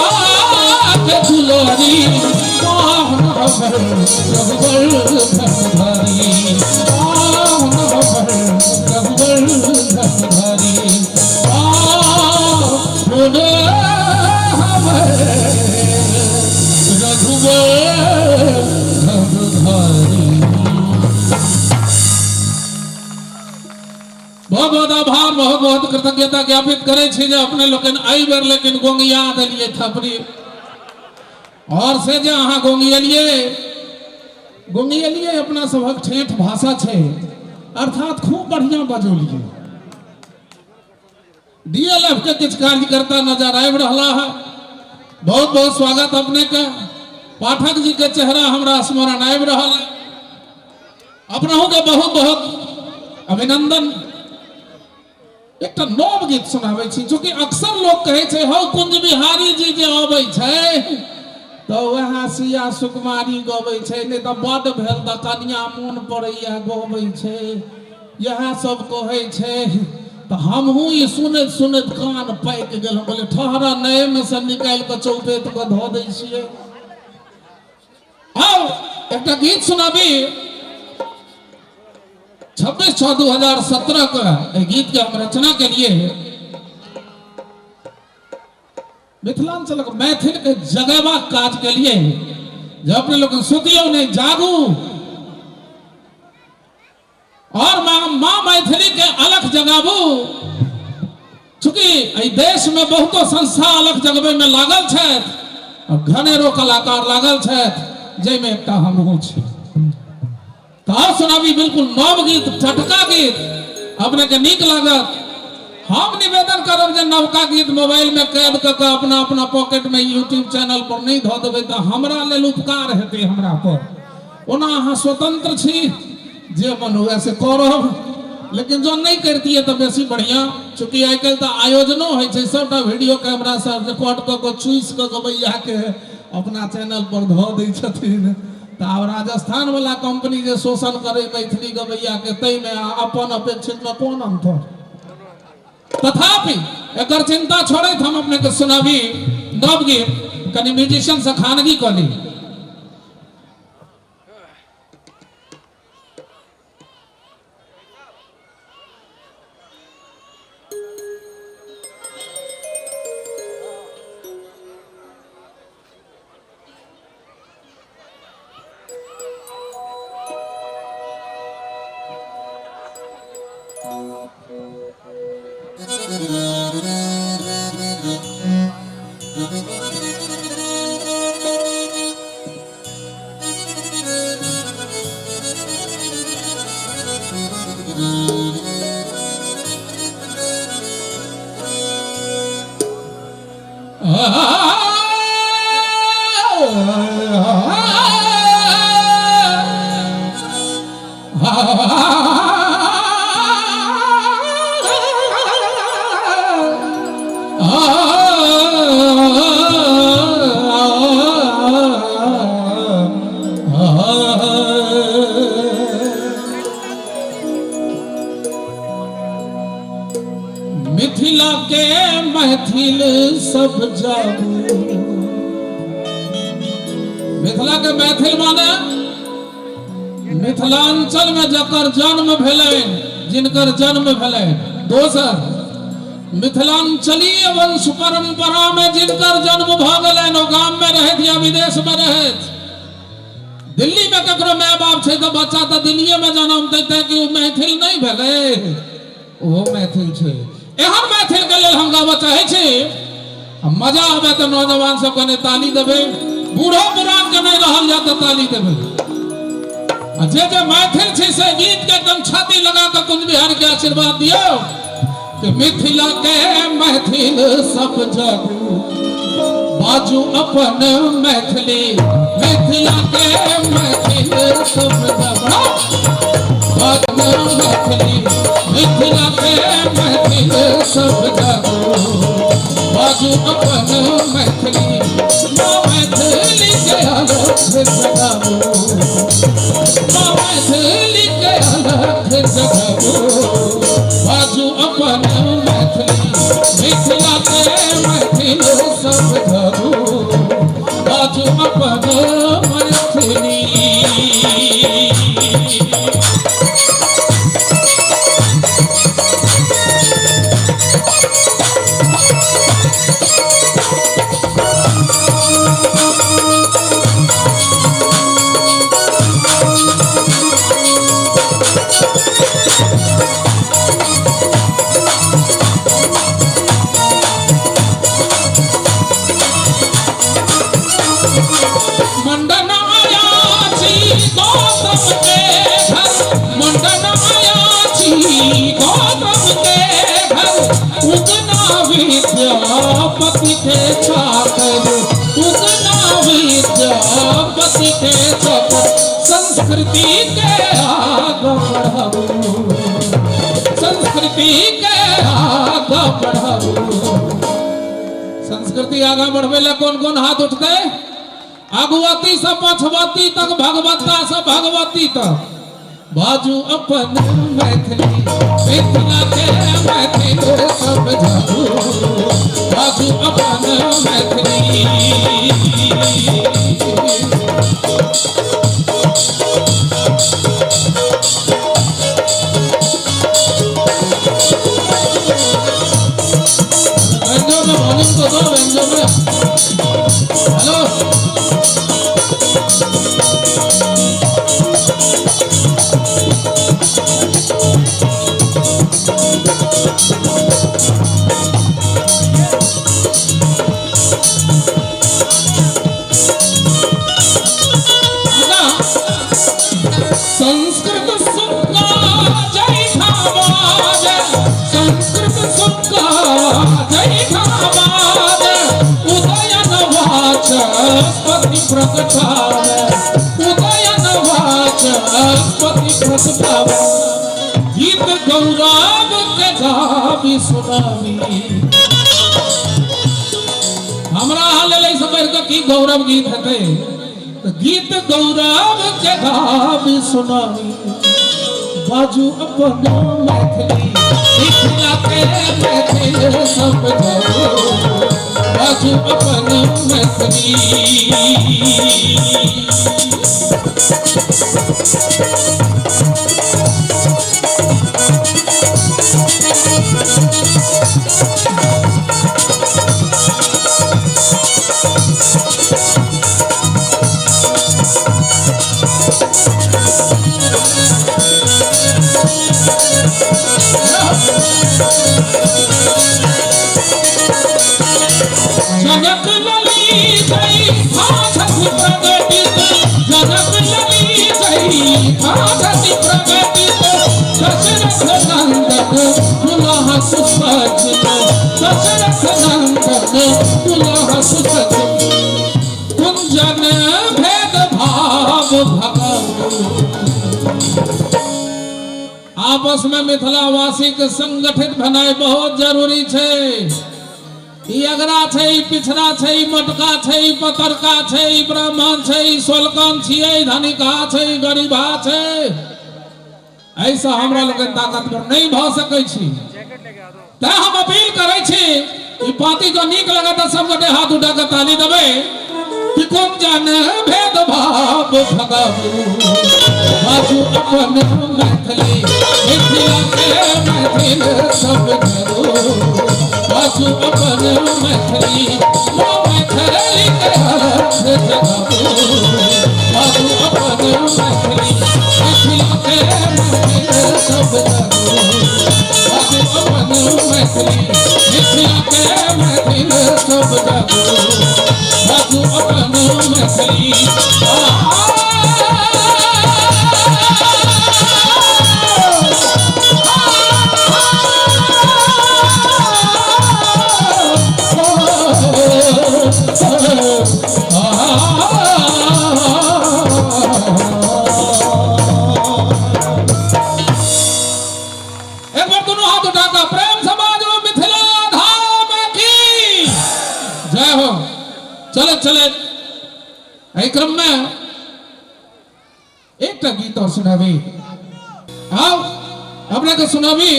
के दुलारी, पाहुन हमर रघुवर धनुधारी, पाहुन हमर रघुवर धनुधारी, पाहुन हमर रघुवर धनुधारी। बहुत बहुत आभार, बहुत बहुत कृतज्ञता ज्ञापित करै छी जे अपने लोकनि एहि बेर लेकिन गोंगिया देलियै थपड़ी। और से जे अहाँ गोंगियलियै गोंगियलियै अपना सभक ठेठ भाषा छै, अर्थात खूब बढ़िया बजौलियै। डीएलएफ के किछु कार्यकर्ता नजर आबि रहला है, बहुत बहुत स्वागत अपने के। पाठक जी के चेहरा हमरा स्मरण आबि रहल है, अपनहु के बहुत बहुत अभिनंदन। एकटा नव गीत सुनाबै छी, चूँकि अक्सर लोग कहै छै हौ कुंज बिहारी जी जे अबै छै तऽ वएह सिया सुकुमारी गबै छै, नहि तऽ बड भेल तऽ कनिया मोन पड़ैया गबै छै, इएह सब कहै छै। तऽ हमहूँ ई सुनैत सुनैत कान पाकि गेल। हम कहलियै ठहरा, नएमे से निकालि कऽ चौपेत कऽ धऽ दै छियै। आउ एकटा गीत सुनाबी। 26/6/2017 के एहि गीत के हम रचना के लिए मिथिलांचल के मैथिल के जगेबाक काज के लिए, जे अपने लोग सुतियो नहीं जागू और माँ मैथिली के अलग जगाबू। चूंकि एहि देश में बहुतो संस्था अलग जगबे में लागल छथि और घनेरो कलाकार लागल छथि, जाहिमे एकटा हमहूँ छी। तऽ आउ सुनाबी बिल्कुल नव गीत, चटका गीत, अपने के नीक लागत। हम निवेदन करब जे नवका गीत मोबाइल में कैद कऽ के अपना अपना पॉकेट में यूट्यूब चैनल पर नहीं धऽ देबै तऽ हमरा लेल उपकार हेतै हमरा पर। ओना अहाँ स्वतंत्र छी, जे मन हुए से करब, लेकिन जँ नहीं करतियै तऽ बेसी बढ़िया। चूँकि आइ काल्हि तऽ आयोजनो होइ छै, सबटा वीडियो कैमरा सब रिकॉर्ड कऽ कऽ चूसि कऽ गबैया के अपना चैनल पर धऽ दै छथिन। तऽ आब राजस्थान वाला कंपनी जे शोषण करै मैथिली गबैया के, ताहिमे आ अपन अपेक्षित में कोन अंतर। तथापि एकर चिंता छोड़ैत हम अपने के सुनाबी नव गीत। कनि म्यूजिशियन से खानगी कऽ ली। Mithila के मैथिल सब जागू। मिथिला के मैथिल माने मिथिलांचल में जकर जन्म भेलनि, जिनकर जन्म भेलनि। दोसर मिथिलांचलीय वंश परंपरा में जिनकर जन्म भ गेलनि, ओ गाम में रहैत या विदेश में रहैत। दिल्ली में ककरो my बाप छै तऽ बच्चा तऽ दिल्लीए में जन्म देतै कि ओ मैथिल नहि भेलै, ओहो मैथिल छै। एहन मैथिल के लेल हम गाबऽ चाहै छी। मजा आबै तऽ नौजवान सब कने ताली देबै, बूढ़ो पुरान के नहीं रहल जाय तऽ ताली देबै। आ जे जे मैथिल छी से गीत के एकदम छाती लगा कऽ कुंज बिहारी के आशीर्वाद दियौ कि मिथिला के मैथिल सब जागू, बाजू अपन मैथिली। मिथिला के मैथिल सब जागू, बाजू मैथिली। मिथिला के मैथिल सब जागू, बाजू अपन मैथिली। माँ मैथिली के अलख जगाबू, माँ मैथिली के अलख जगाबू, बाजू अपन मैथिली। मिथिला के मैथिल सब जागू, बाजू अपन मैथिली। मुंडन आयाची गौतम के घर, मुंडन आयाची गौतम के घर, उगना विद्यापति के चाकर, उगना विद्यापति के चाकर। संस्कृति के आगा बढ़ाओ, संस्कृति के आगा बढ़ाओ। संस्कृति आगा बढ़वे ला कौन कौन हाथ उठते? अगुवती से पछवती तक, भगवता से भगवती तक, बाजू अपन मैथिली। मिथिला के मैथिल सब जागू, बाजू अपन मैथिली। व्यंजो में वॉल्यूम तो दो, व्यंजो में। हेलो, संस्कृत सुक्का जय ठावाज, संस्कृत सुक्का जय ठावाज, उदयन वाचस्पति प्रकटावे, उदयन वाचस्पति प्रकटावे। गीत गौरव के गाबी सुनावी। हमरा हाल लेल से बढ़ि कऽ की गौरव गीत हेतै? गीत गौरव के गाबी सुनावी, बाजू अपन मैथिली। मिथिला के मैथिल सब जागू, बाजू अपन मैथिली। सुसज्जित दशरथ नंदन दुल्हा सुसज्जित कुंजन भेद भाव भगाबू। आपस में मिथिलावासी के संगठित भेनाइ बहुत जरूरी छै। ई अगरा छै, ई पिछड़ा छै, ई मोटका छै, ई पतरका छै, ई ब्राह्मण छै, ई सोलकन छियै, ई धनिका छै, ई गरीबा छै। एहिसँ हमरा लोकनि ताकतवर नहि भऽ सकै छी। तैं हम अपील करै छी, ई पाँति जँ नीक लगत तऽ सब गोटे हाथ उठा कऽ ताली देबै कि कुंजन भेद भाव भगाबू बाजू अपन मैथिली मिथिला के मैथिल सब करू बाजू अपन मैथिली मैथिली के अर्थ जगाबू बाजू अपन मैथिली मिथिला के मैथिल सब करू बाजू अपन मैथिली मिथिला के मैथिल सब जागू बाजू अपन मैथिली। एक बार दोनों हाथ उठाकर प्रेम समाज मिथिला धाम की जय हो। चले चले एहि क्रम में एकटा गीत और सुनाबी। आओ अपने के सुनाबी।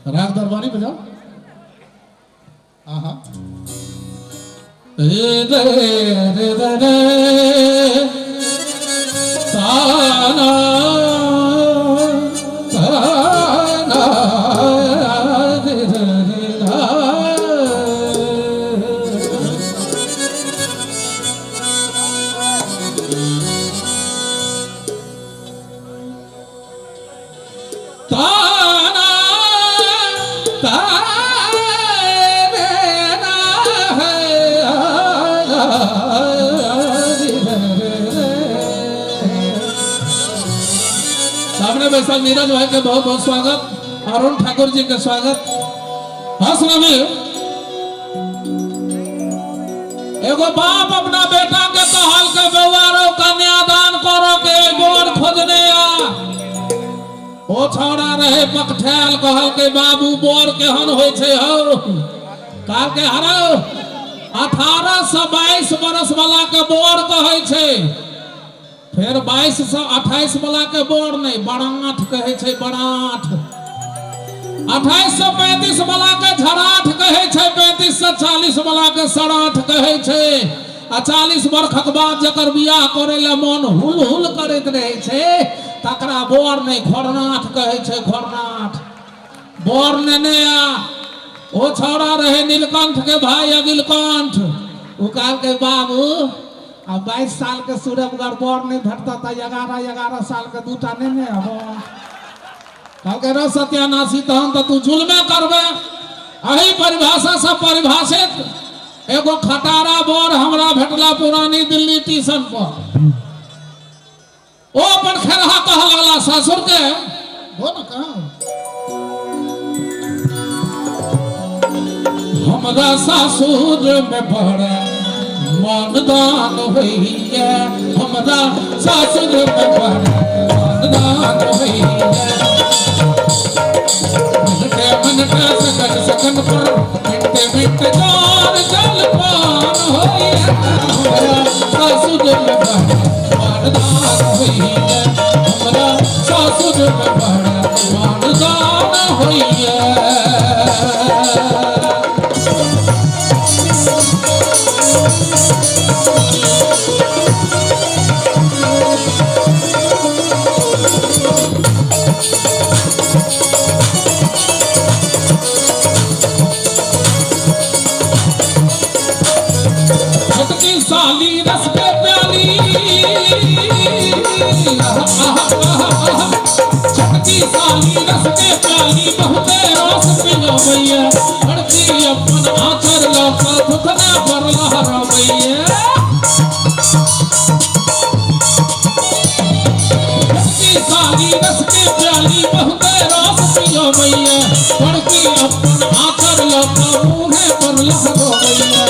राग दरबारी बजाओ। आहा रे रे रे रे ताना ताना रे रे रे रा। ताना तारे ना है रे रे रे। सामने बैठा नीरज भाई के बहुत बहुत स्वागत, अरुण ठाकुर जी के स्वागत। हाँ सुनाबी। एगो बाप अपना बेटा के कहल के बौआ रो कन्यादान करो के गोर खोजने आ। ओ छौड़ा रहे पकठैल, कहल के बाबू बोर केहन होइ छै हौ। कहल के हरौ 18 से 22 बरस वाला के बोर कहै छै, फिर 22 से 28 वाला के बोर नहीं बराठ कहै छै, बराठ। 28 से 35 वाला के झराठ कहै छै, 35 से 40 वाला के सराठ कहै छै। आ 40 बरखक बाद जकर बियाह करै ले मन हुल हुल करैत रहै छै तकरा बोर नहीं घोरनाथ कहै छै, घोरनाथ। बोर नेने आ। ओ छौड़ा रहे नीलकंठ के भाई अगिलकंठ। ओ कहलकै बाबू आ 22 साल के सूरजगर बोर नहीं भेटता तऽ 11-11 साल के दूटा नेने आबो। कहलकै रो सत्यानाशी तहन तऽ तू जुल्मे करबे। एहि परिभाषा से परिभाषित एगो खटारा बोर हमरा भेटला पुरानी दिल्ली स्टेशन पर। ओ अपन खेरहा कह लगला सासुर के, वो ना कहा हमरा सासुर में बड़ा मानदान होइए, हमरा सासुर में बड़ा मानदान होइए। मिनटे मिनटे सकन सकन पर मिनटे मिनटे जान जल पान होइए, हमरा सासुर में बड़ा मानदान होइए, हमरा सासुर में बड़ा मानदान होइए। छोटकी साली रस के प्याली, छोटकी साली रस के प्याली बहुते रस पिलवैया, बड़की अपन आचर लऽ थुथना पर लहरवैया। छोटकी साली रस अपन आचर लऽ कऽ मुँहे पर लहरबैया,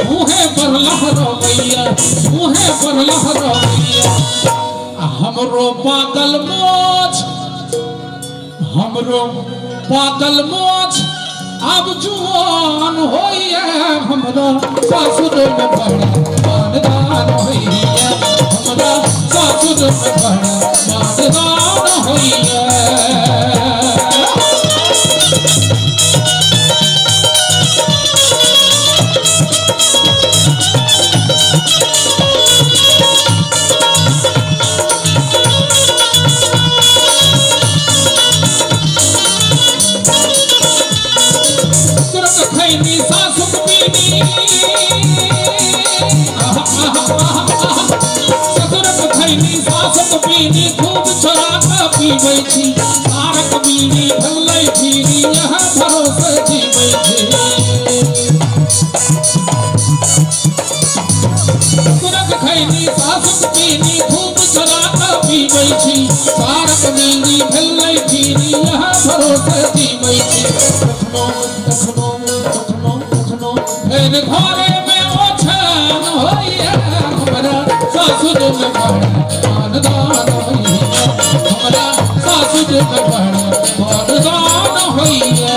मुँहे पर लहरबैया, मुँहे पर लहरबैया। आ हमरो पागल मोछ, हमरो पागल मोछ अब जुआन होइए, हमरा सासुर में बड़ा मानदान होइए, हमरा सासुर में बड़ा मानदान होइए। खूब छोड़ा कऽ पीबै छी, सारक बीड़ी भलै फिरी यहाँ भरोसे जीबै छी। ससुरक खैनी सासुक पीनी खूब छोड़ा कऽ पीबै छी, सारक बीड़ी भलै फिरी यहाँ भरोसे जीबै छी। कखनो कखनो कखनो कखनो फेर घरे में ओछान होइए, हमरा सासुर में बड़ा मानदान होइए, हमरा सासुर में बड़ा मानदान होइए।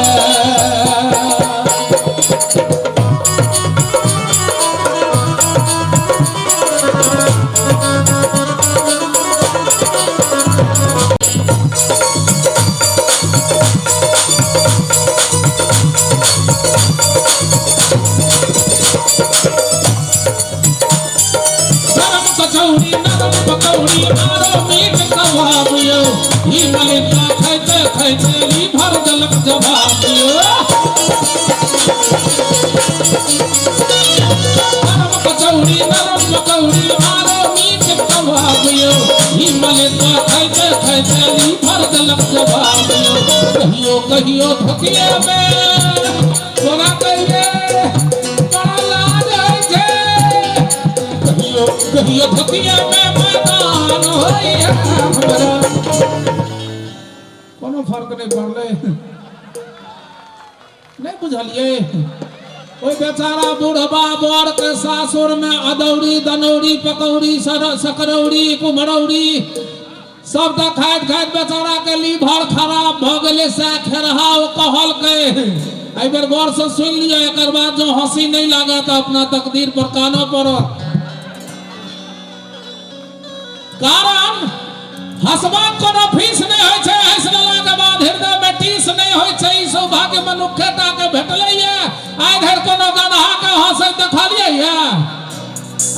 गरम कचौड़ी नरम पकौड़ी आरो मीट कबाब यौ, ई मलिका खाइते खाइते लीभर देलक जवाब यौ। गरम कचौड़ी नरम पकौड़ी आरो मीट कबाब यौ, ई मलिका खाइते खाइते लीभर देलक जवाब यौ। कहियो कहियो धोतिए में तोरा कहिए बड़ा लाज होइ छै, कहियो कहियो धोतिया में मैदान होइए हमरा। कोनो फर्क नहि पड़लै, नहि बुझलियै? ओहि बेचारा बुढ़बा बर के सासुर में अदौरी दनौरी पकौड़ी सकरौरी कुम्हरौरी सबटा खाइत खाइत बेचारा के लीवर खराब भऽ गेलै। सएह खेरहा ओ कहलकै, एहि बेर गौर से सुनि लिअ, एकर बाद जँ हँसी नहि लागत तऽ अपना तकदीर पर कानऽ पड़त। कारण हंसबाक कोनो फीस नहि होइ छै, हँसि लेलाके बाद हृदय में टीस नहि होइ छै। ई सौभाग्य मनुक्खे टा के भेटलैए। आइ धरि कोनो गदहा के हंसैत देखलियै ये?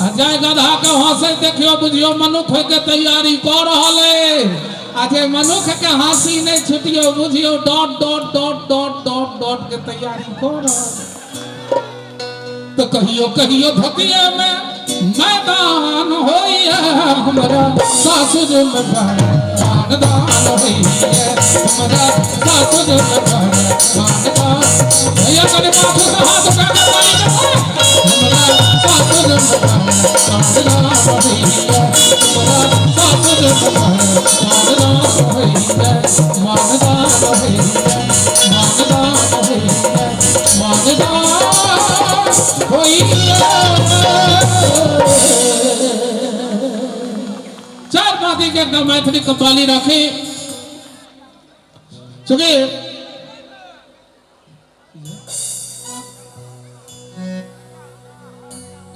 आ जाय गदहा के हंसैत देखियौ बुझियौ मनुक्ख होइके तैयारी कऽ रहल अइ। आ जे मनुक्ख के हंसी नहि छुटियौ बुझियौ dot dot dot dot dot dot के तैयारी कऽ रहल। तो कहियो कहियो धोतिए में मैदान होइए, हमरा सासुर में बड़ा मानदान होइए, हमरा सासुर में बड़ा मानदान। भैया कनि पाछू से हाथ उठा के ताली बजाओ। हमरा सासुर में बड़ा मानदान होइए, हमरा सासुर में बड़ा मानदान होइए, मानदान होइए, मानदान होइए, मानदान होइए। चार पाती के एकटा मैथिली कव्वाली राखी। चूँकि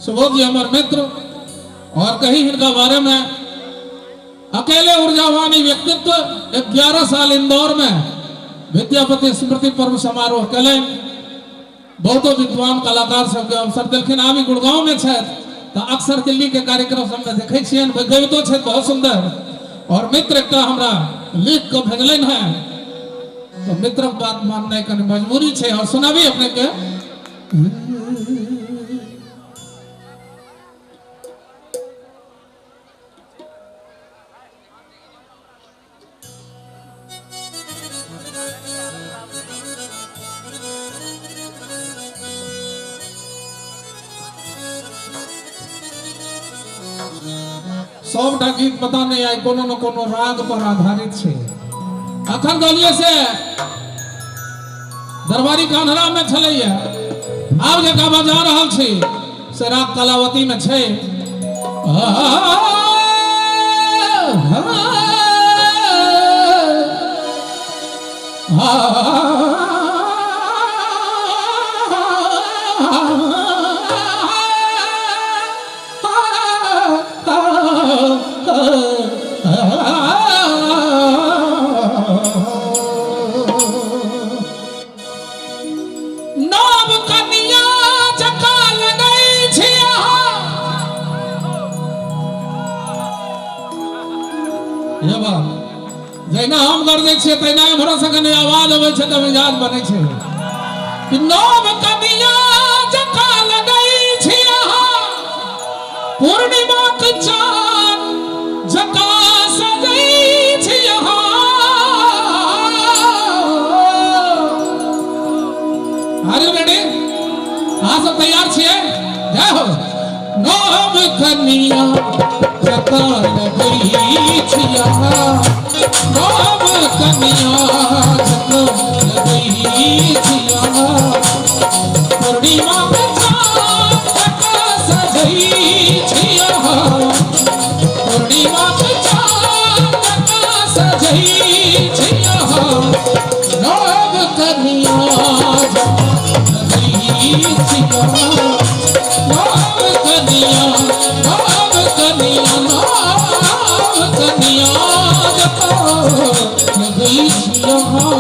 सुबोध जी हमारे मित्र और कहीं इनका बारे में अकेले ऊर्जावानी व्यक्तित्व 11 साल इंदौर में विद्यापति स्मृति पर्व समारोह कलन बहुतो विद्वान कलाकार सबके अवसर दिलखिन। आबी गुड़गांव में छथि तो अक्सर दिल्ली के कार्यक्रम सब में देखै छियनि, गबितो छथि बहुत सुंदर। और मित्र एकटा हमरा लिख के भेजलनि हैं तो मित्रक बात माननाइ कनि मजबूरी छै। और सुनाबी अपने के। सबटा गीत पता नहीं आई कोनो न कोनो राग पर आधारित छै। अखन गलिए से दरबारी कान्हरा में छलैया। आब जे गाबऽ जा रहल छी से राग कलावती में छै। नव कनिया जकाँ लगै छी अहाँ। ये बात जहिना हम गरजै छियै तहिना एम्हरो से कनि आवाज अबै छै तऽ मिजाज बनै छै कि नव कनिया जकाँ लगै छी अहाँ, पूर्णिमाक चाँद जकाँ सजै छी अहाँ। Are you ready? अहाँ सब तैयार छियै? जय हो। नव कनिया जकाँ लगै छी अहाँ, नव कनिया जकाँ लगै छी अहाँ, पूर्णिमाक चाँद जकाँ सजै छी अहाँ, पूर्णिमाक चाँद जकाँ सजै छी अहाँ, नव कनिया जकाँ लगै छी अहाँ, नव कनिया, नव कनिया, नव कनिया जकाँ लगै छी अहाँ।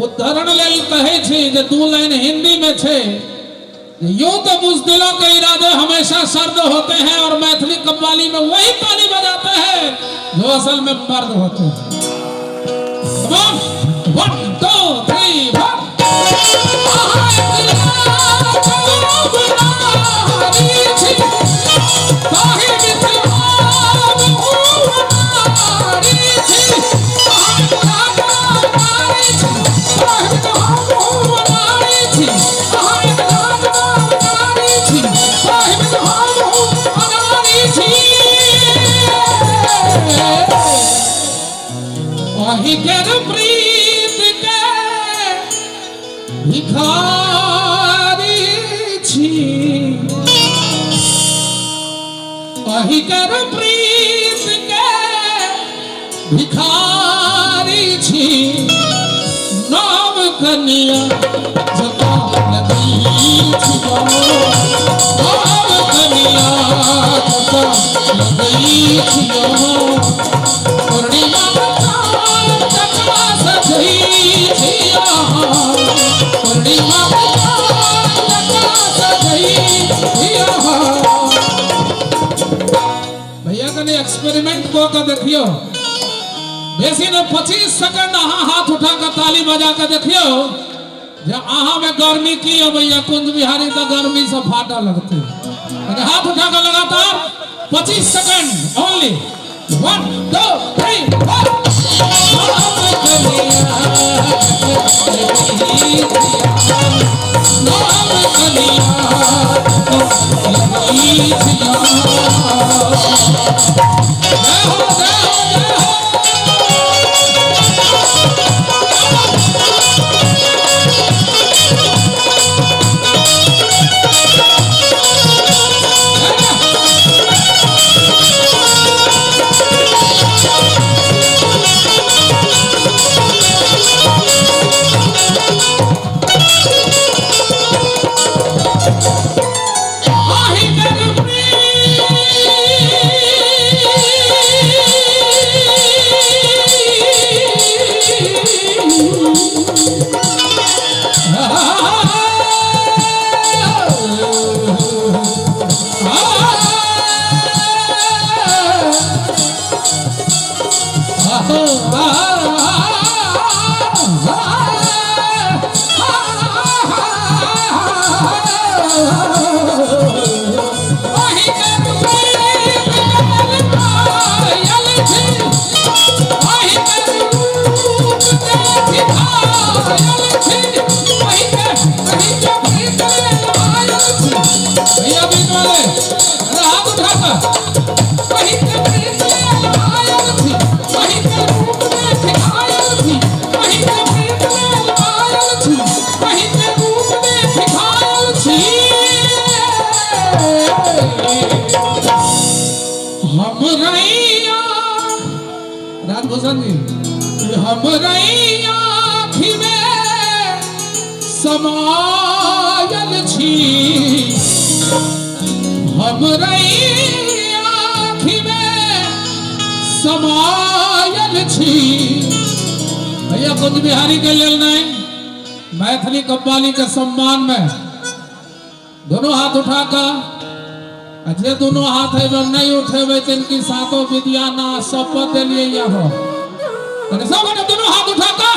उदाहरण लेल कहै छी जे दू लाइन हिंदी में छै। यूं तो बुजदिलों के इरादे हमेशा सर्द होते हैं और मैथिली कव्वाली में वही ताली बजाते हैं जो असल में मर्द होते हैं। Come on, 1 2 3 4। प्रीत के भिखारी छी, अहि केर प्रीत के भिखारी छी, नव कनिया जकाँ लगै छी, नव कनिया जकाँ लगै छी, पूर्णिमा जकाँ सजै छी अहाँ, पूर्णिमा जकाँ सजै छी अहाँ। भैया कनि एक्सपेरिमेंट कऽ के देखियौ, बेसी ने 25 सेकंड अहाँ हाथ उठा के ताली बजा के देखियौ जे अहाँ में गर्मी की अबैया। कुंज बिहारी तऽ गर्मी से फाटऽ लगतै। हाथ उठा के लगातार 25 सेकंड ओनली। 1 2 3 4। भैया बीच वाले अरे हाथ उठा कर वही के प्रीत में आयल थी, वही के रूप में दिखायल थी, वही के प्रीत में आयल थी, वही के रूप में दिखायल थी। हम रैया राजभूषण जी, हम रैया आँखि में समायल छी, हम आँखि में समायल छी। भैया कुंज बिहारी के लेल नहीं, मैथिली कव्वाली के सम्मान में दोनों हाथ उठाकर, जे दोनों हाथ है नहीं उठेबै तिनकी सातों विद्या ना शपथ दिलिए यहाँ। सब दोनों हाथ उठाकर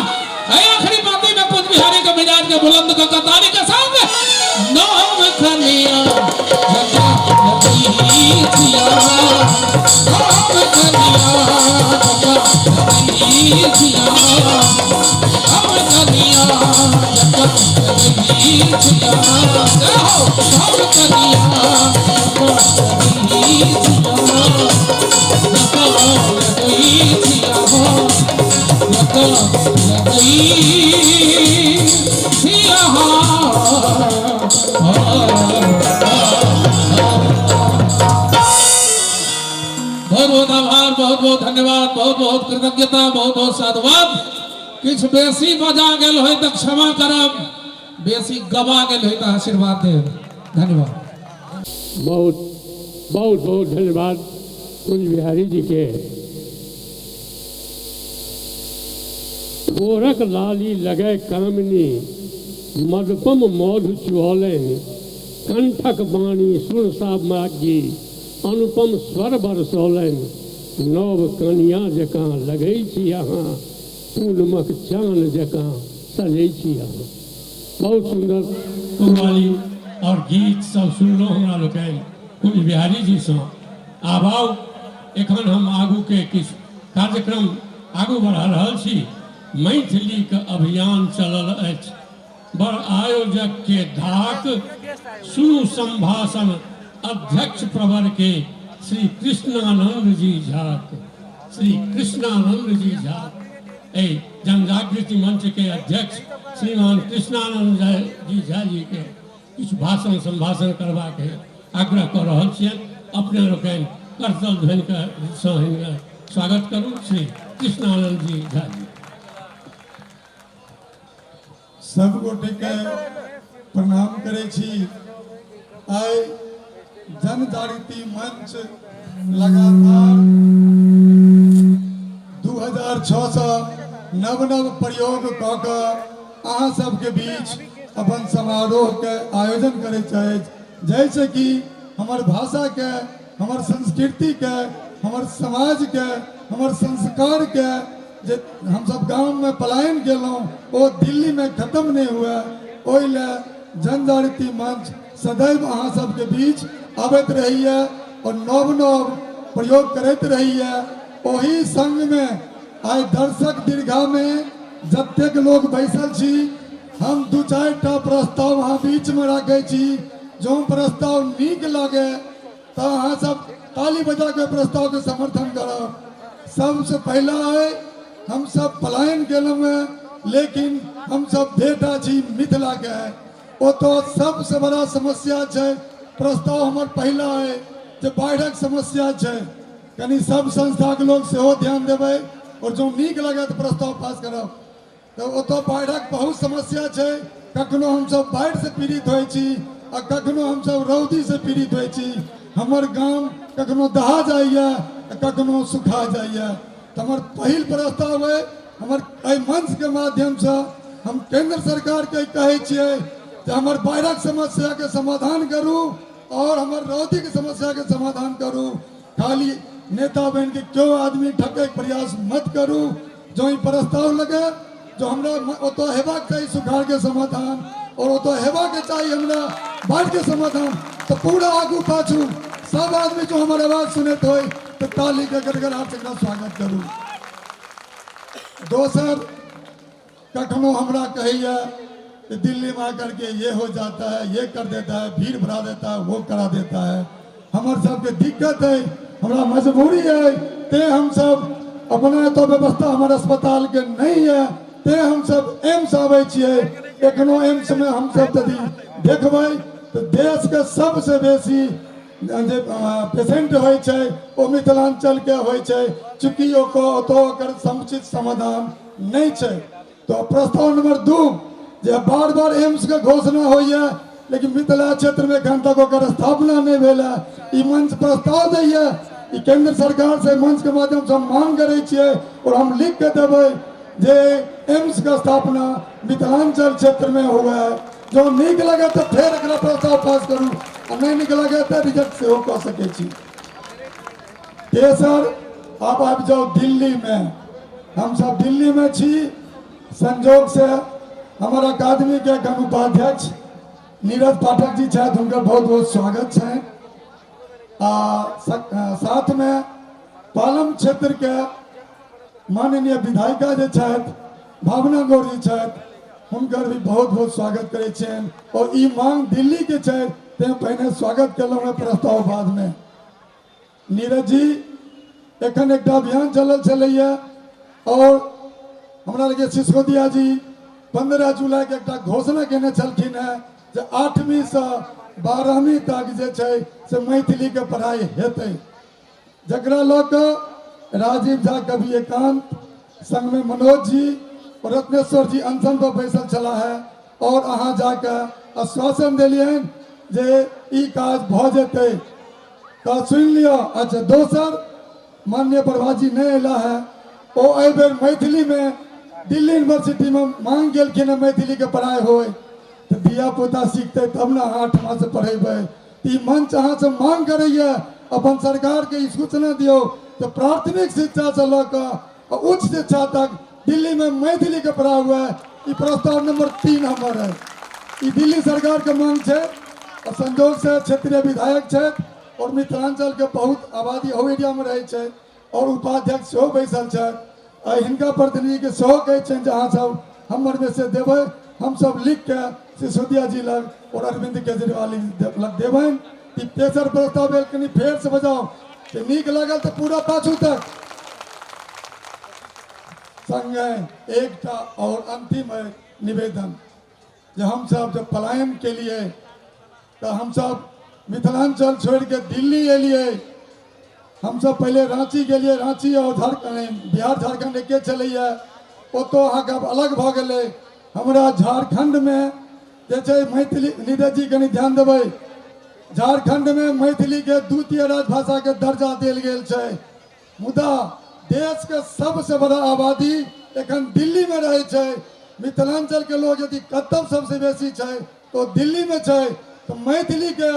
आखिरी बाती में कुंज बिहारी के मिजाज के बुलंद का ताली के साथ नाम खनिया बहुत बहुत आभार, बहुत बहुत धन्यवाद, बहुत बहुत कृतज्ञता, बहुत बहुत साधुवाद। किछु बेसी बजा गेल होय तऽ क्षमा करब, बेसी गवा गेल होय तऽ आशीर्वाद देब। धन्यवाद। बहुत बहुत बहुत धन्यवाद कुंज बिहारी जी के। थोरक लाली लगे कामिनी, मदपम मधु चुहलनि, कंठक बाणी सुर साम्राज्ञी, अनुपम स्वर बरसौलनि, नव कनिया जकाँ लगै छी अहाँ, पूनमक चान जकाँ सजै छी अहाँ। बहुत सुंदर कव्वाली और गीत सब सुनलहुँ हमरा लोकनि कुंज बिहारी जीसँ। आब आउ एखन हम आगूके किछु कार्यक्रम आगू बढ़ा रहल छी। मैथिलीके अभियान चलल अछि, बड़ आयोजक के धाक, सुनू संभाषण अध्यक्ष प्रवर के श्री कृष्णानंद जी झाक, श्री कृष्णानंद जी झा एहि जनजागृति मंच के अध्यक्ष श्रीमान कृष्णानंद जी झा जी के किछु भाषण संभाषण करबाक आग्रह कऽ रहल छियनि। अपने लोकनि करतल ध्वनिके सँ हिनकर स्वागत करू। श्री कृष्णानंद जी झा जी। सब गोटे के प्रणाम करै छी। आइ जनजागृति मंच लगातार 2006 से नव नव प्रयोग कऽ कऽ अहाँ सबके बीच अपन समारोह के आयोजन करै चाहै, जैसे कि हमर भाषा के, हमर संस्कृति के, हमर समाज के, हमर संस्कार के, जे हमसब गाँव में पलायन गेलहुँ ओ दिल्ली में खत्म नहीं हुए, ओहि लए जनजागृति मंच सदैव अहाँ सबके बीच आबैत रहैए और नव नव प्रयोग करैत रहैए। ओही संग में आइ दर्शक दीर्घा में जतेक लोग बैसल छी, हम दू चारि टा प्रस्ताव अहाँ बीच में राखै छी। जो प्रस्ताव नीक लागे तऽ अहाँ सब ताली बजा के प्रस्ताव के समर्थन करब। सबसे पहला है, हम सब पलायन गेलहुँ हैं, लेकिन हम सब बेटा छी मिथिला के। ओ तो सबसे बड़ा समस्या छै। प्रस्ताव हमर पहिला है जे बाढ़िक समस्या छै, कनि सब संस्था के लोग सेहो ध्यान देबै और जो नीक लगे तऽ प्रस्ताव पास करब। तऽ ओतऽ बाढ़िक बहुत समस्या छै। कखनो हमसब बाढ़ि से पीड़ित होइ छी आ कखनो हमसब रौदी से पीड़ित होइ छी। हमर गाम कखनो दहा जाइए कखनो सुखा जाइए। तऽ हमर पहिल प्रस्ताव है, हमर एहि मंचके माध्यमसँ हम केंद्र सरकारके कहै छियै जे हमर बाढ़िक समस्याके समाधान करू और हमर रौदीके समस्याके समाधान करू। खाली नेता बनि के केओ आदमी ठकैके प्रयास मत करू। जो ई प्रस्ताव लगे जो हमरा ओतऽ हेबाक चाही सुखाड़के समाधान और ओतऽ हेबाक चाही हमरा बाढ़िके समाधान, तऽ पूरा आगू पाछू सब आदमी जो हमर आवाज सुनैत होय तऽ तालीके गड़गड़ाहट से एकरा स्वागत करू। दोसर, कखनो हमरा कहैया कि दिल्ली में आकर के ये हो जाता है, ये कर देता है, भीड़ बढ़ा देता है, वो करा देता है। हमर सबके दिक्कत है, हमरा मजबूरी है, ते हम सब अपना तो व्यवस्था हमर अस्पताल के नहीं है, ते हम सब एम्स आबै छियै। एखनो एम्स में हम सब यदि देखबै तऽ देश के सबसे बेसी जे पेशेंट होइ छै ओ मिथिलांचल के होइ छै, चूँकि ओकर ओतऽ ओकर समुचित समाधान नहि छै। तो प्रस्ताव नंबर 2 जे बार बार एम्स के घोषणा होइए लेकिन मिथिला क्षेत्र में एखन तक ओकर स्थापना नहीं भेल है। ई मंच प्रस्ताव दैए, ई केंद्र सरकार से मंच के माध्यम से हम मांग करै छियै और हम लिख के देबै जे एम्स के स्थापना मिथिलांचल क्षेत्र में हुए। जो नीक लगे तो फेर एकरा प्रस्ताव पास करू आ नहीं नीक लगे तो रिजेक्ट सेहो कऽ सकै छी। तेसर, आब आबि जाउ दिल्ली में। हम सब दिल्ली में छी। संजोग से हमर अकादमी के एखन उपाध्यक्ष नीरज पाठक जी छथि, हुनकर बहुत बहुत स्वागत छनि। आ साथ में पालम क्षेत्र के माननीय विधायिका जे छथि भावना गौर जी छथि, हुनकर भी बहुत बहुत स्वागत करै छियनि। और ई मांग दिल्ली के छै तें पहिने स्वागत केलहुँ हेँ, प्रस्ताव बाद में। नीरज जी, एखन एकटा अभियान चलल छलैया और हमरा लगे सिसोदिया जी 15 जुलाई के एकटा घोषणा केने छलखिन हेँ जे 8वीं से 12वीं तक जे छै से मैथिली के पढ़ाई हेतै, जकरा लऽ कऽ राजीव झा कवि एकांत संग में मनोज जी और रत्नेश्वर जी अनशन पर बैसल छलाह है और अहाँ जाके आश्वासन देलियनि जे ई काज भऽ जेतै, तऽ सुनि लिअ। अच्छा, दोसर माननीय प्रभा जी नहि अयला है, ओ एहि बेर मैथिलीमे दिल्ली यूनिवर्सिटीमे मांग गेलखिन हेँ मैथिलीके पढ़ाइ होय, तऽ धिया पुता सीखतै तब ने अहाँ ओहिठमासँ पढ़ेबै। ई मंच अहाँसँ मांग करैए, अपन सरकारके ई सूचना दियौ तऽ प्राथमिक शिक्षासँ लऽ कऽ उच्च शिक्षा तक दिल्लीमे मैथिलीके पढ़ाइ हुए। ई प्रस्ताव नंबर 3 हमर है। ई दिल्ली सरकारके मांग छै और संजोगसँ क्षेत्रीय विधायक छथि और मिथिलांचलके बहुत आबादी ओहि एरियामे रहै छै और उपाध्यक्ष सेहो बैसल छथि। आ हिनका प्रतिनिधिके सेहो कहै छियनि जे अहाँ सब हमर मैसेज देबै, हमसब लिखके सिसोदिया जी लग और अरविंद केजरीवाल लग देबनि। ई तेसर प्रस्ताव भेल। कनि फेरसँ बजाउ जे नीक लागल तऽ पूरा पाछू तक। संगे एकटा और अंतिम है निवेदन जे हमसब जब पलायन केलिए तऽ हमसब मिथिलांचल छोड़ि के दिल्ली एलिए। हमसब पहिले राँची गेलिए, राँची और झारखंड, बिहार झारखंड एके छलैया, ओतऽ अहाँके आब अलग भऽ गेलै। हमरा झारखंडमे जे छै मैथिली, नीरज जी कनि ध्यान देबै, झारखंडमे मैथिलीके द्वितीय राजभाषाके दर्जा देल गेल छै, मुदा देशके सबसँ बड़ा आबादी एखन दिल्लीमे रहै छै। मिथिलांचलके लोग यदि कतौ सबसँ बेसी छै तो दिल्लीमे छै। तऽ मैथिलीके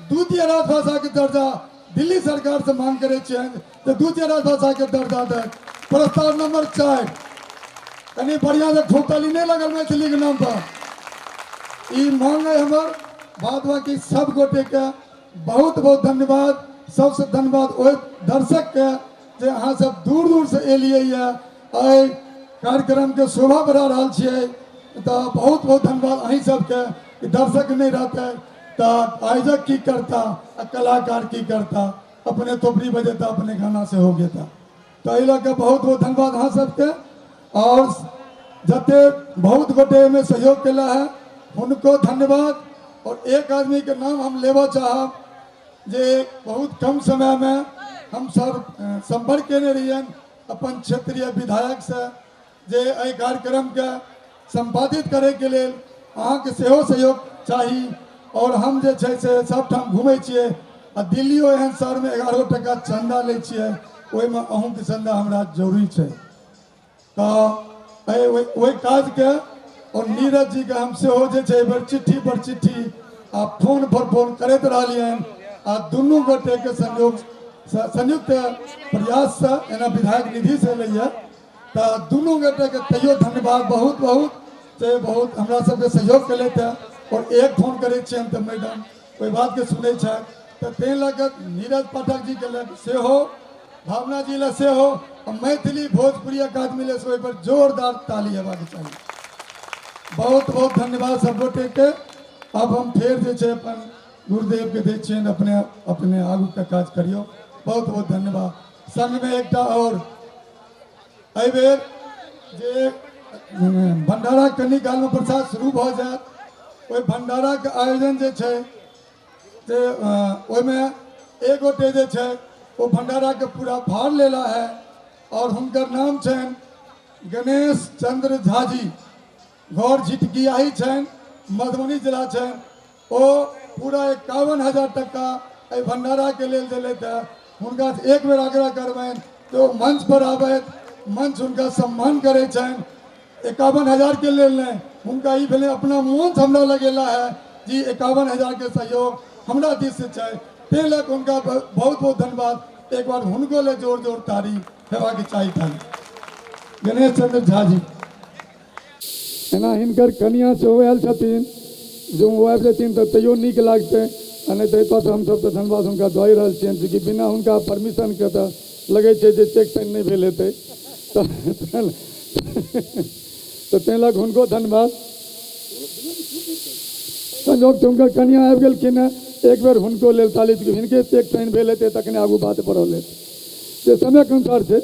द्वितीय राजभाषाके दर्जा दिल्ली सरकार से मांग करै छियनि जे द्वितीय राजभाषाके दर्जा दे। प्रस्ताव नंबर 4, कनि बढ़िआँ से खूब ताली नहि लगल मैथिलीके नाम पर। ई मांग है हमर। बाद बाकी सब गोटेके बहुत बहुत धन्यवाद। सबसे धन्यवाद ओहि दर्शकके जे अहाँ सब दूर दूर से एलियै ये, एहि कार्यक्रमके शोभा बढ़ा रहल छियै, तऽ बहुत बहुत धन्यवाद अहीं सबके। कि दर्शक नहि रहतै तऽ आयोजक की करता आ कलाकार की करता, अपने थोपड़ी बजेता अपने गाना से हो गेता। तऽ एहि लऽ कऽ बहुत बहुत धन्यवाद अहाँ सबके। और जते बहुत गोटे एहिमे सहयोग केला है हुनको धन्यवाद। और एक आदमीके नाम हम लेबऽ चाहब जे बहुत कम समयमे हम सब सम्पर्क केने रहियनि अपन क्षेत्रीय विधायकसँ जे एहि कार्यक्रमके सम्पादित करैके लेल अहाँके सेहो सहयोग चाही। और हम जे छै से सबठाम घुमै छियै आ दिल्लियो एहन शहरमे 11 टका चन्दा लै छियै, ओहिमे अहूँके चन्दा हमरा जरूरी छै। तऽ ओहि काजके और नीरज जीके हम सेहो जे छै एहि बेर चिट्ठी पर चिट्ठी आ फोन पर फोन करैत रहलियनि आ दुनू गोटेके संयोग संयुक्त प्रयाससँ एना विधायक निधिसँ एलैए। तऽ दुनू गोटेके तैयो धन्यवाद बहुत बहुत से बहुत हमरा सबके सहयोग केलथि हँ। और एक फोन करै छियनि तऽ मैडम ओहि बातके सुनै छथि, तऽ ताहि लऽ कऽ नीरज पाठक जीके लग सेहो, भावना जी लए सेहो, आ मैथिली भोजपुरी अकादमी लए सेहो ओहिपर जोरदार ताली हेबाक चाही। बहुत बहुत धन्यवाद सब गोटेके। आब हम फेर जे छै अपन गुरुदेवके दै छियनि, अपने अपने आगूके काज करियौ। बहुत बहुत धन्यवाद। संगमे एकटा और एहिबेर जे भंडारा कनी कालमे प्रसाद शुरू भऽ जायत, ओहि भंडाराके आयोजन जे छै से ओहिमे एक गोटे जे छै ओ भंडाराके पूरा भार लेला है और हुनकर नाम छनि गणेश चंद्र झा जी, घर झिटकियाही छनि, मधुबनी जिला छनि। ओ पूरा 51,000 टका एहि भंडाराके लेल देलथि है। हुनका एक बेर आग्रह करबनि जे ओ मंच पर आबथि, मंच हुनका सम्मान करै छनि। 51,000 के लेल नहि, हुनका ई भेलै अपना मोन से हमरा लगेला है जी 51,000 के सहयोग हमरा दिस से छै, ताहि लऽ कऽ हुनका बहुत बहुत धन्यवाद। एक बार हुनको ले जोर जोर ताली हेबाक चाही। ताली गणेश चंद्र झा जी। एना हिनकर कनिया सेहो आयल छथिन, जँ ओ आबि जेथिन तऽ तैयो नीक लागतै, आ नहि तऽ एहिपर हमसभ तऽ धन्यवाद हुनका दऽ रहल छियनि, चूँकि बिना हुनका परमिशनके तऽ लगै छै जे चेक साइन नहि भेल हेतै, तऽ ताहि लऽ कऽ हुनको धन्यवाद। संजोग से हुनकर कनिया आबि गेलखिन हेँ, एक बेर हुनको लेल ताली, चूँकि हिनके चेक साइन भेल हेतै तखने आगू बात बढ़ल हेतै, जे समयके अनुसार छै।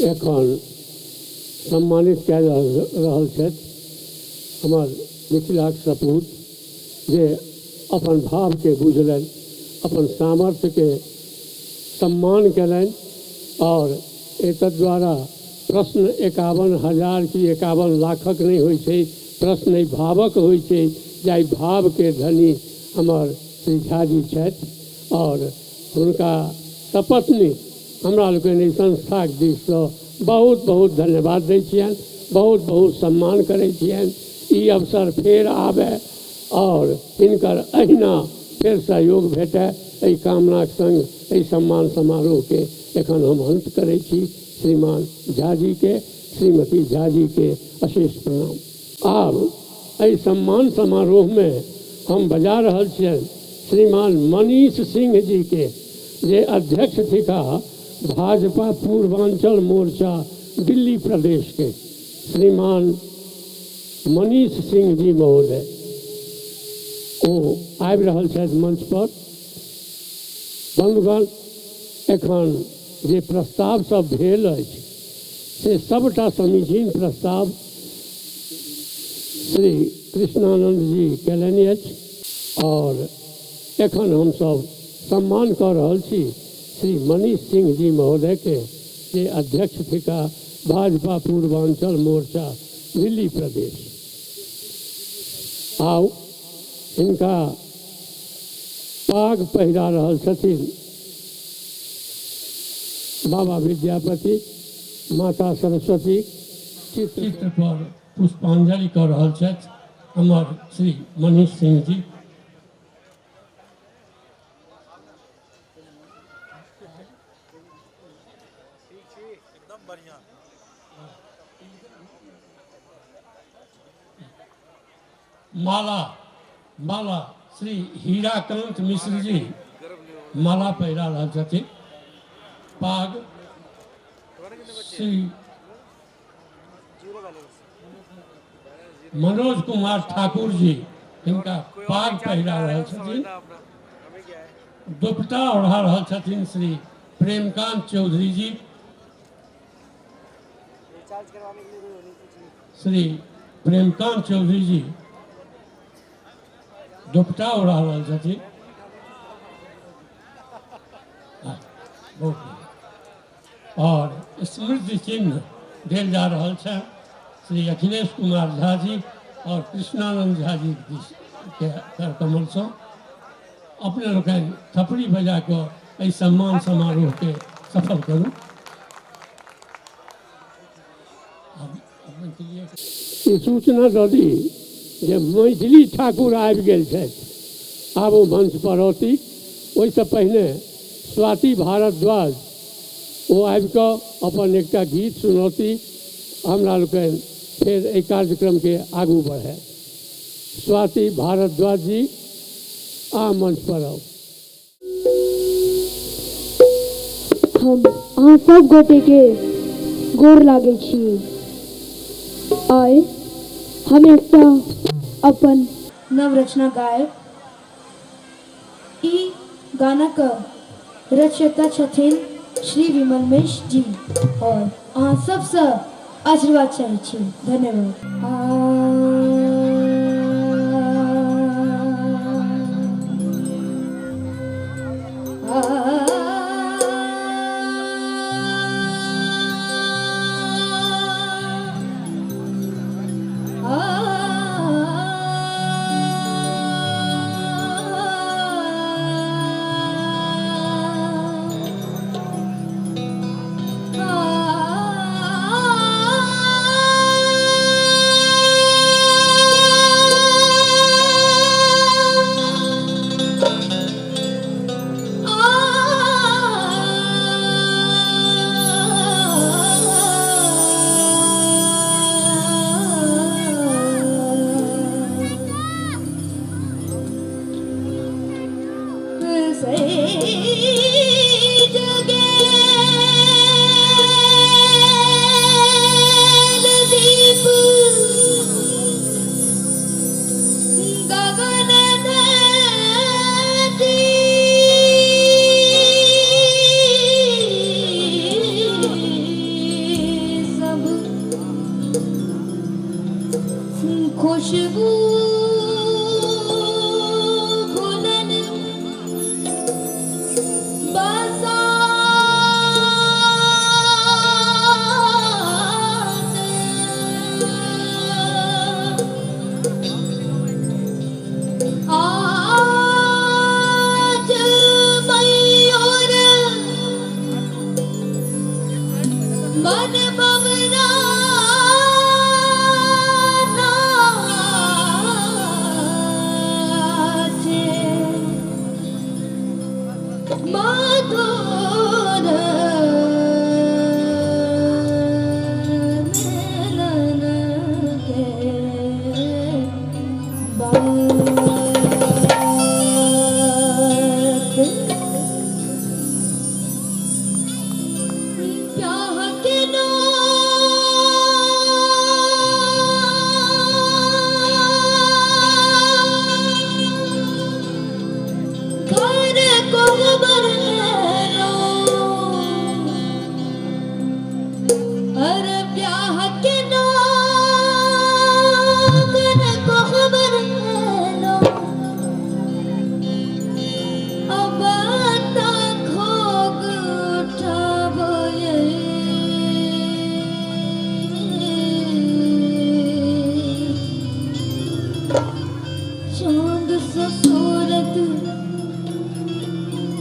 एखन सम्मानित कयल जा रहल छथि हमर मिथिलाक सपूत, जे अपन भावके बुझलनि, अपन सामर्थ्यके सम्मान कयलनि और एतद द्वारा प्रश्न 51,000 कि 51 लाखक नहि होइ छै, प्रश्न एहि भावक होइ छै, जाहि भावके धनी हमर श्री झा जी छथि और हुनका सपत्नी हमरा लोकनि एहि संस्थाक दिससँ बहुत बहुत धन्यवाद दै छियनि, बहुत बहुत सम्मान करै छियनि। ई अवसर फेर आबय और हिनकर अहिना फेर सहयोग भेटय, एहि कामनाक संग एहि सम्मान समारोहके एखन हम अंत करै छी। श्रीमान झा जी के, श्रीमती झा जी के अशेष प्रणाम। आब एहि सम्मान समारोहमे हम बजा रहल छियनि श्रीमान मनीष सिंह जी के, जे अध्यक्ष थिका भाजपा पूर्वांचल मोर्चा दिल्ली प्रदेश के। श्रीमान मनीष सिंह जी महोदय ओ आबि रहल छथि मंच पर। बंधुगण, एखन जे प्रस्ताव सब भेल अछि से सबटा समीचीन प्रस्ताव श्री कृष्णानंद जी कयलनि अछि और एखन हमसब सम्मान कऽ रहल छी श्री मनीष सिंह जी महोदय के, जे अध्यक्ष थिका भाजपा पूर्वांचल मोर्चा दिल्ली प्रदेश। आउ हिनका पाग पहिरा रहल छथिन बाबा विद्यापति, माता सरस्वती चित्र पर पुष्पांजलि कऽ रहल छथि हमर श्री मनीष सिंह जी। माला माला श्री हीराकांत मिश्र जी माला पहिरा रहल छथिन। पाग श्री मनोज कुमार ठाकुर जी हिनका पाग पहिरा रहल छथिन। दुपट्टा ओढ़ा रहल छथिन श्री प्रेमकांत चौधरी जी। श्री प्रेमकांत चौधरी जी दुपट्टा ओढ़ा रहल छथिन। और स्मृति चिन्ह देल जा रहल छै श्री अखिलेश कुमार झा जी और कृष्णानंद झा जी के कर कमलसँ। अपने लोकनि थपड़ी बजा कऽ एहि सम्मान समारोहके सफल करू। ई सूचना दऽ दी जे मैथिली ठाकुर आबि गेल छथि, आब ओ मंच पर औती। ओहिसँ पहिने स्वाति भारद्वाज ओ आबि कऽ अपन एकटा गीत सुनौती। हमरा लोकनि फेर एहि कार्यक्रमके आगू बढ़ायब। स्वाति भारद्वाज जी, अहाँ मंच पर आउ। हम अहाँ सब गोटेके गोर लागै छी। आइ हम एकटा अपन नव रचना गायब। ई गानाक रचयिता छथिन श्री विमल मिश्र जी और अहाँ सबसँ आशीर्वाद चाहै छी। धन्यवाद। खुशबू घुलन बसात आज मयूर मन बवरा नाचे मधुर मिलन के बात प्याह के घर को बरनो अरे ब्याह के घर को बरनो अब तक खोग उठाबो चांद सा सूरत,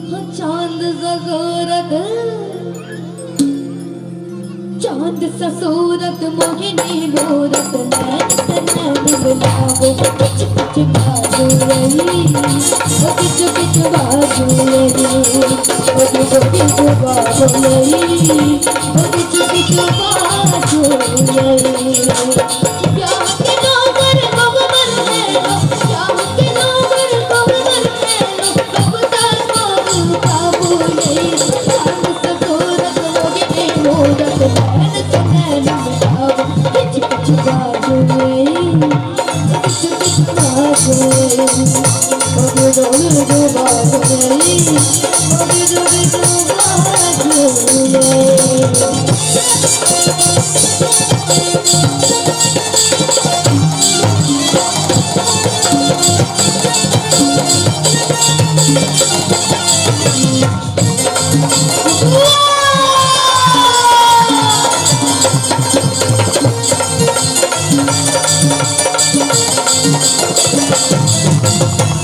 हाँ चांद सा सूरत, चांद सा सूरत मोहिनी मूरत, नैन से नैन मिलावो किच किच बाजू रही, ओ किच किच बाजू रही, ओ किच किच बाजू रही, ओ किच किच बाजू रही। प्यार के नौकर बबल है लो, प्यार के नौकर बबल है लो, बबता बाबू बाबू नहीं, चांद सा सूरत मोहिनी मूरत, नैन से नैन मिलावो किच किच बाजू रही, किच किच बाजू रही, ओ जो बाजू रही, ओ जो बाजू रही।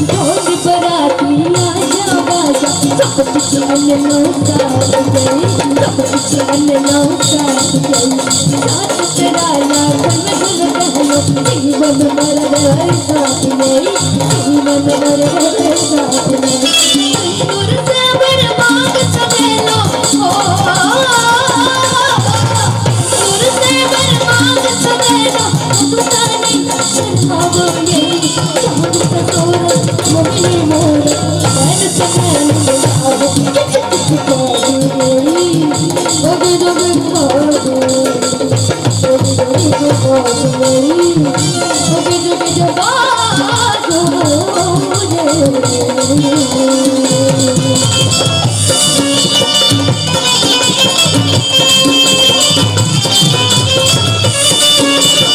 ढोल बराती सब किछु अनलहुँ साथ गई, सब किछु अनलहुँ साथ गई। साथ तेरा लाखन गुण कहलो, जीवन मरण साथ गई, जीवन मरण साथ गई। सिंदूर से बर्बाद सजेलो, ओ सिंदूर से बर्बाद सजेलो, मुस्तानी शर्मावो ये। चांद सा सूरज मोहिनी मोर, नैन से नैन मिलावो, किच किच बाजू गई, जोग जोग बाजू, जोग जोग बाजू गई, जोग जोग बाजू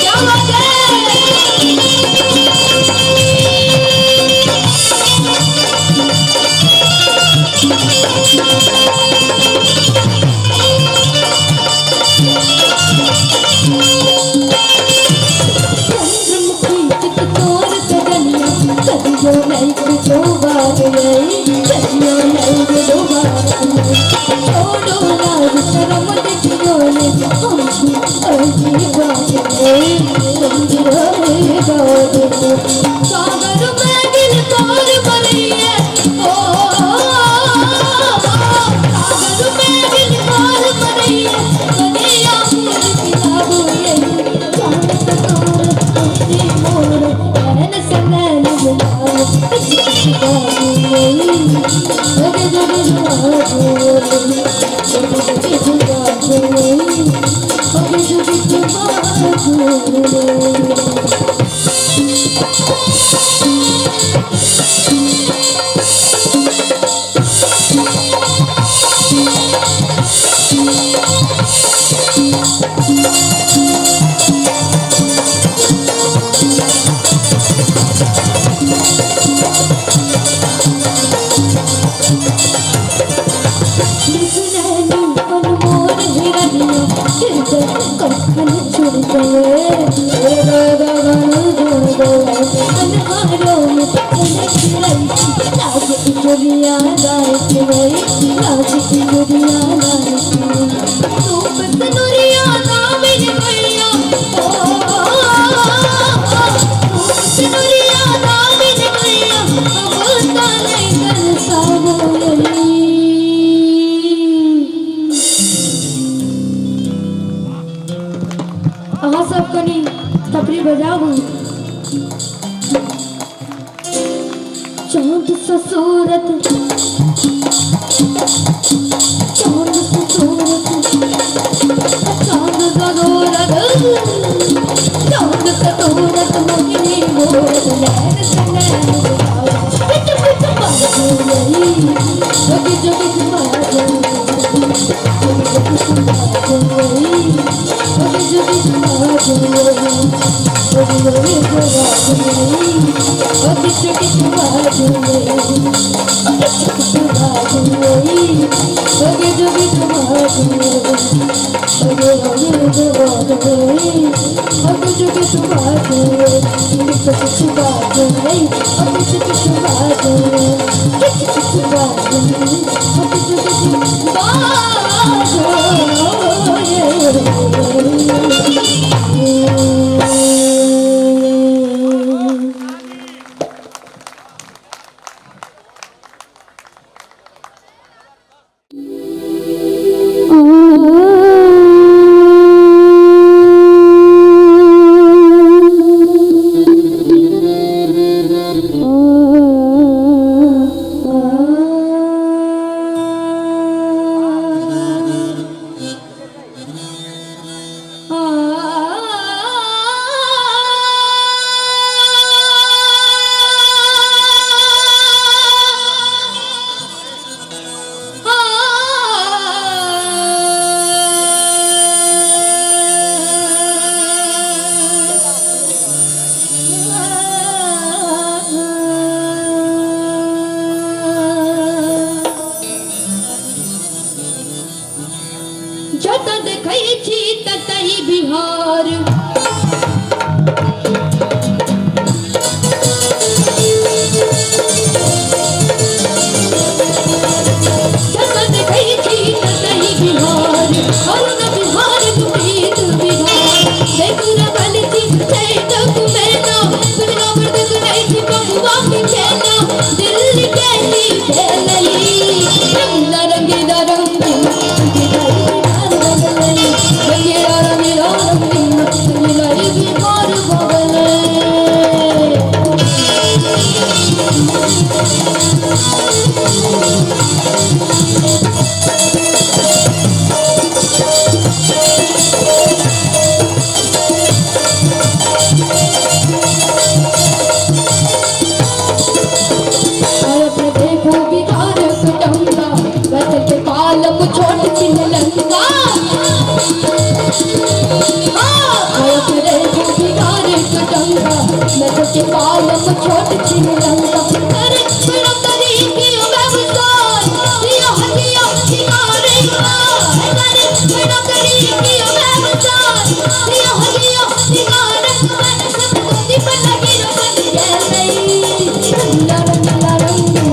क्या बात है। चंद्रमुखी चित तोर सजनिया, सदियों नैक जो बार गई, सदियों नैक जो बार गई। छोड़ो लाज शर्म देखियो ने, हम छी अजी बात गई, समझ बात गई। सागर में दिल तोर मरिए, ओ सागर में दिल तोर मरिए, कन्हैया फिर पिलाबो ये। चांद सा सूरज मोहिनी मोर, नैन से नैन मिलाओ, किच किच बाजू गई, जोग जोग बाजू, जोग जोग बाजू गई, जोग जोग बाजू गई। अहाँ सब कनी थपड़ी बजाबू। चांद सा सूरत, चांद सा सूरत, चांद सा सूरत, चांद सा सूरत मोहिनी मोर, नैन से नैन मिलाओ, किच किच बाजू गई, जोग जोग बाजू, जोग जोग बाजू गई, जोग जोग बाजू, जोग जोग बाजू गई, किच किच बाजू गई, किच किच बाजू गई, जोग जोग बाजू, जोग जोग बाजू गई, किच किच बाजू, किच किच बाजू गई, किच किच बाजू, किच किच बाजू, किच किच बाजू। बिहार। अरुण बिहार प्रीत बिहार देख रहल छी चैतक मैना सुनना बरदक नहीं छी बबुआ के खेला दिल्ली कैली भेलई रंगीला रंगीला रंगीला रंगीला रंगीला रंगीला रंगीला बिहार बगले। देखो बिहार कटंगा बैठल के पालम छोट छिन लंका देखो बिहार कटंगा बैठल के पालम छोट छिन लंका अरे बड़ा तरीके व्यवसाय दिया हटिया किनारे अरे बड़ा तरीके व्यवसाय दिया हटिया किनारे सब गोदी पर लगी बन गई रंगीला रंगीला रंगीला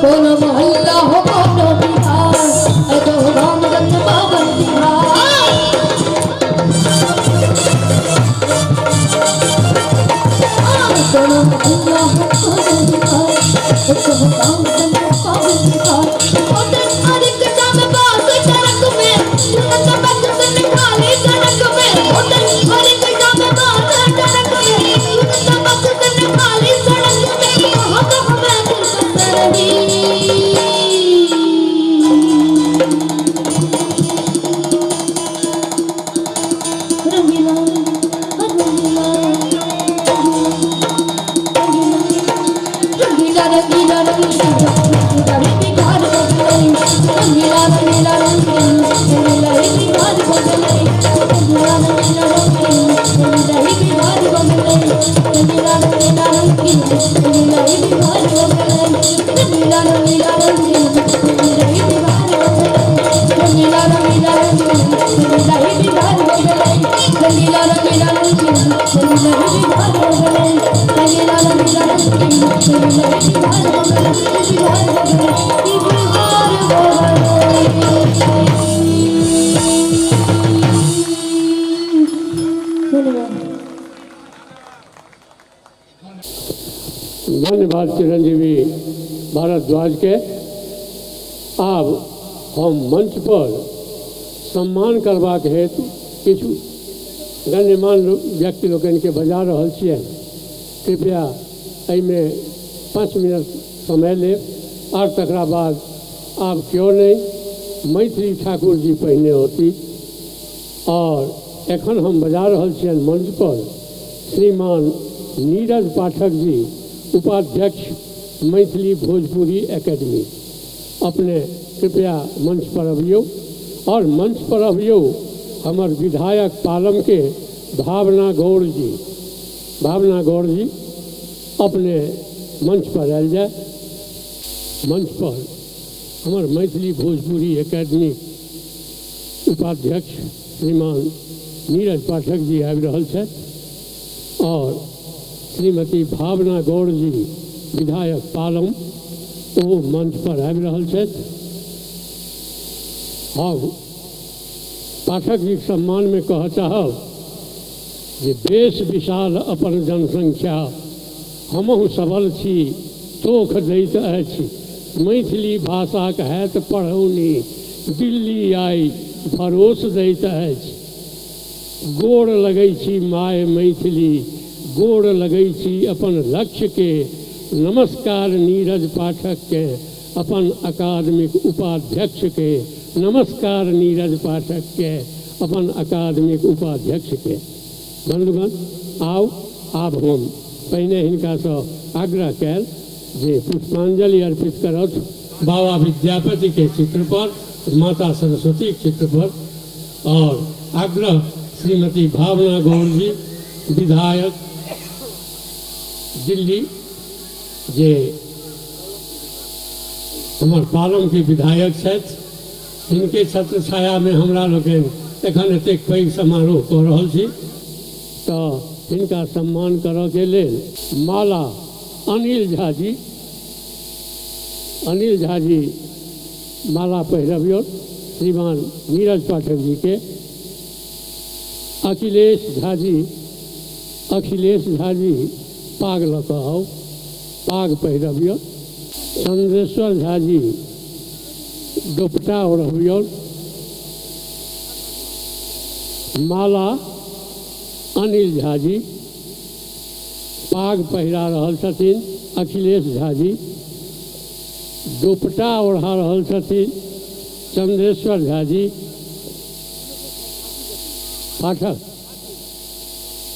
कोनो मोहल्ला हो कोनो बिहार अदो राम रंग बावन बिहार कोनो मोहल्ला हो कोनो बिहार अदो राम रंग बावन बिहार होटल हर एक जाम बास सड़क में सुनत बक सुन खाली सड़क में होटल हर एक जाम बास सड़क में सुनत बक सुन खाली सड़क में कहाँ कहाँ मैं रही रंगीला रंगीला रंगीला रंगीला रंगीला बिहार बदले रंगीला रंगीला रंगीला बिहार बदले रंगीला रंगीला रंगीला बिहार बदले रंगीला रंगीला रंगीला बिहार बदले रंगीला रंगीला रंगीला बिहार बदले रंगीला रंगीला रंगीला बिहार बदले रंगीला रंगीला रंगीला बिहार बदले रंगीला रंगीला रंगीला बिहार बदले बिहार बदले बिहार बदले। धन्यवाद चिरंजीवी भारद्वाज के। आब हम मंच पर सम्मान करबाक हेतु किछु गण्यमान्य व्यक्ति लोकनिके बजा रहल छियनि। कृपया एहिमे 5 मिनट समय लेब और तकरा बाद आब केओ नहीं, मैथिली ठाकुर जी पहिने होती। और एखन हम बजा रहल छियनि मंच पर श्रीमान नीरज पाठक जी, उपाध्यक्ष मैथिली भोजपुरी एकेडमी। अपने कृपया मंच पर अबियौ और मंच पर अबियौ हमर विधायक पालम के भावना गौड़ जी। भावना गौड़ जी अपने मंच पर आयल जाए। मंच पर हमर मैथिली भोजपुरी एकेडमी उपाध्यक्ष श्रीमान नीरज पाठक जी आबि रहल छथि और श्रीमती भावना गौड़ जी विधायक पालम ओ मंच पर आबि रहल छथि। हम पाठक जीके सम्मानमे कहऽ चाहब जे बेस विशाल अपन जनसंख्या हमहु सबल छी तोख दैत अछि, मैथिली भाषाक हैत पढ़ौनी दिल्ली आइ भरोस दैत अछि। गोड़ लगै छी my Maithili, गोड़ लगै छी अपन लक्ष्यके, नमस्कार नीरज पाठकके अपन अकादमिक उपाध्यक्षके, नमस्कार नीरज पाठकके अपन अकादमिक उपाध्यक्षके। बंधुगण आउ आब हम पहिने हिनकासँ आग्रह कयल जे पुष्पांजलि अर्पित करथि बाबा विद्यापति के चित्र पर, माता सरस्वती के चित्र पर, और आग्रह श्रीमती भावना गौड़ जी विधायक दिल्ली जे हमर पालम के विधायक छथि, हिनके छत्र छाया में हमरा लोकनि एखन एतेक पैघ समारोह कऽ रहल छी, तऽ हिनका सम्मान करऽ के लेल माला अनिल झा जी, अनिल झा जी माला पहिरबियौ श्रीमान नीरज पाठक जी के, अखिलेश झा जी, अखिलेश झा जी पाग लऽ कऽ आउ, पाग पहिरबियौ, चंद्रेश्वर झा जी दोपटा ओढ़बियौ, माला अनिल झा जी पाग पहिरा रहल छथिन अखिलेश झा जी, दोपटा ओढ़ा रहल छथिन चंद्रेश्वर झा जी पाठक,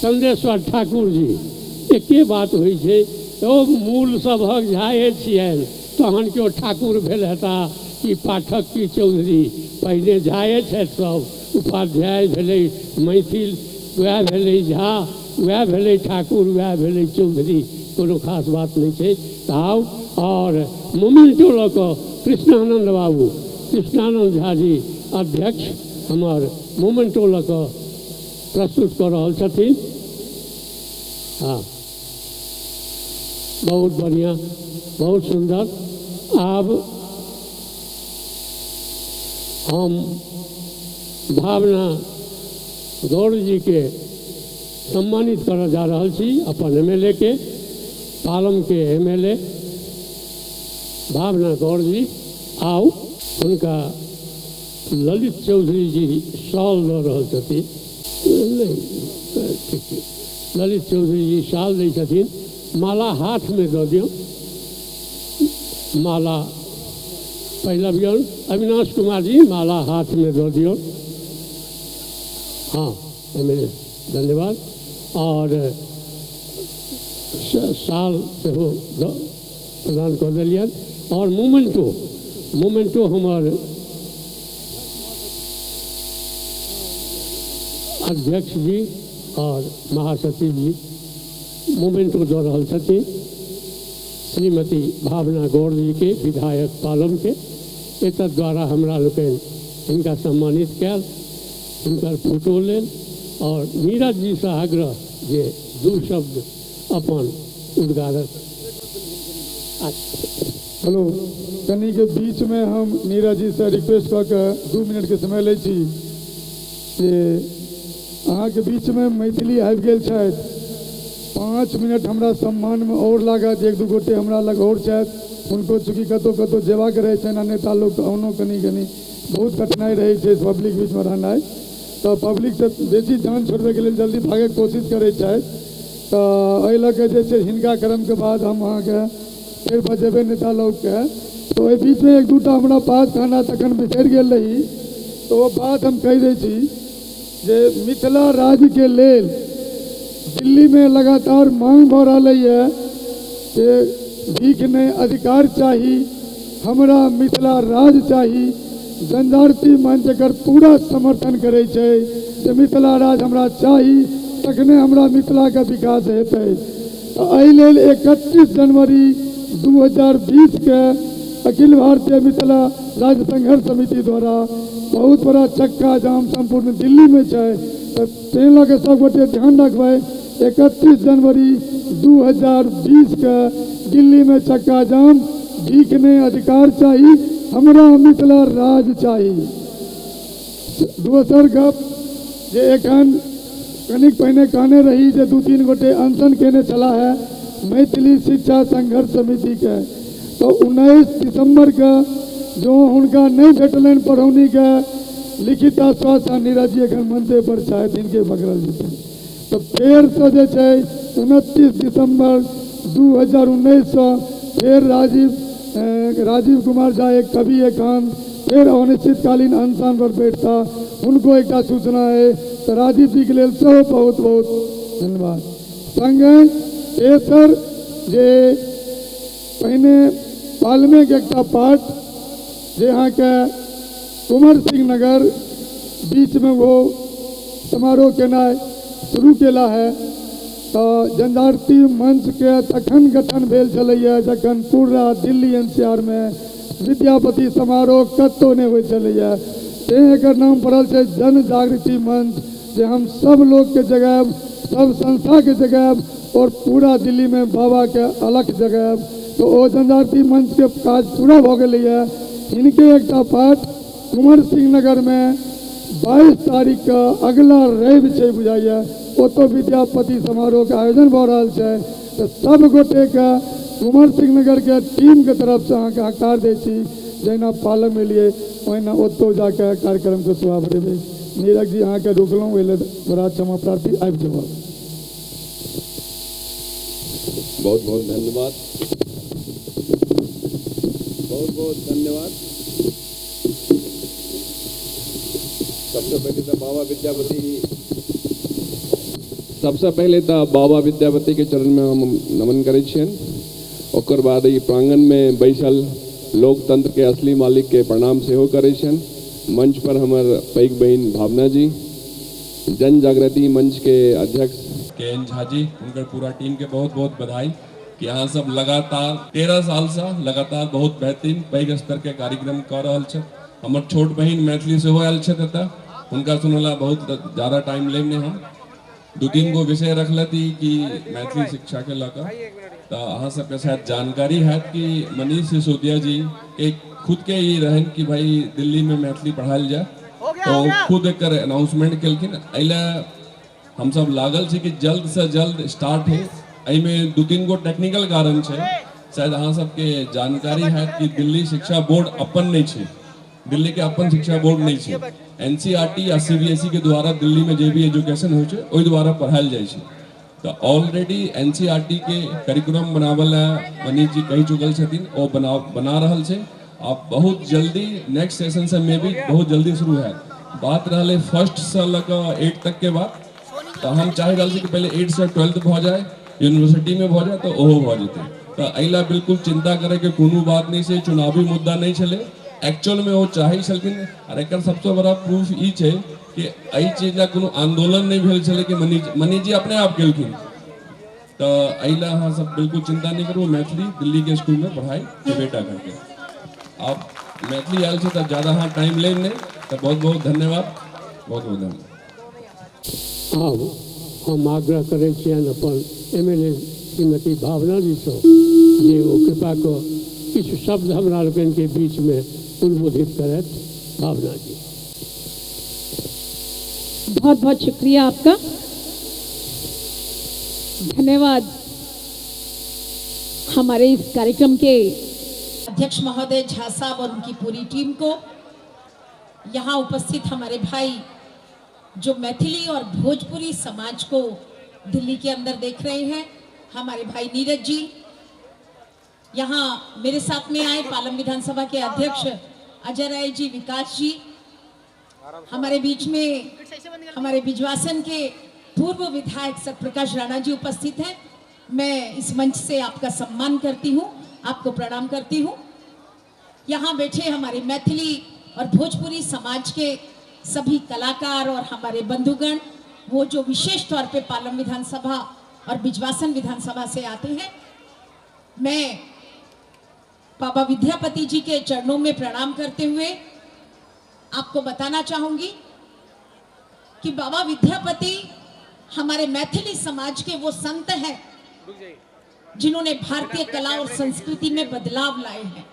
चंद्रेश्वर ठाकुर जी। एके बात होइ छै, ओ मूल सभक झाए छियनि तहन केओ ठाकुर भेल हेता कि पाठक कि चौधरी, पहिने झाए छथि सब, उपाध्याय भेलै मैथिल, वएह भेलै झा, वएह भेलै ठाकुर, वएह भेलै चौधरी, कोनो खास बात नहि छै। तऽ आउ और मोमेंटो लऽ कऽ कृष्णानन्द बाबू, कृष्णानन्द झा जी अध्यक्ष हमर मोमेंटो लऽ कऽ प्रस्तुत कऽ रहल छथिन। हाँ बहुत बढ़िआँ, बहुत सुन्दर। आब हम भावना गौड़ जी के सम्मानित करऽ जा रहल छी, अपन एमएलए के, पालम के एमएलए भावना गौड़ जी। आउ हुनका ललित चौधरी जी शॉल दऽ रहल छथिन, नहि ठीक छै, ललित चौधरी जी शॉल दै छथिन, माला हाथमे दऽ दियौ, माला पहिरबियौ, अविनाश कुमार जी माला हाथमे दऽ दियौ। हाँ एमएलए धन्यवाद। और साल सेहो प्रदान कऽ देलियनि। और मोमेंटो, मोमेंटो हमर अध्यक्ष जी और महासचिव जी मोमेंटो दऽ रहल छथिन श्रीमती भावना गौड़ जी के विधायक पालम के। एतद द्वारा हमरा लोकनि हिनका सम्मानित कयल, हिनकर फोटो लेल और नीरज जी से आग्रह जे दू शब्द अपन उद्गारक। हेलो, कनी के बीच में हम नीरज जी से रिक्वेस्ट कऽ के 2 मिनट के समय लै छी जे अहाँके बीच में मैथिली आबि गेल छथि, 5 मिनट हमरा सम्मान में और लागत, 1-2 गोटे हमरा लग और छथि, हुनको चूँकि कतहु कतहु जेबाक रहै छनि आ नेता लोक औनो कनी कनी बहुत कठिनाइ रहै छै पब्लिक बीचमे रहनाइ, तऽ पब्लिकसँ बेसी जान छोड़बैके लेल जल्दी भागैके कोशिश करै छथि, तऽ एहि लऽ कऽ जे छै हिनका क्रमके बाद हम अहाँके फेर बजेबै नेता लोकके। तऽ ओहि बीचमे 1-2 टा हमरा बात कहना तखन बिसरि गेल रही, तऽ ओ बात हम कहि दै छी जे मिथिला राज्यके लेल दिल्लीमे लगातार मांग भऽ रहलैए जे भीख नहि अधिकार चाही, हमरा मिथिला राज्य चाही। जनजाति मंच एकर पूरा समर्थन करै छै जे मिथिला राज्य हमरा चाही, तखने हमरा मिथिलाके विकास हेतै। तऽ एहि लेल 31 जनवरी 2020 के अखिल भारतीय मिथिला राज्य संघर्ष समिति द्वारा बहुत बड़ा चक्का जाम संपूर्ण दिल्ली में छै, तऽ ताहि लऽ कऽ सब गोटे ध्यान रखबै 31 जनवरी 2020 के दिल्ली में चक्का जाम, भीख ने अधिकार चाही, हमरा मिथिला राज चाही। दोसर गप जे एखन कनिक पहिने कहने रही जे 2-3 गोटे अनशन केने छला है मैथिली शिक्षा संघर्ष समिति के, तो 19 दिसंबर के जो हुनका नहीं भेटलनि पढ़ौनी के लिखित आश्वासन, नीरज जी एखन मंचे पर छथि, हिनके पकड़ल जेतनि। तो फेरसँ जे छै 29 दिसंबर 2019 सँ फेर राजीव कुमार झा एक कवि एखन फेर अनिश्चितकालीन अनशन पर बैठता, हुनको एकटा सूचना है। तो राजीव जी के लेल सेहो बहुत बहुत धन्यवाद। संगे तेसर जे पहिने पालमेके एकटा पार्ट जे अहाँके कुंवर सिंह नगर बीचमे वो समारोह केनाइ शुरू केला है। तो जनजागृति मंच के तखन गठन भेल छलैया जखन पूरा दिल्ली एनसीआर में विद्यापति समारोह कतौ नहि होइ छलैया, तेँ एकर नाम पड़ल छै जन जागृति मंच, जे हम सब लोगके जगायब, सब संस्था के जगायब और पूरा दिल्ली में बाबा के अलग जगायब। तो ओ जनजागृति मंच के काज पूरा भऽ गेलैया। हिनके एकटा पार्ट कुंवर सिंह नगर में 22 तारीख के अगला रवि छै बुझाइए, ओतऽ विद्यापति समारोह के आयोजन भऽ रहल छै। तो सब गोटे के कुंवर सिंह नगर के टीम के तरफ से अहाँके हकार दै छी, जहिना पालम एलियै ओहिना ओतौ जाके कार्यक्रम के शोभा बढ़ेबै। नीरज जी अहाँके रुकलहुँ ओहि लेल बड़ा क्षमा प्रार्थी, आबि जाउ। बहुत बहुत धन्यवाद, बहुत बहुत धन्यवाद। सबसे पहले तो बाबा विद्यापति, सबसे पहले तो बाबा विद्यापति के चरण में हम नमन करै छियनि। ओकर बाद ई प्रांगण में बैसल लोकतंत्र के असली मालिक के प्रणाम सेहो करै छियनि। मंच पर हमर पैघ बहिन भावना जी, जन जागृति मंच के अध्यक्ष के एन झा जी, उनकर पूरा टीम के बहुत बहुत बधाई कि अहाँ सब लगातार 13 साल से लगातार बहुत बेहतरीन पैघ स्तर के कार्यक्रम कर रहल छथि। हमर छोट बहिन मैथिली सेहो आयल छथि एतऽ, हुनका सुनला बहुत ज़्यादा टाइम लेब नहीं हम। 2-3 गो विषय रखलती कि मैथिली शिक्षा के लऽ कऽ, तऽ अहाँ सबके शायद जानकारी हैत कि मनीष सिसोदिया जी एक खुद के ही रहन कि भाई दिल्ली में मैथिली पढ़ायल जाए, तो खुद एकर अनाउंसमेंट केलखिन। एहि लए हमसब लागल छी कि जल्द से जल्द स्टार्ट है। एहिमे 2-3 गो टेक्निकल कारण छै, शायद अहाँ सबके जानकारी हैत कि दिल्ली शिक्षा बोर्ड अपन नहीं छै, दिल्ली के अपन शिक्षा बोर्ड नहीं छै। एनसीईआरटी या सीबीएसई के द्वारा दिल्ली में जे भी एजुकेशन होइ छै ओहि द्वारा पढ़ायल जाइ छै। तो ऑलरेडी एनसीईआरटी के करिकुलम बनाबऽ लए मनीष जी कहि चुकल छथिन, ओ बना रहल छै। आप बहुत जल्दी नेक्स्ट सेशन से मे भी बहुत जल्दी शुरू है। बात रहलै फर्स्ट से लऽ कऽ 8 तक के बात, तो हम चाहि रहल छी कि पहले 8 से 12 भऽ जाए, यूनिवर्सिटी में भऽ जाए तो ओहो भऽ जेतै। तो एहि लए बिल्कुल चिंता करैके कोनो बात नहीं छै, चुनावी मुद्दा नहीं छलै, एक्चुअल में वो चाहै छलखिन। और एकर सबसे बड़ा प्रूफ ई छै कि एहि चीज लए कोनो आंदोलन नहीं भेल छलै कि मनीष जी अपने आप केलखिन। तो एहि लए अहाँ सब बिल्कुल चिंता नहीं करू, मैथिली दिल्ली के स्कूल में पढ़ाई हेबेटा करके। आप मैथिली आयल छै तऽ ज़्यादा अहाँ टाइम लेब नहीं, तो बहुत बहुत धन्यवाद, बहुत बहुत धन्यवाद। आब हम आग्रह करै छियनि अपन MLA Shrimati भावना जीसँ जे ओ कृपा कऽ किछु शब्द हमरा लोकनिके बीचमे उद्बोधित करथि। भावना जी, बहुत बहुत शुक्रिया आपका, धन्यवाद। हमारे इस कार्यक्रम के अध्यक्ष महोदय झा साहब और उनकी पूरी टीम को, यहाँ उपस्थित हमारे भाई जो मैथिली और भोजपुरी समाज को दिल्ली के अंदर देख रहे हैं, हमारे भाई नीरज जी यहाँ मेरे साथ में आए, पालम विधानसभा के अध्यक्ष अजय राय जी, विकास जी हमारे बीच में, हमारे बिजवासन के पूर्व विधायक सतप्रकाश राणा जी उपस्थित हैं। मैं इस मंच से आपका सम्मान करती हूँ, आपको प्रणाम करती हूँ। यहाँ बैठे हमारे मैथिली और भोजपुरी समाज के सभी कलाकार और हमारे बंधुगण, वो जो विशेष तौर पे पालम विधानसभा और बिजवासन विधानसभा से आते हैं, मैं बाबा विद्यापति जी के चरणों में प्रणाम करते हुए आपको बताना चाहूंगी कि बाबा विद्यापति हमारे मैथिली समाज के वो संत हैं जिन्होंने भारतीय कला और संस्कृति में बदलाव लाए हैं।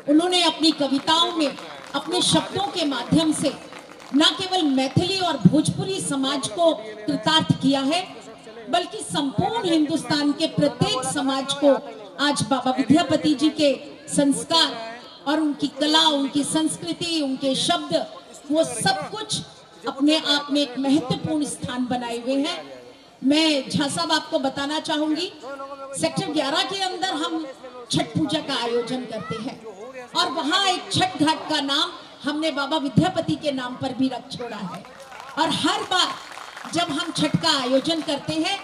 उन्होंने अपनी कविताओं में, अपने शब्दों के माध्यम से न केवल मैथिली और भोजपुरी समाज को कृतार्थ किया है, बल्कि संपूर्ण हिंदुस्तान के प्रत्येक समाज को आज बाबा विद्यापति जी के संस्कार और उनकी कला, उनकी संस्कृति, उनके शब्द, वो सब कुछ अपने आप में एक महत्वपूर्ण स्थान बनाए हुए हैं। मैं झा साहब आपको बताना चाहूंगी, सेक्टर 11 के अंदर हम छठ पूजा का आयोजन करते हैं और वहाँ एक छठ घाट का नाम हमने बाबा विद्यापति के नाम पर भी रख छोड़ा है। और हर बार जब हम छठ का आयोजन करते हैं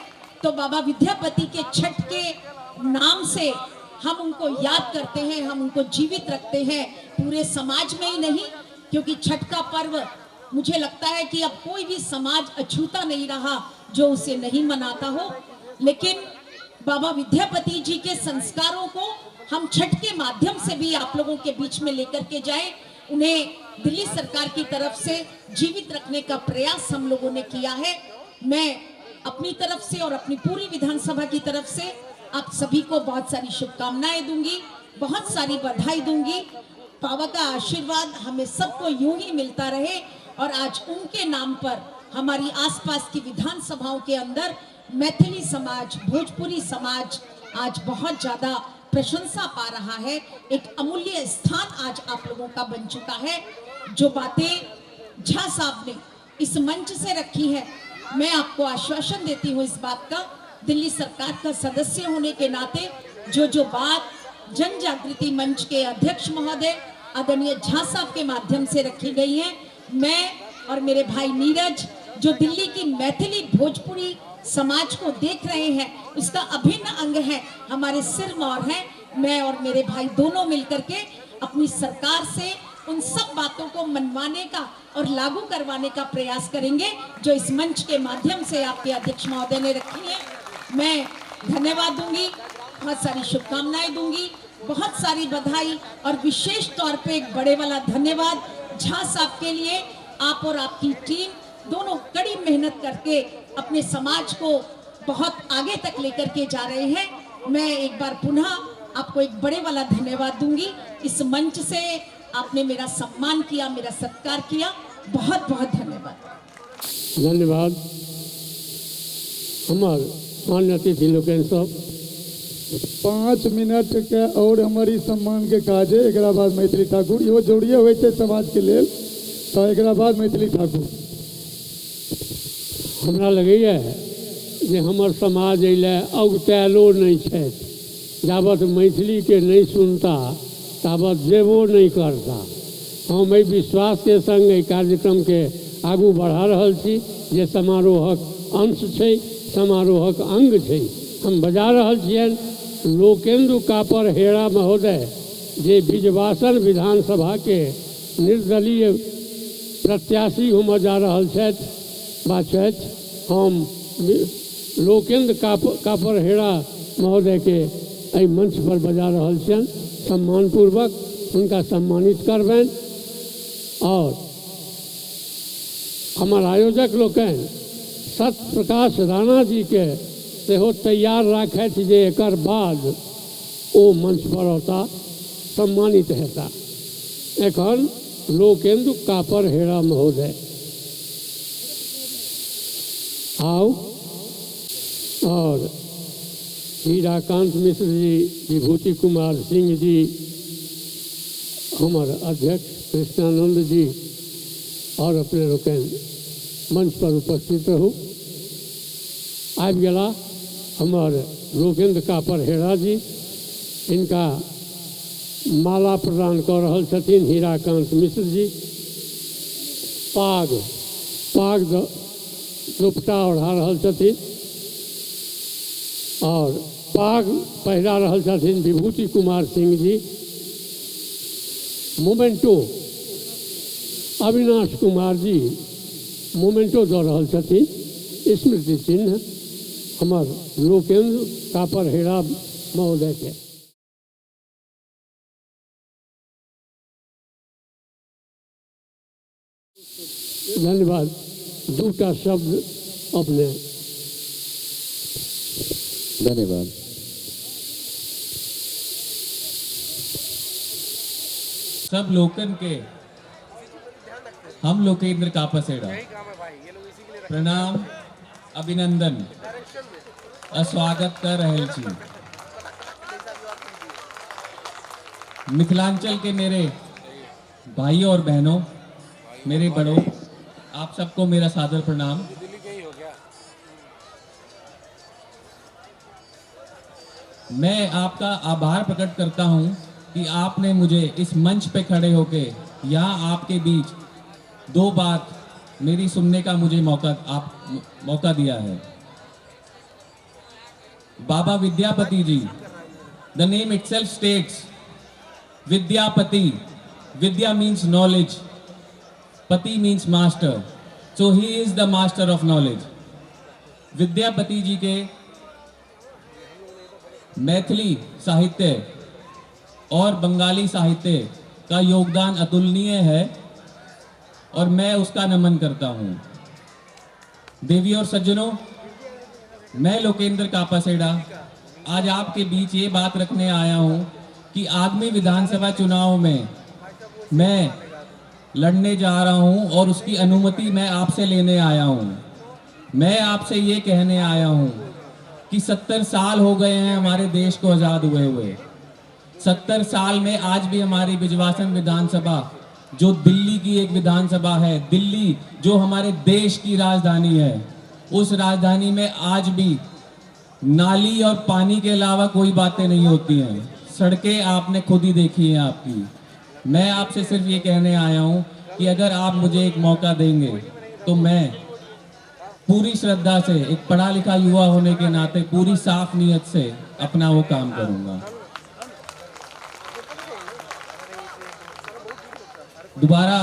तो बाबा विद्यापति के छठ के नाम से हम उनको याद करते हैं, हम उनको जीवित रखते हैं, पूरे समाज में ही नहीं, क्योंकि छठ का पर्व मुझे लगता है कि अब कोई भी समाज अछूता नहीं रहा जो उसे नहीं मनाता हो। लेकिन बाबा विद्यापति जी के संस्कारों को हम छठ के माध्यम से भी आप लोगों के बीच में लेकर के जाएं, उन्हें दिल्ली सरकार की तरफ से जीवित रखने का प्रयास हम लोगों ने किया है। मैं अपनी तरफ से और अपनी पूरी विधानसभा की तरफ से आप सभी को बहुत सारी शुभकामनाएं दूंगी, बहुत सारी बधाई दूंगी। बाबा का आशीर्वाद हमें सबको यूं ही मिलता रहे और आज उनके नाम पर हमारी आसपास की विधानसभाओं के अंदर मैथिली समाज, भोजपुरी समाज आज बहुत ज़्यादा प्रशंसा पा रहा है। एक अमूल्य स्थान आज आप लोगों का बन चुका है। जो बातें झा साहब ने इस मंच से रखी है, मैं आपको आश्वासन देती हूँ इस बात का, दिल्ली सरकार का सदस्य होने के नाते जो जो बात जन जागृति मंच के अध्यक्ष महोदय आदरणीय झा साहब के माध्यम से रखी गई है, मैं और मेरे भाई नीरज जो दिल्ली की मैथिली भोजपुरी समाज को देख रहे हैं, उसका अभिन्न अंग है, हमारे सिरमौर हैं, मैं और मेरे भाई दोनों मिलकर के अपनी सरकार से उन सब बातों को मनवाने का और लागू करवाने का प्रयास करेंगे जो इस मंच के माध्यम से आपके अध्यक्ष महोदय ने रखी है। मैं धन्यवाद दूंगी, बहुत सारी शुभकामनाएं दूंगी, बहुत सारी बधाई और विशेष तौर पे एक बड़े वाला धन्यवाद झा साहब के लिए। आप और आपकी टीम दोनों कड़ी मेहनत करके अपने समाज को बहुत आगे तक लेकर के जा रहे हैं। मैं एक बार पुनः आपको एक बड़े वाला धन्यवाद दूंगी। इस मंच से आपने मेरा सम्मान किया, मेरा सत्कार किया, बहुत बहुत धन्यवाद। धन्यवाद। हमार मान्य अतिथि लोकनि सब 5 मिनट के और हमारी सम्मान के काज है। एकरा बाद मैथिली ठाकुर, इहो जरूरी होइ छै समाज के लेल, तो एकरा बाद मैथिली ठाकुर। हमरा लगैए जे हमर समाज एहि लए अगुतायलो नहि छथि। जाबत मैथिलीके नहि सुनता ताबत जेबो नहि करता। हम एहि विश्वासके संग एहि कार्यक्रमके आगू बढ़ा रहल छी जे समारोहक अंश छै, समारोहक अंग छै। हम बजा रहल छियनि लोकेन्द्र कापर हेरा महोदय जे बिजवासन विधानसभाके निर्दलीय प्रत्याशी होमय जा रहल छथि बा छथि। हम लोकेन्द्र कापर हेरा महोदयके एहि मंच पर बजा रहल छियनि, सम्मानपूर्वक हुनका सम्मानित करबनि। और हमर आयोजक लोकनि सत्य प्रकाश राणा जीके सेहो तैयार राखथि जे एकर बाद ओ मंच पर औता, सम्मानित हेता। एखन लोकेन्द्र कापर हेरा महोदय आउ। और हीराकांत मिश्र जी, विभूति कुमार सिंह जी, हमार अध्यक्ष कृष्णानंद जी और अपने लोकनि मंच पर उपस्थित रहू। आबि गेला हमार लोकेन्द्र कापर हेरा जी, इनका माला प्रदान कऽ रहल छथिन हीराकांत मिश्र जी। पाग पाग दुपट्टा ओढ़ा रहल छथिन और पाग पहिरा रहल छथिन विभूति कुमार सिंह जी। मोमेंटो अविनाश कुमार जी मोमेंटो दऽ रहल छथिन, स्मृति चिन्ह हमर लोकेन्द्र कापर हेरा महोदय के। धन्यवाद। दूटा शब्द अपने। धन्यवाद। सब लोकन के हम लोकेंद्र कापसेड़ा प्रणाम, अभिनंदन और स्वागत कर रहल छी। मिथिलांचल के मेरे भाइयों और बहनों, मेरे बड़ों, आप सबको मेरा सादर प्रणाम। मैं आपका आभार प्रकट करता हूं कि आपने मुझे इस मंच पे खड़े होके यहाँ आपके बीच दो बात मेरी सुनने का मुझे मौका दिया है। Baba Vidyapati ji, the name itself states Vidyapati. Vidya means knowledge, Pati means master, so he is the master of knowledge. Vidyapati ji के मैथिली साहित्य और बंगाली साहित्य का योगदान अतुलनीय है और मैं उसका नमन करता हूँ। देवी और सज्जनों, मैं लोकेंद्र कापासेड़ा आज आपके बीच ये बात रखने आया हूँ कि आगामी विधानसभा चुनाव में मैं लड़ने जा रहा हूँ और उसकी अनुमति मैं आपसे लेने आया हूँ। मैं आपसे ये कहने आया हूँ कि 70 साल हो गए हैं हमारे देश को आज़ाद हुए हुए। 70 साल में आज भी हमारी बिजवासन विधानसभा, जो दिल्ली की एक विधानसभा है, दिल्ली जो हमारे देश की राजधानी है, उस राजधानी में आज भी नाली और पानी के अलावा कोई बातें नहीं होती हैं। सड़कें आपने खुद ही देखी हैं आपकी। मैं आपसे सिर्फ ये कहने आया हूँ कि अगर आप मुझे एक मौका देंगे तो मैं पूरी श्रद्धा से, एक पढ़ा लिखा युवा होने के नाते, पूरी साफ नीयत से अपना वो काम करूँगा। दोबारा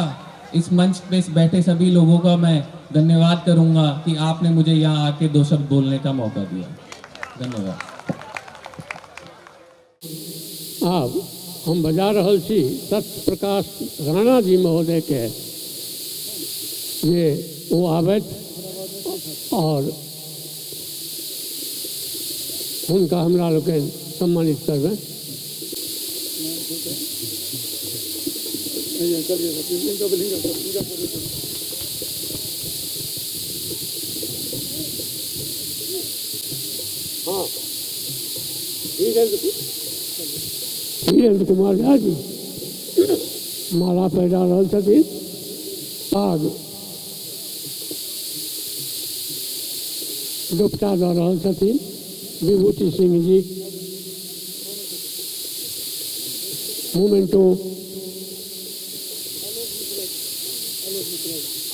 इस मंच पे बैठे सभी लोगों का मैं धन्यवाद करूंगा कि आपने मुझे यहाँ आके दो शब्द बोलने का मौका दिया। धन्यवाद। आब हम बजा रहल छी सत्य प्रकाश राणा जी महोदय के, जे ओ आबथि और हुनका हमरा लोकनि सम्मानित करबनि। हाँ, वीरेंद्र कुमार झा जी माला पहिरा रहल छथिन, पाग दुपटा दऽ रहल छथिन विभूति सिंह जी, मोमेंटो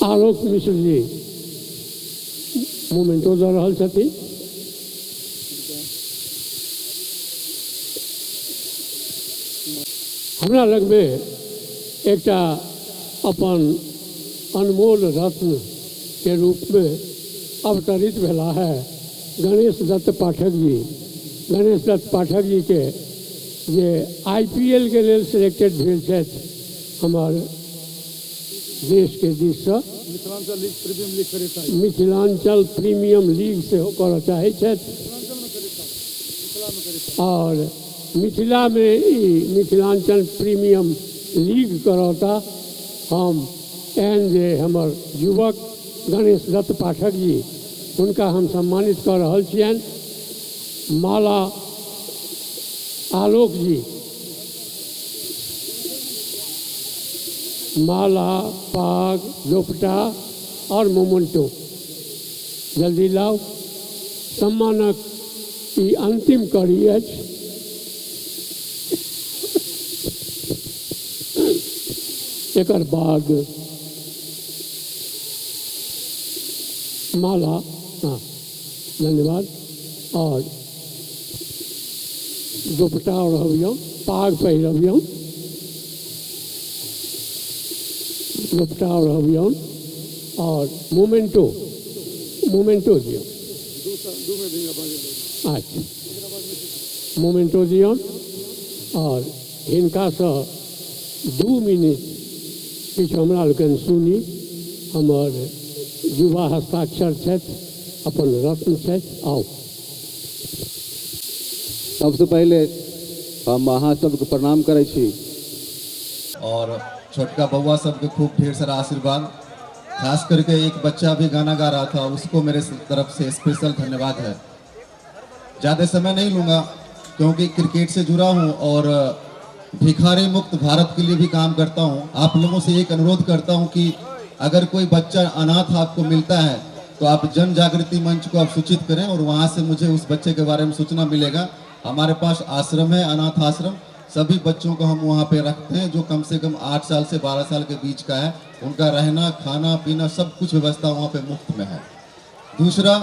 आलोक मिश्र जी मोमेंटो दऽ रहल छथिन। हमरा लगमे एकटा अपन अनमोल रत्न के रूप में अवतरित भेला है गणेश दत्त पाठक जी। गणेश दत्त पाठक जी के जे IPL के लेल सिलेक्टेड भेल छथि हमार देश के दिससँ, मिथिलांचल प्रीमियम लीग सेहो करऽ चाहै छथि और मिथिला में ई मिथिलांचल प्रीमियम लीग करौता। हम एहन जे हमर युवक गणेश दत्त पाठक जी, हुनका हम सम्मानित कऽ रहल छियनि। माला आलोक जी माला पाग दोपटा और मोमेंटो जल्दी लाओ। सम्मानक ई अंतिम कड़ी अछि। एकर बाद माला, हाँ धन्यवाद, और दोपटा ओढ़बियौ, पाग पहिरबियौ, दोपटा ओढ़बियौ और मोमेंटो, मोमेंटो दियौ। अच्छा, मोमेंटो दियौ और हिनकासँ 2 मिनट किछु हमरा लोकनि सुनी। हमर युवा हस्ताक्षर छथि अपन रत्न छथि। आउ। सबसे पहिले हम अहाँ सबके प्रणाम करै छी और छोटका बउआ सबके खूब ढेर सारा आशीर्वाद। खास करके एक बच्चा भी गाना गा रहा था, उसको मेरे तरफ से स्पेशल धन्यवाद है। ज़्यादा समय नहीं लूँगा क्योंकि क्रिकेट से जुड़ा हूँ और भिखारी मुक्त भारत के लिए भी काम करता हूँ। आप लोगों से एक अनुरोध करता हूँ कि अगर कोई बच्चा अनाथ आपको मिलता है तो आप जन जागृति मंच को आप सूचित करें और वहाँ से मुझे उस बच्चे के बारे में सूचना मिलेगा। हमारे पास आश्रम है, अनाथ आश्रम, सभी बच्चों को हम वहाँ पे रखते हैं जो कम से कम 8 साल से 12 साल के बीच का है। उनका रहना, खाना पीना सब कुछ व्यवस्था वहाँ पे मुफ्त में है। दूसरा,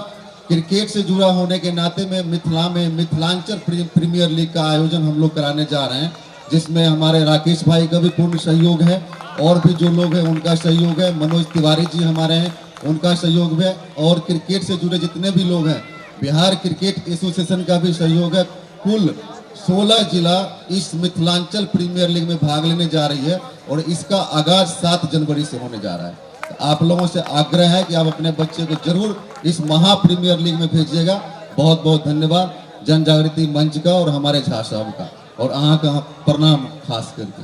क्रिकेट से जुड़ा होने के नाते में मिथिला में मिथिलांचल प्रीमियर लीग का आयोजन हम लोग कराने जा रहे हैं, जिसमें हमारे राकेश भाई का भी पूर्ण सहयोग है और भी जो लोग हैं उनका सहयोग है। मनोज तिवारी जी हमारे हैं, उनका सहयोग भी है और क्रिकेट से जुड़े जितने भी लोग हैं, बिहार क्रिकेट एसोसिएशन का भी सहयोग है। कुल 16 जिला इस मिथिलांचल प्रीमियर लीग में भाग लेने जा रही है और इसका आगाज 7 जनवरी से होने जा रहा है। तो आप लोगों से आग्रह है कि आप अपने बच्चे को जरूर इस महा प्रीमियर लीग में भेजिएगा। बहुत बहुत धन्यवाद जन जागृति मंच का और हमारे झा साहब का और अहाँ का प्रणाम खास करके।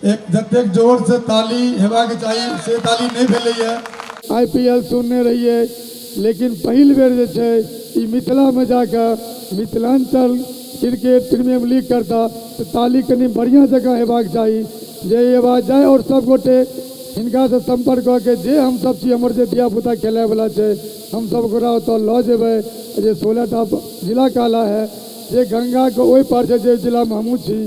एक जतेक जोर से ताली हेबाक चाही से ताली नहीं भेलैया। IPL सुनने रहिए, लेकिन पहिल बेर जे छै ई मिथिला में जाकर मिथिलांचल क्रिकेट प्रीमियम लीग करता तो ताली कनि बढ़िया जगह हेबाक चाही जे ई आवाज जाए और सब गोटे हिनका से संपर्क कऽ के जे हम सब छी, हमर जे धियापुता खेलैवला छै हम सब गोरा ओतऽ लऽ जेबै। जे 16टा जिला कहला है, जे गंगाके ओहि पार छै, जे जिलामे हमहूँ छी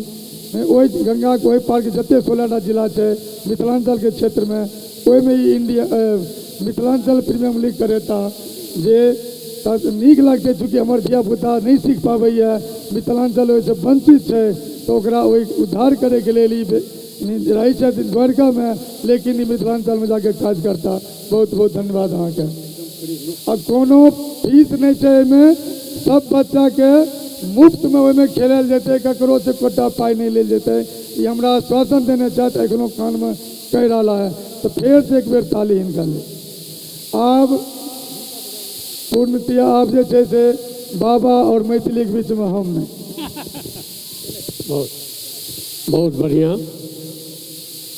ओहि गंगाके ओहि पारके जते 16टा जिला छै मिथिलांचलके क्षेत्रमे, ओहिमे ई इंडिया मिथिलांचल प्रीमियम लीग करेता जे नीक लगतै। चूँकि हमर धियापुता नहि सीख पाबैए, मिथिलांचल ओहिसँ वंचित छै, तऽ ओकरा ओहि उद्धार करैके लेल ई रहै छथिन द्वारकामे, लेकिन ई मिथिलांचलमे जाके काज करता। बहुत बहुत धन्यवाद अहाँके। आ कोनो फीस नहि छै एहिमे, सब बच्चाके मुफ्तमे ओहिमे खेलल जेतै, ककरो से एकोटा पाइ नहि लेल जेतै। ई हमरा आश्वासन देने छथि, एखनो कानमे कहि रहला है, तऽ फेरसँ एक बेर ताली हिनका लेल। आब पूर्णतया आब जे छै से बाबा और मैथिलीके बीचमे हम नहि। बहुत बहुत बढ़िआँ।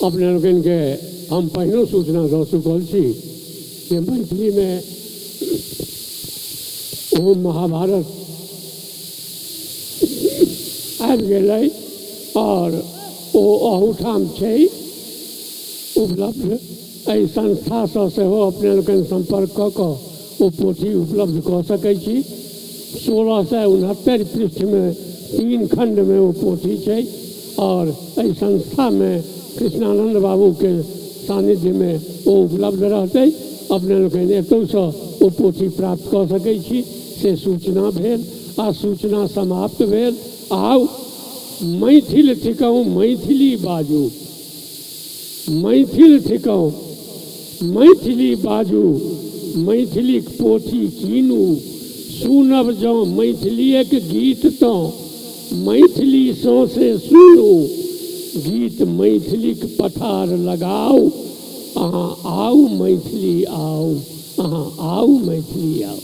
अपने लोकनिके हम पहिनो सूचना दऽ चुकल छी जे मैथिलीमे ओ महाभारत आबि गेलै और ओ अहूठाम छै उपलब्ध। एहि संस्थासँ सेहो अपने लोकनि सम्पर्क कऽ कऽ ओ पोथी उपलब्ध कऽ सकै छी। 1669 पृष्ठमे 3 खण्डमे ओ पोथी छै और एहि संस्थामे कृष्णानन्द बाबूके सान्निध्यमे ओ उपलब्ध रहतै। अपने लोकनि एतहुसँ ओ पोथी प्राप्त कऽ सकै छी, से सूचना भेल आ सूचना समाप्त भेल। आउ, मैथिल थिकहुँ मैथिली बाजू, मैथिल थिकहुँ मैथिली बाजू, मैथिलीक पोथी कीनू, सुनब जँ मैथिलीक गीत तँ मैथिली सौंसे सुनू, गीत मैथिलीक पथार लगाउ, अहाँ आउ मैथिली आउ, अहाँ आउ मैथिली आउ।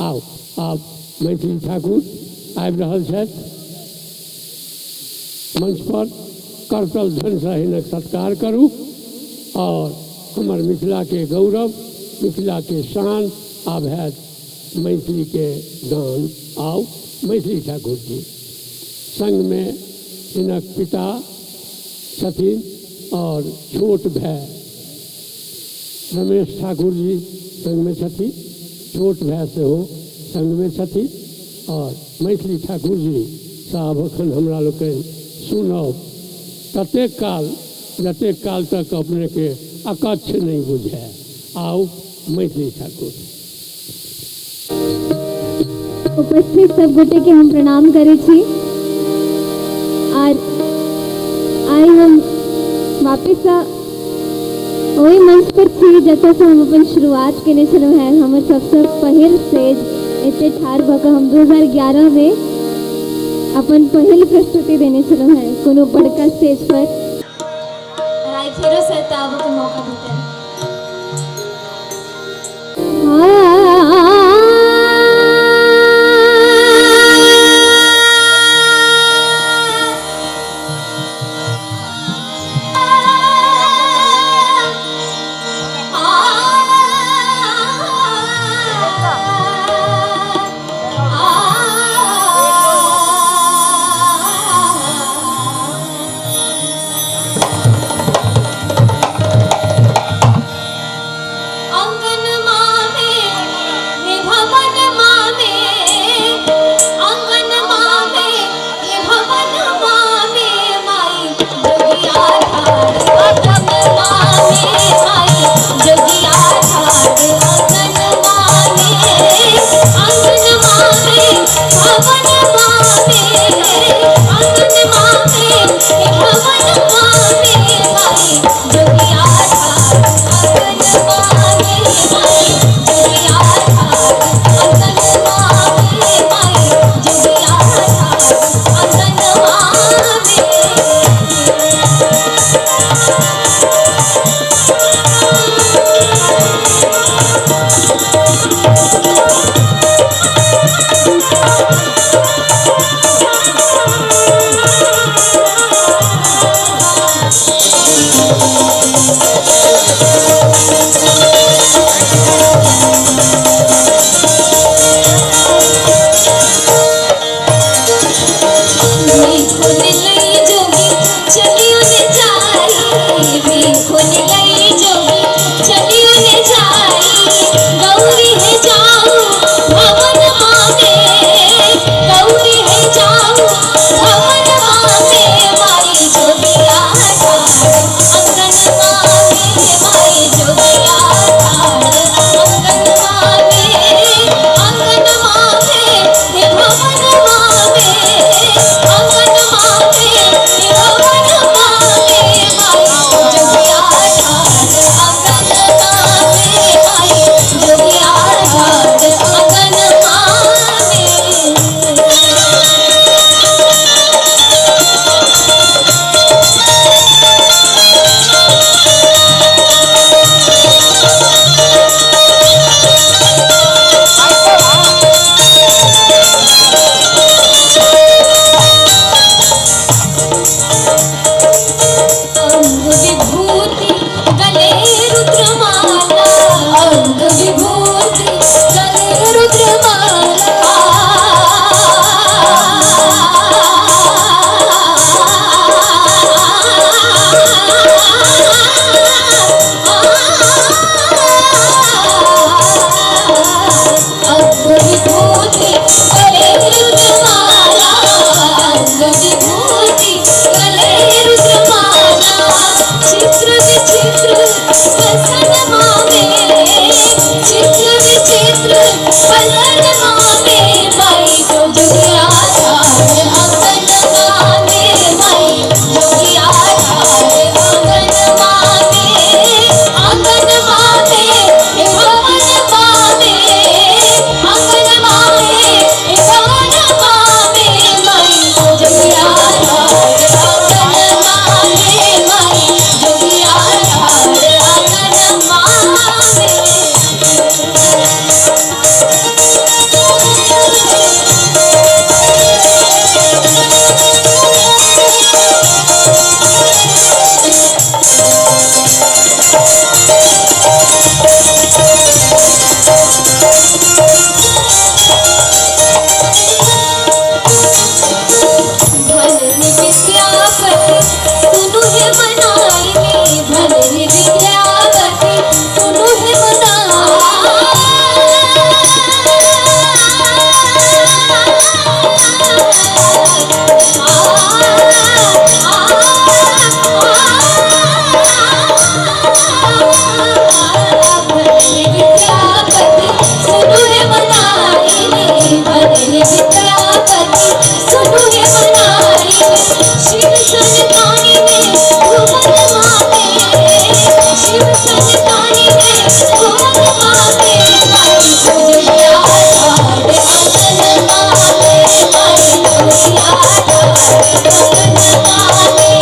आउ, आब मैथिली ठाकुर आबि रहल छथि मंच पर। करतल ध्वनिसँ हिनक सत्कार करू और हमर मिथिला के गौरव, मिथिला के शान आब हैत मैथिली के गान। आउ मैथिली ठाकुर जी। संगमे हिनक पिता छथिन और छोट भाय रमेश ठाकुर जी संगमे छथिन, छोट भाय सेहो संगमे छथिन। और मैथिली ठाकुर जी साहब अखन हमरा लोकनि सुनब ततेक काल जतेक काल तक अपनेके अकच्छ नहीं बुझाए। आउ मैथिली ठाकुर। उपस्थित सब गोटे के हम प्रणाम करै छी और आइ हम वापस ओहि मंच पर छी जतऽ हम अपन शुरुआत केने छलहुँ हेँ। हमर सबसँ पहिल स्टेज एते ठाढ़ भऽ कऽ हम 2011 में अपन पहिल प्रस्तुति देने छलहुँ हेँ कोनो बड़का स्टेज पर। आइ फेरो से आबऽके मौका भेटल। हाँ। भवन मामे आंगन मामे हे भवन मामे माई जोगिया ठाड़ आंगन मामे माई जोगिया ठाड़ आंगन मामे माई जोगिया ठाड़ आंगन मामे। भीखुन लई जोगी चलियो ने जाई, भीखुन लई जोगी चलियो ने जाई, गौरी है जाऊं भवन मामे, गौरी है जाऊं भवन मामे माई जोगिया ठाड़ आंगन मामे माई जोगिया ठाड़ आंगन मामे, आंगन मामे हे भवन मामे, आंगन मामे हे भवन मामे माई जोगिया ठाड़ आंगन मामे माई जोगिया ठाड़ आंगन मामे। अंग विभूति गले रुद्रमाला, अंग विभूति गले रुद्रमाला, अंग विभूति गले रुद्रमाला, अंग विभूति गले रुद्रमाला, चित्र विचित्र वसन मामे, चित्र विचित्र वसन मामे माई जोगिया ठाड़ आंगन मामे माई जोगिया ठाड़ आंगन मामे, आंगन मामे हे भवन मामे, आंगन मामे हे भवन मामे माई जोगिया ठाड़ आंगन मामे माई जोगिया ठाड़ आंगन मामे। भलन विद्यापति सुनु हे मनाइनी, भलन विद्यापति सुनु हे विद्यापति सुनु हे मनाइनी, भलन विद्यापति सुनु हे मनाइनी, शिव संतानी में भुवन मामे, शिव संतानी में भुवन मामे माई जोगिया ठाड़ आंगन मामे माई जोगिया ठाड़ आंगन मामे, आंगन मामे हे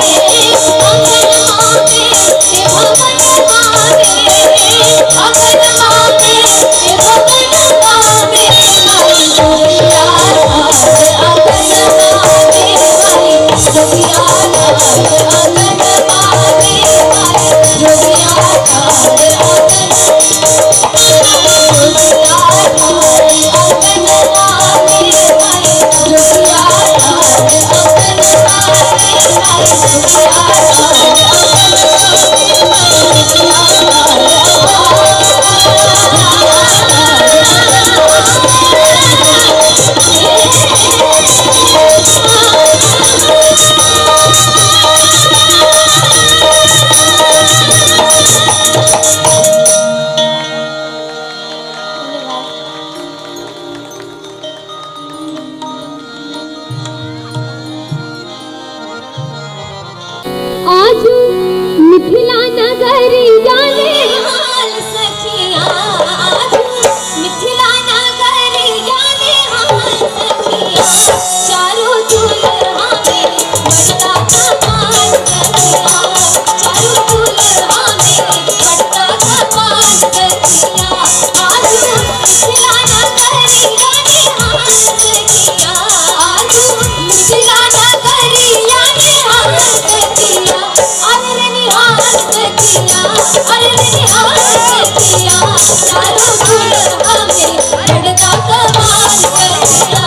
भवन मामे, आंगन मामे हे भवन मामे माई जोगिया ठाड़ आंगन मामे माई जोगिया ठाड़ आंगन मामे माई जोगिया ठाड़ आंगन जोगिया ठाड़ आंगन मामे माई जोगिया ठाड़ आंगन मामे माई जोगिया ठाड़ आंगन मामे माई जोगिया ठाड़। नगरिया निहाल सखिया, मिथिला नगरिया निहाल सखिया, चारों दुल्हा में बड़का कमाल सखिया, चारों दुल्हा में बड़का कमाल सखिया, आजू मिथिला नगरिया निहाल सखिया, आजू मिथिला नगरिया निहाल सखिया, अरे निहाल सखिया, अरे निहाल सखिया, चारों दुल्हा में बड़का कमाल सखिया,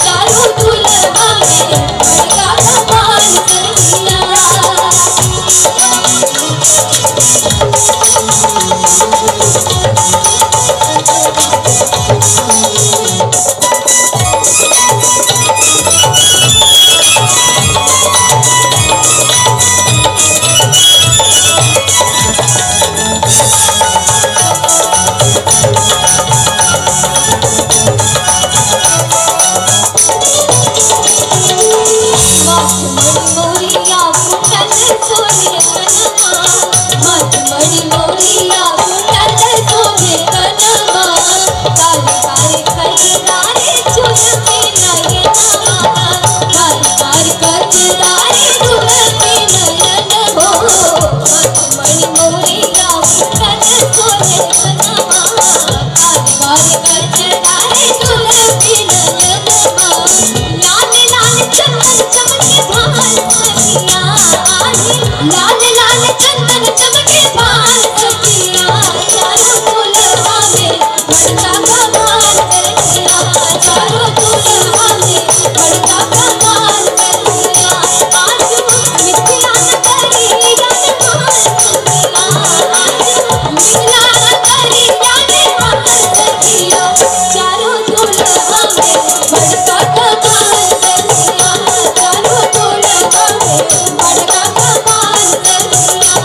चारों दुल्हा में बड़का कमाल सखिया। मोरिया कुंडल सोने कनमा, मत मणि मोरिया कुंडल सोने कनमा, कार कार कजरारे चुनके नयनमा, कार कार कजरारे चुनके नयन हो, मत मणि मोरिया कुंडल सोने कनमा, कार कार कजरारे चुनके नयनमा, लाल लाल चंदन चमके भाल सखिया, लाल लाल चंदन चमके भाल सखिया, चारों दुल्हा में बड़का कमाल सखिया, चारों दुल्हा में बड़का कमाल सखिया, आजू मिथिला नगरिया निहाल सखिया, आजू मिथिला नगरिया निहाल सखिया, चारों दुल्हा में बड़का कमाल सखिया, चारों दुल्हा में बड़का कमाल सखिया।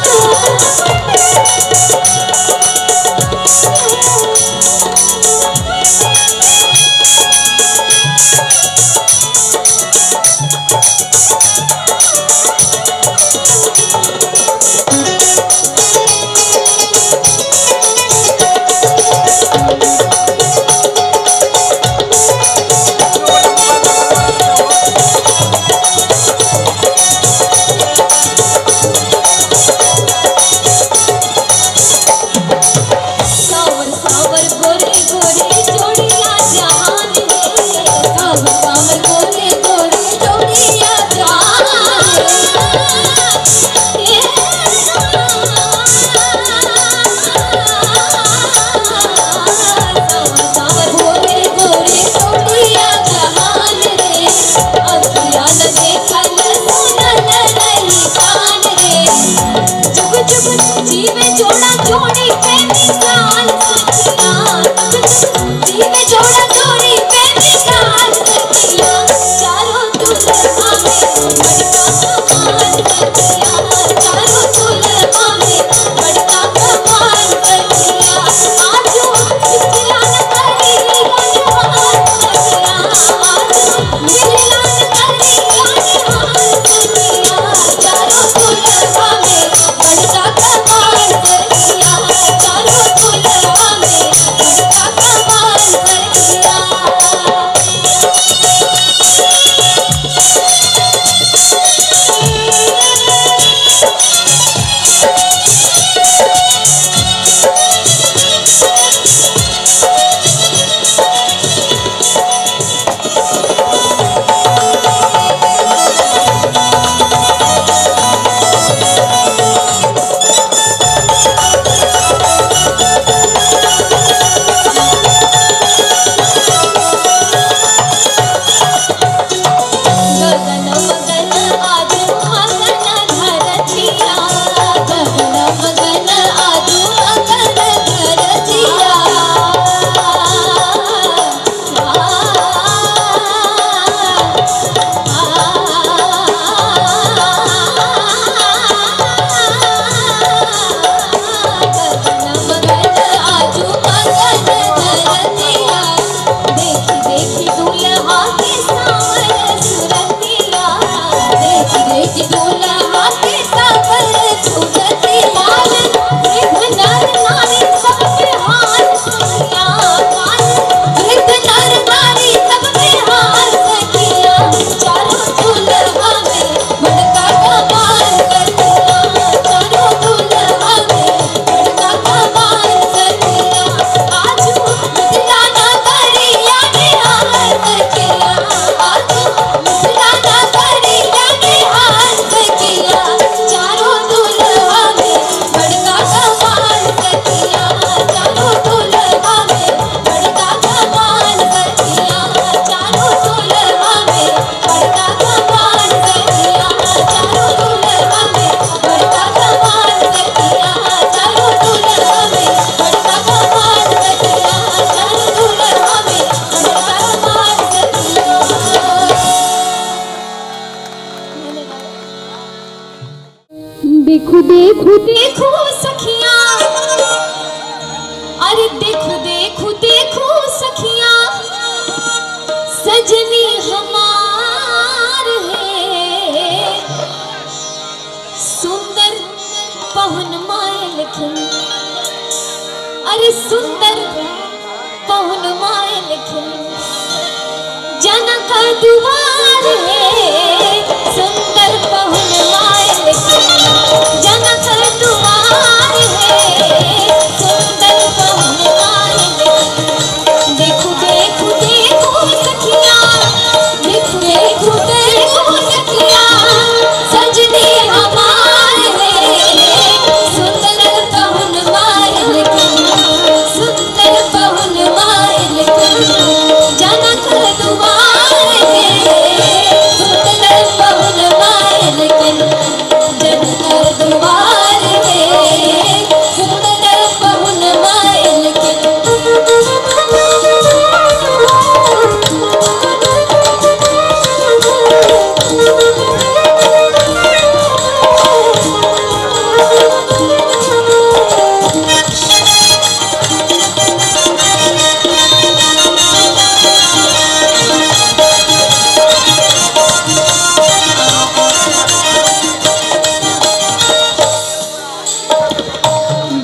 देखू देखू देखू सखिया, अरे देखू देखू देखू सखिया, सजनी हमार है, सुंदर पहुन मायल खिन, अरे सुंदर पहुन मायल खिन, जनक दुआर है, सुंदर पहुन मायल खिन, जनक दुआर है, सुंदर पहुन मायल खिन। देखू देखू देखू सखिया, देखू देखू देखू सखिया, सजनी हमार है, सुंदर पहुन मायल खिन, सुंदर पहुन मायल खिन, जनक दुआर है, सुंदर पहुन मायल खिन, जनक दुआर है, सुंदर पहुन मायल खिन।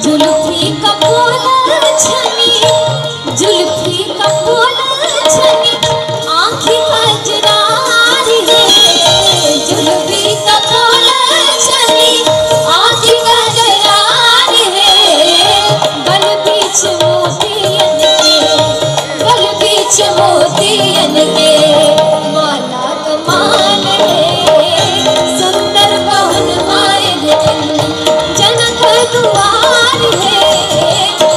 जुल्फी का पोला छनी, जुल्फी का पोला छनी, आँखी कजरार है, जुल्फी का पोला छनी, आँखी कजरार है, गल बीच मोतियन के, गल बीच मोतियन के, माला कमाल है, सुंदर पहुन मायल खिन, जनक दुआर है,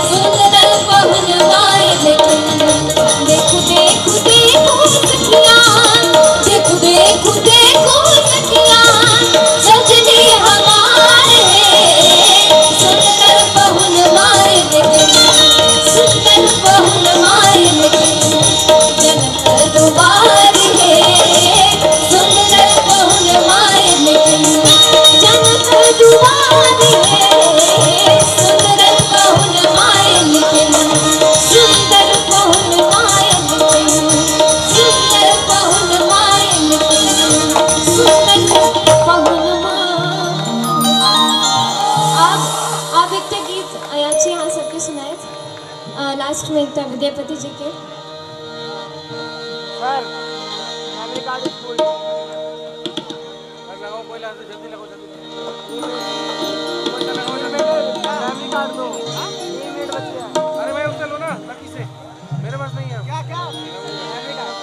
सुंदर पहुन मायल खिन। देखू देखू देखू सखिया, देखू देखू देखू सखिया, सजनी हमार है, सुंदर पहुन मायल खिन, सुंदर पहुन मायल खिन, जनक दुआर है, सुंदर पहुन मायल खिन, जनक दुआर है, सुंदर पहुन मायल खिन, सुंदर पहुन मायल खिन, सुंदर पहुन मायल खिन, सुंदर पहुन आब एकटा गीत अयाची अहाँ सबके सुनायत, लास्ट में एकटा विद्यापति जी के। सर मेमोरी कार्ड फुल लगाओ, पहले जल्दी लगाओ, जल्दी मेमोरी कार्ड दो, 3 मिनट बच गया। अरे भाई उससे लो ना, लकी से, मेरे पास नहीं है। क्या क्या मेमोरी कार्ड?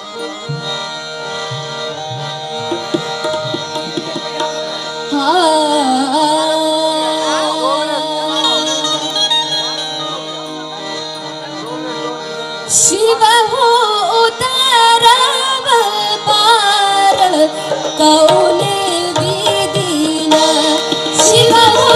शिव हो उतरब पार कौन विधिना, शिव हो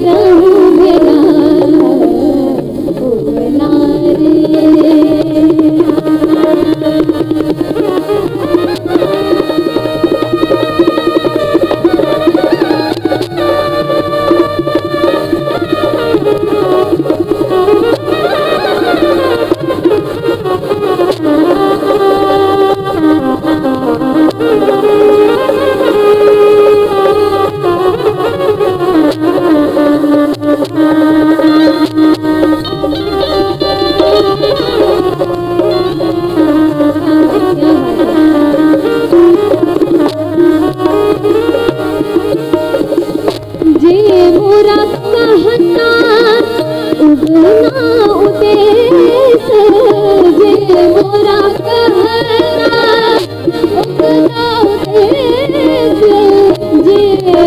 किदहु भेला उगना रे। जे मोरा कहता उगना उदेस, जे मोरा कहता उगना उदेस, जे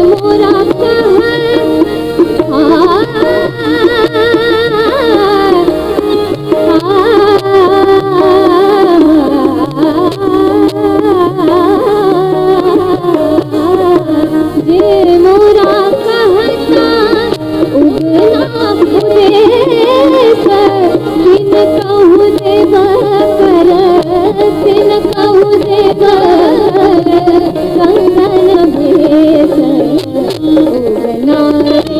मोरा जे मोरा कहता उगना उदेस, तिन कहु देव कर, तिन कहु देव कंगन भेस, उगना रे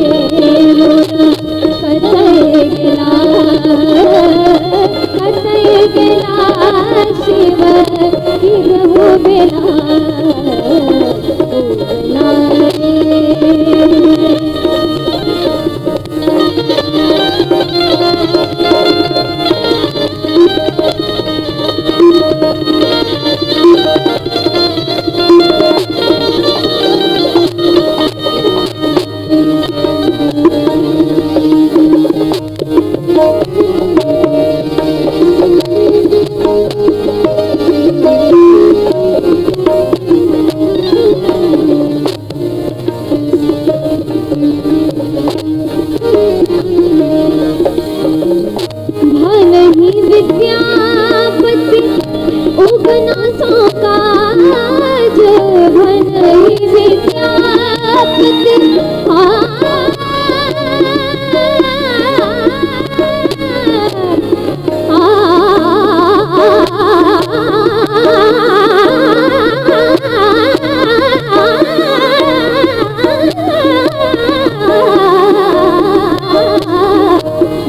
मोरा कतय गेला, कतय गेला शिव किदहु भेला उगना रे। भनहि विद्यापति उगना सो काज, भनहि विद्यापति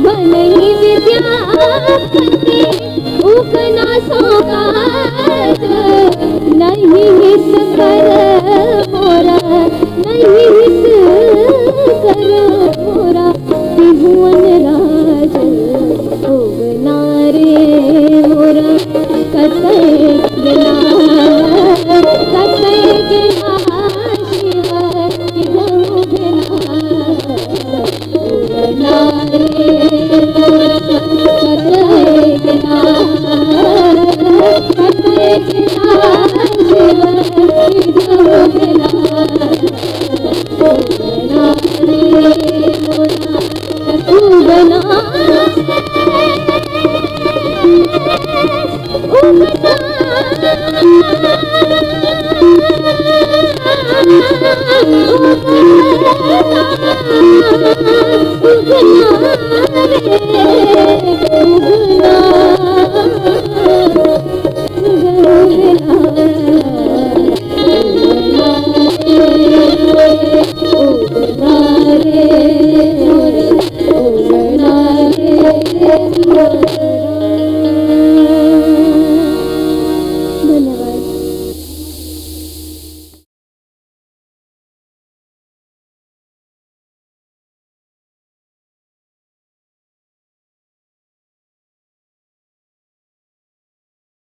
भनहि विद्यापति उगना सो काज, नहीं हित कर मोरा, नहीं हित कर मोरा त्रिभुवन राज, उगना रे मोरा कतय गेला, कतय गेला शिव किदहु भेला उगना रे मोरा कतय गेला, कतय गेला शिव किदहु भेला उगना रे मोरा उगना उगना उगना।